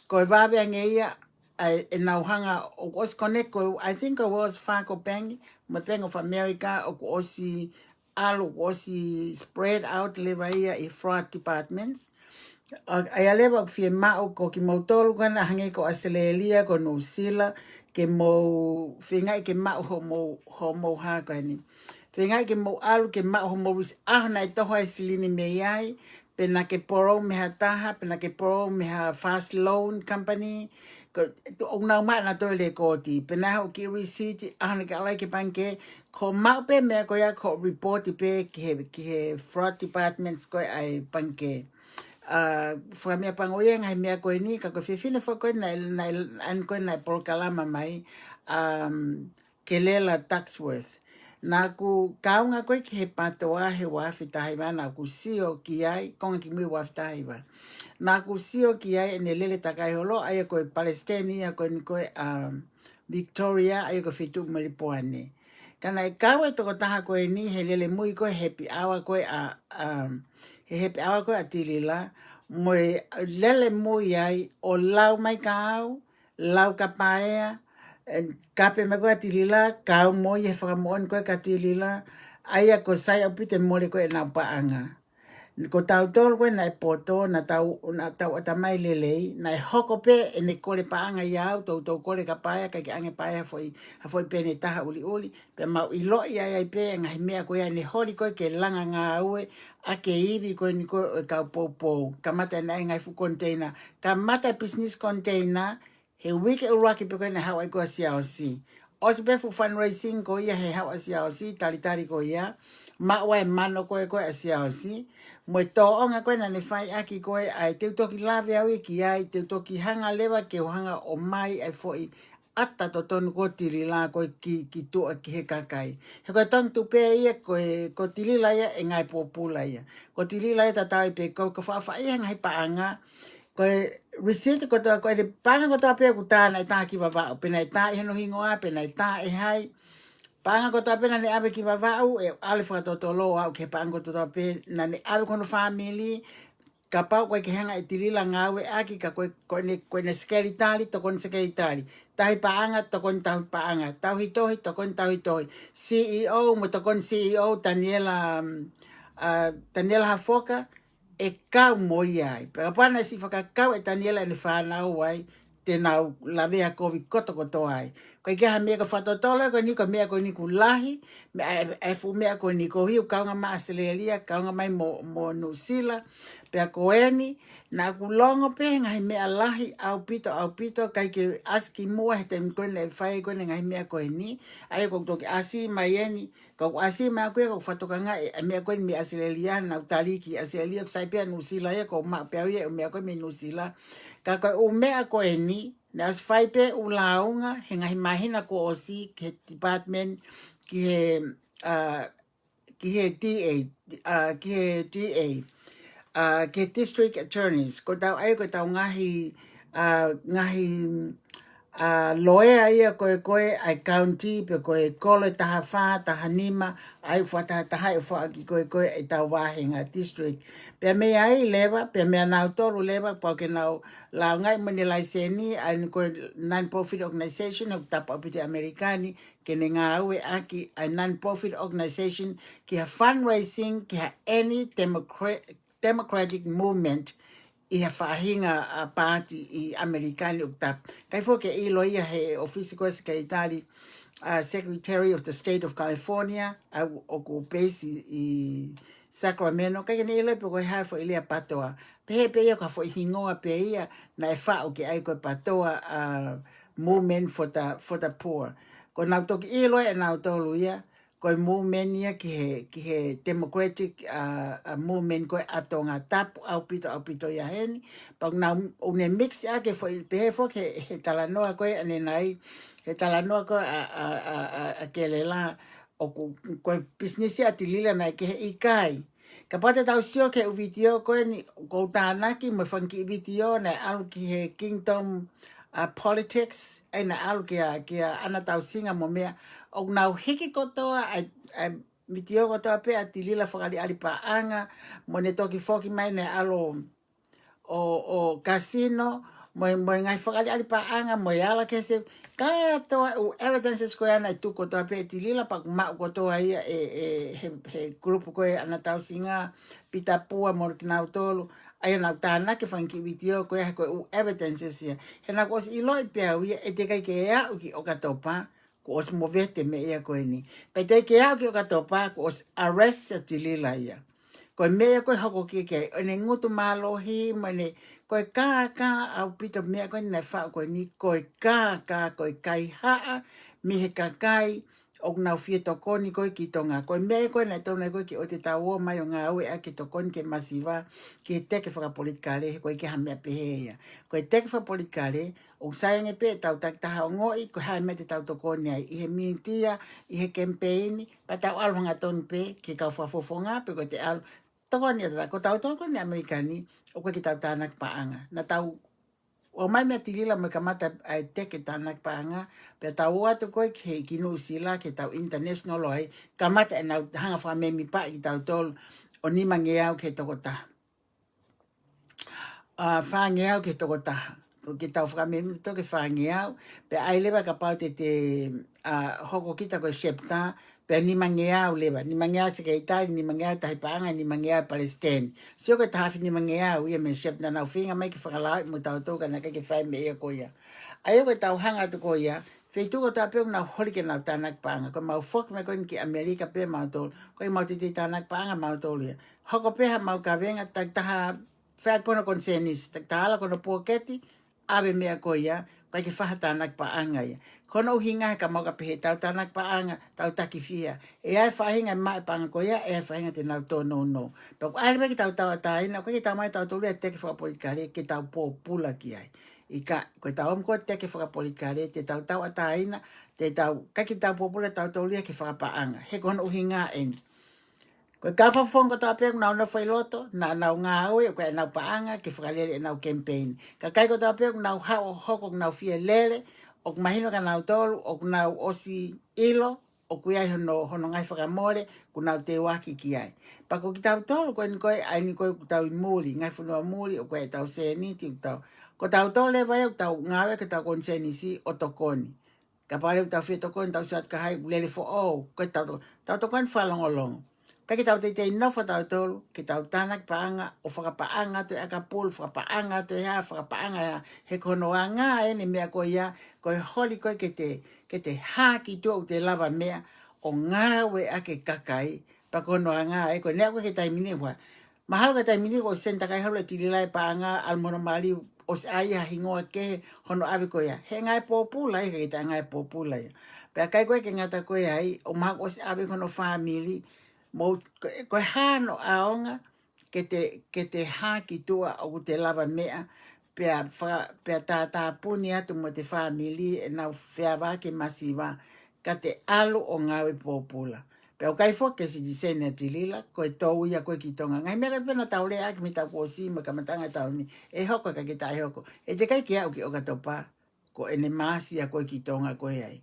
ko e vave ange ia ʻa e, ʻenau hanga ʻo, ʻosi connect ko e, I think ko e Wells Fargo Bank, mo e Bank of America, ʻoku ʻosi ʻalu, ʻoku ʻosi spread out leva ia ʻi fraud departments. ʻA, ʻa ia leva ʻoku fiemaʻu ko kimoutolu ko ena hangē ko ʻAositelēlia, ko Nuʻusila, ke mou feingaʻi ke maʻu hoʻomou, hoʻomou hā ko eni. Feingaʻi ke mou ʻalu ke maʻu hoʻomou receipt ʻaho naʻe toho ai e silini mei ai, pe naʻá ke borrow mei ha taha, pe naʻá ke borrow mei ha fast loan company, ko, ʻoku nau maʻu ʻenautolu e lēkooti, pe naʻe haʻu e kiʻi receipt ʻaho naʻá ke ʻalu ai ki he pangikē, ko e maʻu pē meʻa ko ia ko e report pē ki he, ki he fraud departments ko ē ʻa e pangikē. ʻA, fakameʻapango ia ngaahi meʻa ko eni, ka ko e fefine foki ko ē naʻe, naʻe, ʻa eni ko ē naʻe polokalama mai, um, Kelela Duckworth. Naʻá ku kaunga ko ē ki he PATOA he ua afe taha hiva, naʻá ku sio ki ai, konga kimui ua afe taha hiva. Naʻá ku sio ki ai ʻene lele takai holo, ʻa ia ko e palesiteni ia ko eni ko ē ʻa Victoria, ʻa ia ko e feituʻu Melipoane. Ka naʻe kau e tokotaha ko eni he lele mui ko ē he happy hour ko ē ʻa, ʻa, he happy hour ko ē ʻa Tilila, mo e lele mui ai ʻo lau mai kia au, lau kia Paea, ē, kape mai ko ē ʻa Tilila, kau mo ia he fakamoʻoni ko ē kia Tilila, ʻa ia ko e sai ʻaupito e mole ko ē ʻenau paʻanga. Ko tautolu ko ē naʻe poto, naʻa tau, naʻa tau ʻatamai lelei, naʻe hoko pē ʻene kole paʻanga ia au, toutou kole kia Paea, ʻikai ke ʻange ʻe Paea ha foʻi, ha foʻi peni ʻe taha ʻuliʻuli, pea mau ʻiloʻi ai ai pē e ngaahi meʻa ko ia ʻene holi ko ē ke langa ngāue ʻaki e ivi ko eni ko ē ʻo e kau poupou. Kamata ʻene ʻai e ngaahi fuʻu koniteina, kamata e business container, he uike ʻuluaki pē ko ē naʻe haʻu ai ko ē ʻa Siaosi. ʻOsi pē fuʻu fundraising ko ia he haʻu ʻa Siaosi, talitali ko ia, maʻu ai e mano ko ē ko ē ʻa Siaosi, mo e tōʻonga ko ē naʻá ne fai ʻaki ko ē ʻa e te u toki lave au ia ki ai, te u toki hanga leva ke u hanga ʻo ʻomai ʻa e foʻi ʻata totonu ko ē ʻo Tilila ko ē ki, ki tuʻa ki he kakai. He ko e tangituʻu pē ia ko ē, ko Tilila ia e ngaahi pōpula ia. Ko Tilila ia tatau ai pē ko, ko faʻafaʻahi e ngaahi paʻanga. Ko e receipt kotoa, ko e paʻanga kotoa pē ʻoku tā naʻe tā ki Vavaʻu, pe naʻe tā ʻi hono hingoa, pe naʻe tā ʻe hai. Paʻanga kotoa pē naʻá ne ʻave ki Vavaʻu, ʻe ʻalu fakatotolo ʻo aʻu ki he paʻanga kotoa pē naʻá ne ʻave ki hono fāmili, kapau ʻoku ʻikai ke hanga ʻe Tilila ʻo ngāueʻaki, ka ko e, ko ʻene, ko ʻene sekelitali, tokoni sekelitali. Tauhi paʻanga, tokoni tauhi paʻanga. Tauhi tohi, tokoni tauhi tohi. C E O, mo e tokoni C E O, Taniela, um, uh, Taniela Hafoka, ʻe kau mo ia ai. Pea kapau naʻe siʻi fakakau ʻe Taniela ʻene fānau ai, te nau lavea kovi kotokotoa ai. ʻOku ʻikai ke ʻi ai ha meʻa ke fakatotolo, ko eni ko e meʻa ko eni ʻoku lahi, meʻa ʻa e, ʻa e fuʻu meʻa ko eni ko e hiu kaunga mai ʻAositelēlia, kaunga mai mo, mo Nuʻusila, pea ko eni, naʻá ku longo pē he ngaahi meʻa lahi ʻaupito, ʻaupito, ʻikai ke ʻasi ki muʻa he taimi ko ē naʻe fai ko ē ʻene ngaahi meʻa ko eni, ʻa ia ʻoku ou toki ʻasi mai eni, ka ʻoku ʻasi mai ʻaʻaku ia, ʻoku ou fakatokangaʻi e meʻa ko eni mei ʻAositelēlia, naʻá ku tali ki ʻAositelēlia, ʻoku sai pē ʻa Nuʻusila ia, ʻoku ou maʻu pē au ia e ʻū meʻa ko ē mei Nuʻusila. Ka ko e ʻū meʻa ko eni, naʻe ʻosi fai pē e ʻū lāunga he ngaahi māhina kuo ʻosi ki he department, ki he, uh, ki he D A, uh, ki he D A, uh, ki he district attorneys, ko ʻetau ʻai ko ʻetau ngaahi, uh, ngaahi, uh, loea ia ko ē ko ē ʻa e county, pe ko e kolo ʻe taha fā, taha nima, ʻai fakatahataha ʻo foaki ko ē ko ē ʻetau vāhenga district. Pea mei ai leva, pea meia nautolu leva, pau ke nau lāungaʻi mo ʻene laiseni, ʻa eni ko e non-profit organization, ʻoku tapu ʻaupito ʻi ʻAmelika ni, ke ne ngāueʻaki ʻa e non-profit organization ki ha fundraising, ki ha any democra-, democratic movement ʻi ha faʻahinga, uh, paati ʻi ʻAmelika ni ʻoku tapu. ʻIkai foki ke ʻilo ia he ʻōfisi ko ē sekelitali, uh, Secretary of the State of California, ʻa ia ʻoku peisi ʻi Sacramento, ʻikai ke ne ʻilo pe ko e hā e foʻi lea PATOA. Pehē pē ia ko ha foʻi hingoa pē ia naʻe faʻu ke ʻai ko e PATOA, uh, Movement for the, for the Poor. Ko ʻenau toki ʻilo ʻe nautolu ia, ko e movement ia ki he, ki he democratic, uh, uh, movement ko ē ʻa Tonga. Tapu ʻaupito, ʻaupito ia heni. Pea ʻoku nau, ʻoku ne mix ʻaki e foʻi, pehē foki he, he talanoa ko ē ʻanenai, he talanoa ko ē ʻa, ʻa, ʻa, ʻa, ʻa Kelela, ʻoku, ko e business ʻa Tilila naʻe kehe, ʻikai. Kapau te tau sio ki he ʻū vitiō ko eni, ʻoku ou tānaki mo e fanga kiʻi vitiō naʻe ʻalu ki he Kingdom, uh, Politics, ʻa ia naʻe ʻalu kia, kia ʻAna Tausinga mo meʻa, ʻoku nau hiki kotoa ʻa e, ʻa e vitiō kotoa pē ʻa Tilila fakaʻaliʻali paʻanga, mo ʻene toki foki mai naʻe ʻalu ʻo, ʻo kasino, mo e, mo e ngaahi fakaʻaliʻali paʻanga, mo e ala ki he se, kātoa e ʻū evidences ko ia naʻe tuku kotoa pē ʻe Tilila, pea ʻoku maʻu kotoa ia ʻe, ʻe, he, he group ko ē ʻAna Tausinga, Pita Pua mo kinautolu, ʻa ia naʻá ku tānaki e fanga kiʻi vitiō ko ia he ko e ʻū evidences ia. He naʻá ku ʻosi ʻiloʻi pē au ia ʻe teʻeki ai ke aʻu ki ʻOkatopa, kuo ʻosi movete e meʻa ia ko eni. Pea teʻeki ke aʻu ki ʻOkatopa, kuo ʻosi arrest ʻa Tilila ia. Ko e meʻa ia ko ē hoko ki ai, ʻene ngutu mālohi, mo ʻene, ko e kākā ʻaupito e meʻa ko eni naʻe faʻu ko eni, ko e kākā, ko e kaihaʻa mei he kakai ʻoku nau fie tokoni ko ē ki Tonga. Ko e meʻa ko ē naʻe tonu ai ko ē ke ʻoua te tau ō mai ʻo ngāueʻaki e tokoni ki he masiva, ki he teke fakapolitikale, he ʻoku ʻikai ke ʻi ai ha meʻa pehē ia. Ko e teke fakapolitikale, ʻoku sai ange pē ʻetau takitaha ongoʻi ko e hā e meʻa te tau tokoni ai, ʻi he mītia, ʻi he kemipeini, pea tau ʻalu hangatonu pē ki he kau fakafofonga, pe ko ʻete ʻalu tokoni ʻatautolu, ko tautolu ko eni ʻAmelika ni, ʻoku ʻikai ke tau tānaki paʻanga. Naʻa tau ō mai meia Tilila mo e kamata ʻa e teke tānaki paʻanga, pea tau ō atu ko ē ki he, ki Nuʻusila, ki heʻetau international law ai, kamata ʻenau hanga fakamēmipaʻi kitautolu ʻo nimangeau ki he tokotaha. ʻA, fāngeau ki he tokotaha. Ko ʻetau fakamēmipa ke fāngeau, pea ʻai leva kapau te te, ʻa, hoko kita ko e SHPTA, pea nimangeau leva, nimangeau sekelitali, nimangeau tahi paʻanga, nimangeau palesiteni. Sio ko e taha afe nimangeau ia mei he SHPTA naʻa nau feinga mai ke fakalaoʻi mo tautolu ka naʻe ʻikai ke fai e meʻa ia ko ia. ʻA ia ko ʻetau hanga atu ko ia, feituʻu kotoa pē ʻoku nau holi ke nau tānaki paʻanga. Ko ʻemau foki mai ko eni ki ʻAmelika pē mautolu, ʻoku ʻikai ke mau teitei tānaki paʻanga mautolu ia. Hoko pē haʻamau kavenga, takitaha fai ʻaki pē hono konisēnisi, takitaha ala ki hono pōketi, ʻave e meʻa ko ia, ʻikai ke fai ha tānaki paʻanga ia. Ko hono ʻuhinga he ka mau ka pehē tau tānaki paʻanga, tau taki fiha. ʻE ʻi ai e faʻahinga ʻe maʻu e paʻanga ko ia, ʻe ʻi ai e faʻahinga te nau tōnounou. Pea ʻoku ʻai leva ke tau tauʻatāina, ʻoku ʻikai ke tau ō mai tautolu ia ʻo teke fakapolitikale, ke tau pōpula ki ai. ʻIkai, ko ʻetau ō mai ko ē ʻo teke fakapolitikale, te tau tauʻatāina, te tau, ʻikai ke tau pōpula tautolu ia ke fakapaʻanga. He ko hono ʻuhinga eni. Ko e kau fakafofonga kotoa pē ʻoku nau nofo ʻi loto, naʻa nau ngāue, ʻoku ʻi ai ʻenau paʻanga ke fakalele ʻenau kemipeini. Kakai kotoa pē ʻoku nau haʻu ʻo hoko ʻoku nau fie lele, ʻoku mahino kia nautolu, ʻoku nau ʻosi ʻilo, ʻoku ʻi ai hono, hono ngaahi fakamole, ʻoku nau teuaki ki ai. Pea ko kitautolu ko eni ko ē, ʻa eni ko ē ʻoku tau ʻi muli, ngaahi fonua muli, ʻoku ʻi ai ʻetau sēniti, ʻoku tau, ko tautolu leva ia ʻoku tau ngāue ki heʻetau konisēnisi ʻo tokoni. Kapau leva ʻoku tau fie tokoni, tau sio atu ki hai, lele foʻou, ko ʻetau to-, tau tokoni fakalongolongo. ʻIkai ke tau teitei nofo tautolu, ke tau tānaki paʻanga, ʻo fakapaʻanga atu e ʻakapulu, fakapaʻanga atu e hā, fakapaʻanga e hā, he ko hono anga eni e meʻa ko ia, ko e holi ko ē ke te, ke te hā ki tuʻa ʻoku te lava meʻa, ʻo ngāueʻaki e kakai, pea ko hono anga ē, ko e neʻa ko ē ki he taimi ni ua. Mahalo ko e taimi ni ʻoku ʻosi send takai holo ʻe Tilila e paʻanga, ʻalu mo hono mali, ʻosi ʻai ha hingoa kehe hono ʻave ko ia. He ngāue pōpula ia, ʻikai ke ta ngāue pōpula ia. Pea ʻikai ko ē ke ngata ko ē ai, ʻoku mahalo ʻosi ʻave ki hono fāmili, mo ko, ko e hā hono ʻaonga, ke te, ke te hā ki tuʻa ʻoku te lava meʻa, pea fa-, pea tātāpuni atu mo ʻete fāmili ʻenau feʻauaki masiva, ka te ʻalu ʻo ngāue pōpula. Pea ʻoku ʻikai foki ke citizen ʻa Tilila, ko e tou ia ko ē ki Tonga. Ngaahi meʻa ko ē pē naʻa tau lea ʻaki mei he taʻu kuo ʻosi mo e kamataʻanga e taʻu ni. ʻE hoko ka ʻikai ke ta ʻi ai hoko. ʻE teʻeki ai ke aʻu ki ʻOkatopa, ko ʻene māsi ia ko ē ki Tonga ko ē ai.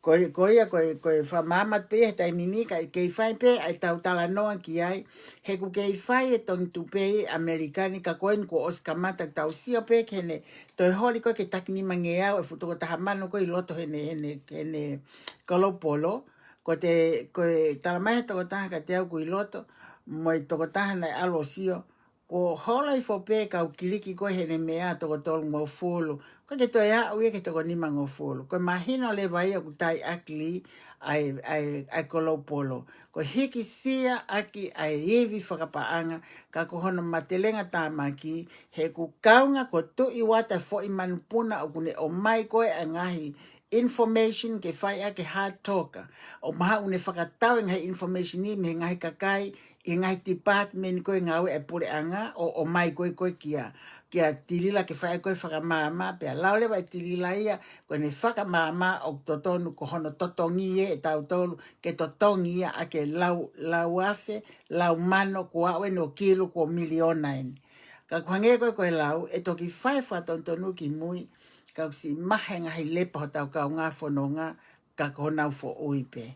Ko e, ko ia, ko e, ko e fakamaama pē he taimi ni ka kei fai pē ʻa ʻetau talanoa ki ai. He ʻoku kei fai e tongi tupe ʻi ʻAmelika ni ka ko eni kuo ʻosi kamata tau sio pē ki heʻene toe holi ko ē ke taki nimangeau e fuʻu tokotaha mano ko ē ʻi loto heʻene, heʻene, heʻene kolopolo. Ko te, ko e talamai he tokotaha kiate au ʻoku ʻi loto, mo e tokotaha naʻe ʻalu ʻo sio, kuo holo hifo pē kau kiliki ko ē heʻene meʻa toko tolungofulu. ʻIkai ke toe aʻu ia ki he toko nimangofulu. Ko e mahino leva ia ʻoku taiʻakili ʻa e, ʻa e, ʻa e kolopolo. Ko e hikisia ʻaki ʻa e ivi fakapaʻanga, ka ko hono matelenga tāmaki, he ʻoku kaunga ko Tuʻi Uata e foʻi manupuna ʻoku ne ʻomai ko ē ʻa e ngaahi information ke fai ʻaki e hard talk. ʻO mahalo ʻoku ne fakatau e ngaahi information ni mei he ngaahi kakai, ʻi he ngaahi department ko ē ngāue ʻa e puleʻanga, ʻo, ʻomai ko ē ko ē kia, kia Tilila ke fai ko ē fakamaama, pea lau leva ʻe Tilila ia, ko ʻene fakamaama ʻoku totonu ko hono totongi ē ʻe tautolu, ke totongi ia ʻaki e lau, lau afe, lau mano, kuo aʻu eni ʻo kilu, kuo miliona eni. Ka ʻoku hangē ko ē ko e lau, ʻe toki fai fakatonutonu ki mui, ka ʻoku siʻi maha e ngaahi lepa hotau kaungā fononga, ka ko honau foʻui pē.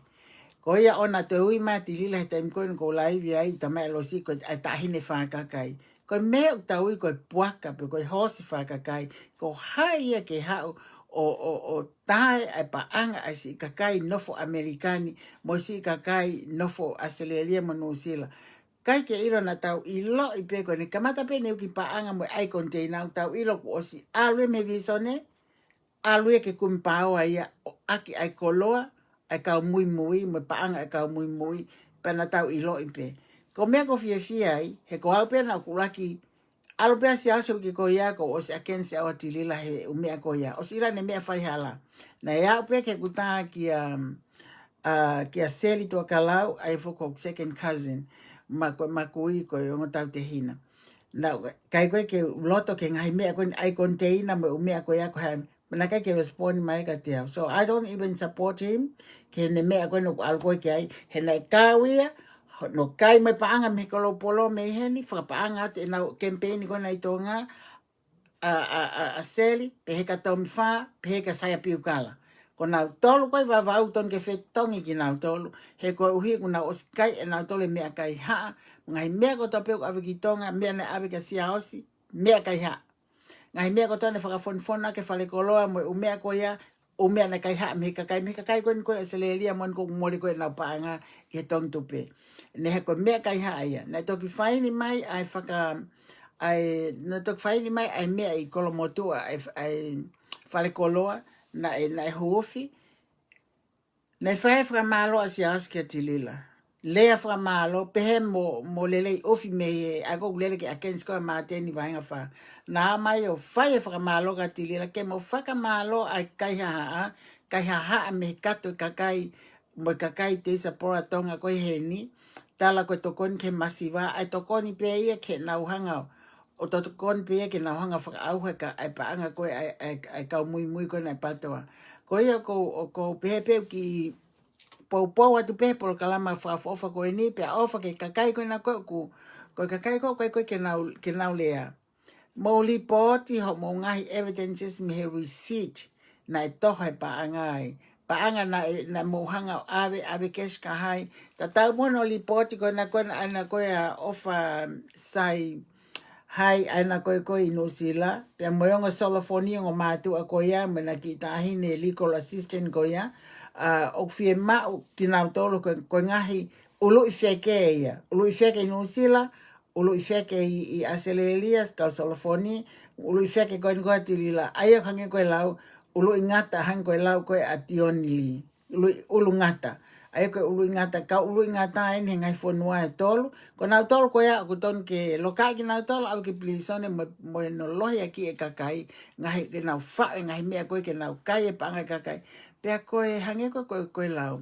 Ko ia ʻoku toe ui mai ʻa Tilila he taimi ko eni ʻoku ou laivi ai, talamai ʻe Losi ko e taʻahine fakakakai. Ko e meʻa ʻoku tau ui ko e puaka pe ko e hoosi fakakakai, ko hai ia ke haʻu ʻo, ʻo, ʻo tae ʻa e paʻanga ʻa e siʻi kakai nofo ʻAmelika ni, mo e siʻi kakai nofo ʻAositelēlia mo Nuʻusila. ʻIkai ke ʻilo naʻa tau ʻiloʻi pē ko ʻene kamata pē ʻene uki paʻanga mo e ʻai koniteina ʻoku tau ʻilo kuo ʻosi ʻalu ia mei he Visone, ʻalu ia ke kumi paoa ia ʻo ʻaki ʻa e koloa ʻa e kau muimui, mo e paʻanga ʻa e kau muimui, pea naʻa tau ʻiloʻi pē. Ko e meʻa ʻoku ou fiefia ai, he ko au pē naʻa ku laki, ʻalu pē ʻa Siaosi uki ko ia kuo ʻosi against ʻa Tilila he ʻū meʻa ko ia. ʻOsi ʻilo ʻene meʻa faihala. Naʻe aʻu pē ke kuta kia, um, ʻa, kia Seli Tuʻakalau, ʻa ia foki ko hoku second cousin, ma ko, ma kui ko e ongo tautehina. Naʻe ʻikai ko ē ke u loto ki he ngaahi meʻa ko eni, ʻa e container mo e ʻū meʻa ko ia ko e hā, naʻe ʻikai ke respond mai kiate au. So I don't even support him, ki heʻene meʻa ko eni ʻoku ʻalu ko ē ki ai, he naʻe kau ia, hono kai mo e paʻanga mei he kolopolo mei heni, fakapaʻanga atu ʻenau campaign ko ena ʻi Tonga, ʻa, ʻa, ʻa, ʻa Seli, pehē kia Tomifā, pehē kia Saia Piukala. Ko nautolu ko ē Vavaʻu tonu ke fetongi kinautolu, he koeʻuhi kuo nau ʻosi kai ʻe nautolu e meʻa kaihaʻa, ngaahi meʻa kotoa pē ʻoku ʻave ki Tonga, meʻa naʻe ʻave kia Siaosi, meʻa kaihaʻa. Ngaahi meʻa kotoa naʻe fakafonu ʻaki e falekoloa mo e ʻū meʻa ko ia, ʻū meʻa naʻe kaihaʻa mei he kakai, mei he kakai ko eni ko ē ʻAositelēlia mo eni ko ē ʻoku mole ko ē ʻenau paʻanga ʻi he tongi tupe. Naʻe hā ko e meʻa kaihaʻa ia. Naʻe toki faini mai ʻa e faka-, ʻa e, naʻe toki faini mai ʻa e meʻa ʻi Kolomotuʻa, ʻa e, ʻa e falekoloa, naʻe, naʻe huufi. Naʻe fai e fakamālō ʻa Siaosi kia Tilila. Lea fakamālō, pehē mo, mo lelei ofi mei he, ʻa ia ko ʻeku lele ki he against ko ē ʻa Māteni vahenga fā. Naʻe ʻomai ʻo fai e fakamālō kia Tilila, ke mo fakamālō ʻa e kaihaʻa, kaihaʻa mei he kato e kakai, mo e kakai Diaspora Tonga ko ē heni, tala ko e tokoni ki he masiva, ʻa e tokoni pē ia ke nau hanga ʻo tokoni pē ia ke nau hanga fakaʻauha e ka, ʻa e paʻanga ko ē ʻa e, ʻa e, ʻa e kau muimui ko ē naʻe PATOA. Ko ia ʻoku ou, ʻoku ou pehē pē ʻoku ou poupou atu pē he polokalama fakaʻofoʻofa ko eni, pea ʻofa ki he kakai ko ena ko ē ʻoku, ko e kakai ko ē ʻoku ʻikai ko ē ke nau, ke nau lea. Mou lipooti hoʻomou ngaahi evidences mei he receipt naʻe toho e paʻanga ai. Paʻanga naʻe, naʻa mou hanga ʻo ʻave, ʻave cash ki hai. Tatau mo hono lipooti ko ena ko ē, ʻa ena ko ē ʻa ʻOfa Sai Hai, ʻa ena ko ē ko ē ʻi Nuʻusila. Pea mo e ongo Solofoni, ongo mātuʻa ko ia, mo ʻena kiʻi taʻahine legal assistant ko ia. ʻA, ʻoku fiemaʻu kinautolu ko e, ko e ngaahi ʻuluʻi feke ia. ʻUluʻi feke ʻi Nuʻusila, ʻuluʻi feke ʻi, ʻi ʻAositelēlia, kau Solofoni, ʻuluʻi feke ko eni ko ē ʻa Tilila, ʻa ia hangē ko e lau, ʻuluʻi ngata hangē ko e lau ko ē ʻa Tioni Lī. ʻUluʻi, ʻulu ngata. ʻA ia ko e ʻuluʻi ngata, kau ʻuluʻi ngata eni he ngaahi fonua ʻe tolu. Ko nautolu ko ia ʻoku tonu ke lokaʻi kinautolu ʻave ki pilīsone mo, mo e nolohi ʻaki e kakai, ngaahi ke nau faʻu e ngaahi meʻa ko ē ke nau kai e paʻanga e kakai. Pea ko e hangē ko e, ko e, ko e lau.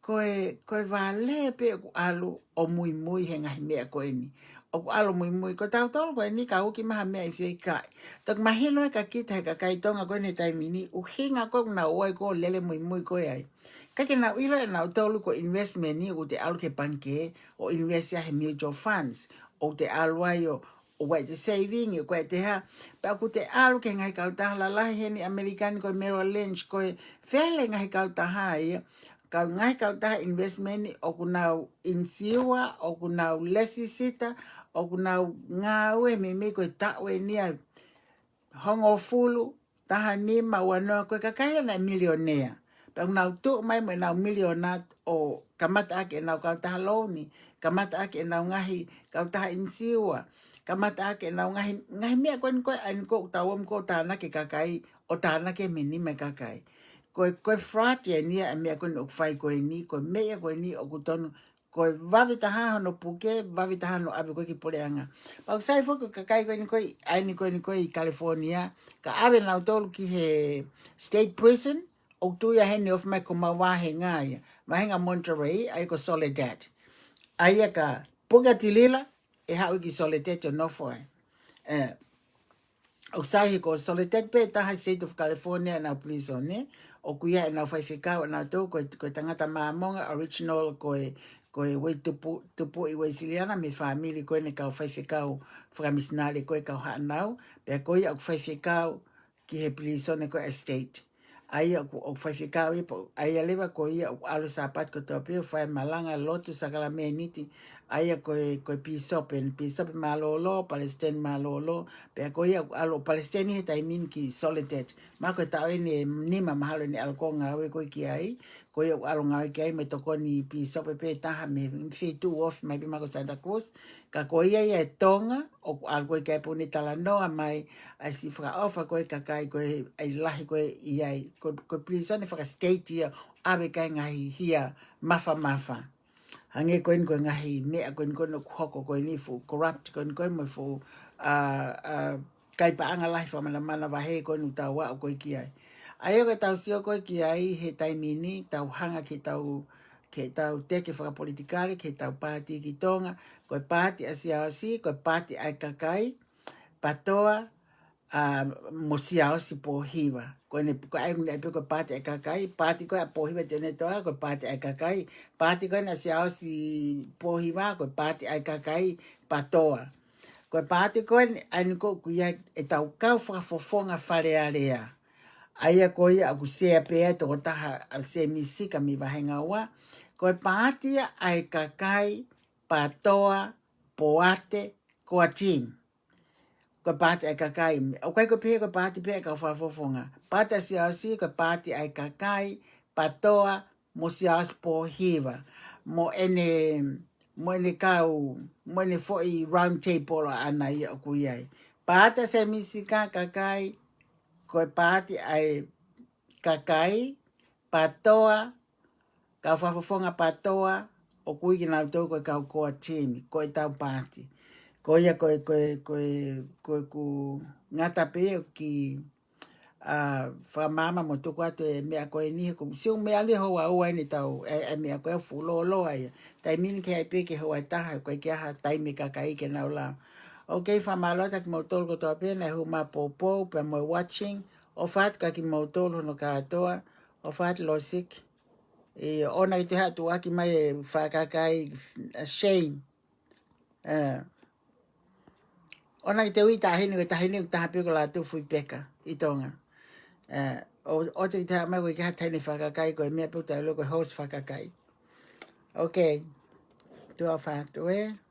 Ko e, ko e vale pē ʻoku ʻalu ʻo muimui he ngaahi meʻa ko eni. ʻOku ʻalu ʻo muimui ko tautolu ko eni ka uki maha meʻa ʻi fei kai. Toki mahino ʻe ka kita he kakai Tonga ko eni he taimi ni, ʻuhinga ko ē ʻoku nau ō ai ko ē ʻo lele muimui ko ē ai. ʻIkai ke nau ʻilo ʻe nautolu ko e investment ni ʻoku te ʻalu ki he pangikē, ʻo invest ia he mutual funds, ʻoku te ʻalu ai ʻo, ʻo ʻai te saving, ʻo ʻai te hā, pea ʻoku te ʻalu ki he ngaahi kautaha lalahi heni ʻAmelika ni ko e Merrill Lynch, ko e fele ngaahi kautaha ia, kau ngaahi kautaha investment ʻoku nau insiua, ʻoku nau lesisita, ʻoku nau ngāue meimei ko e taʻu eni ʻa e hongofulu, taha nima, ua noa, ko e kakai ia naʻe milionea. Pea ʻoku nau tuʻu mai mo ʻenau miliona ʻo kamata ʻaki ʻenau kautaha louni, kamata ʻaki ʻenau ngaahi kautaha insiua, kamata ʻaki ʻenau ngaahi, ngaahi meʻa ko eni ko ē, ʻa eni ko ē ʻoku tau ō mo ʻoku tānaki e kakai, ʻo tānaki e mei nima e kakai. Ko e, ko e fraud ia eni ʻa e meʻa ko eni ʻoku fai ko eni, ko e meʻa ko eni ʻoku tonu, ko e vave taha hono puke, vave taha hono ʻave ko ē ki puleʻanga. Pea ʻoku sai foki ko e kakai ko eni ko ē, ʻa eni ko eni ko ē ʻi California, ka ʻave nautolu ki he state prison, ʻoku tuʻu ia heni ofi mai ko homau vāhenga ia. Vāhenga Monterey, ʻa ia ko Soledad. ʻA ia ka puke ʻa Tilila, ʻe haʻu ia ki Soledad ʻo nofo ai. ʻE, ʻoku sai he ko Soledad pē taha ʻi he State of California ʻenau pilīsone, ʻoku ʻi ai ʻenau faifekau ʻanautolu ko e, ko e tangata Māmonga original ko e, ko e Uetupu, Tupuʻi Uēsiliana mei he fāmili ko eni kau faifekau fakamisinale ko ē kau Haʻanau, pea ko ia ʻoku faifekau ki he pilīsone ko ē ʻa e state. ʻA ia ʻoku, ʻoku faifekau ia, pea ʻa ia leva ko ia ʻoku ʻalu Sāpate kotoa pē ʻo fai malanga, lotu, sākalameniti. ʻA ia ko e, ko e pīsope, pīsope mālōlō, palesiteni mālōlō, pea ko ia ʻoku ʻalu ʻo palesiteni he taimi ni ki Soledad. Mahalo ko e taʻu eni ʻe nima mahalo ʻene ʻalu ko ē ʻo ngāue ko ē ki ai, ko ia ʻoku ʻalu ʻo ngāue ki ai mo e tokoni pīsope pē taha mei he feituʻu ofi mai pē mahalo ko Santa Cruz, ka ko ia ia ʻi Tonga, ʻoku ʻalu ko ē ki ai pea ʻoku ne talanoa mai, ʻa e siʻi fakaʻofa ko ē ki he kakai ko ē, ʻa e lahi ko ē ʻi ai, ko, ko e pilīsone faka-state ia, ʻave ki ai e ngaahi hia mafamafa. Hangē ko eni ko e ngaahi meʻa ko eni ko eni ʻoku hoko ko eni fuʻu corrupt ko eni ko ē mo e fuʻu, ʻa, ʻa, kai paʻanga lahi fakamanamana vahe ko eni ʻoku tau aʻu ko ē ki ai. ʻA ia ko ʻetau sio ko ē ki ai he taimi ni, tau hanga ki heʻetau, ki heʻetau teke fakapolitikale, ki heʻetau paati ki Tonga, ko e paati ʻa Siaosi, ko e paati ʻa e kakai, Patoa, ʻa, mo Siaosi Pōhiva. Ko ʻene, ko ʻene ʻai pē ko e paati ʻa e kakai, paati ko ē ʻa Pōhiva Tionetoa, ko e paati ʻa e kakai, paati ko ē ʻa Siaosi Pōhiva, ko e paati ʻa e kakai, Patoa. Ko e paati ko ē ʻa eni ko ē ʻoku ʻi ai ʻetau kau fakafofonga Fale Alea. ʻA ia ko ia ʻoku sea pē ʻa e tokotaha ʻa Sēmisi Sika mei Vahenga Ua. Ko e paati ia ʻa e kakai, Patoa, Poate, Koatin. Ko e paati ʻa e kakai. ʻOku ʻikai ko e pehē ko e paati pē ʻa e kau fakafofonga. Paati ʻa Siaosi, ko e paati ʻa e kakai, Patoa, mo Siaosi Pōhiva. Mo ʻene, mo ʻene kau, mo ʻene foʻi round table ʻaʻana ia ʻoku ʻi ai. Paati ʻa Sēmisi Sika kakai, ko e paati ʻa e kakai, Patoa, kau fakafofonga Patoa, ʻoku ui kinautolu ko e kau core team, ko ʻetau paati. Ko ia ko e, ko e, ko e, ko ʻeku ngata pē ʻoku, ʻa, fakamaama mo tuku atu e meʻa ko eni he ʻoku siʻi meʻa lelei hoʻo ʻai ʻeni ʻetau, e, e meʻa ko ē fuʻu lōloa ia. Taimi ni ke ʻai pē ke hoʻo ʻai taha, ko e ke aha taimi kakai ke nau lau. Ok, fakamālō atu kimoutolu kotoa pē naʻe hū mai poupou, pea mo e watching, ʻofa atu kia kimoutolu hono kātoa, ʻofa atu Losik. ʻE, ʻoua naʻa ke toe haʻu atu ʻaki mai e fakakakai, ʻa Shane. ʻE, ʻoua naʻa ke toe ui taʻahine, ko e taʻahine, ko e taha pē ko Lātūfuipeka ʻi Tonga. ʻE, ʻo, ʻoua te ke toe haʻu mai ko e ke ha taʻahine fakakakai, ko e meʻa pē ʻoku tau ʻilo ko e host fakakakai. Ok. Tuʻa ʻofa atu ē.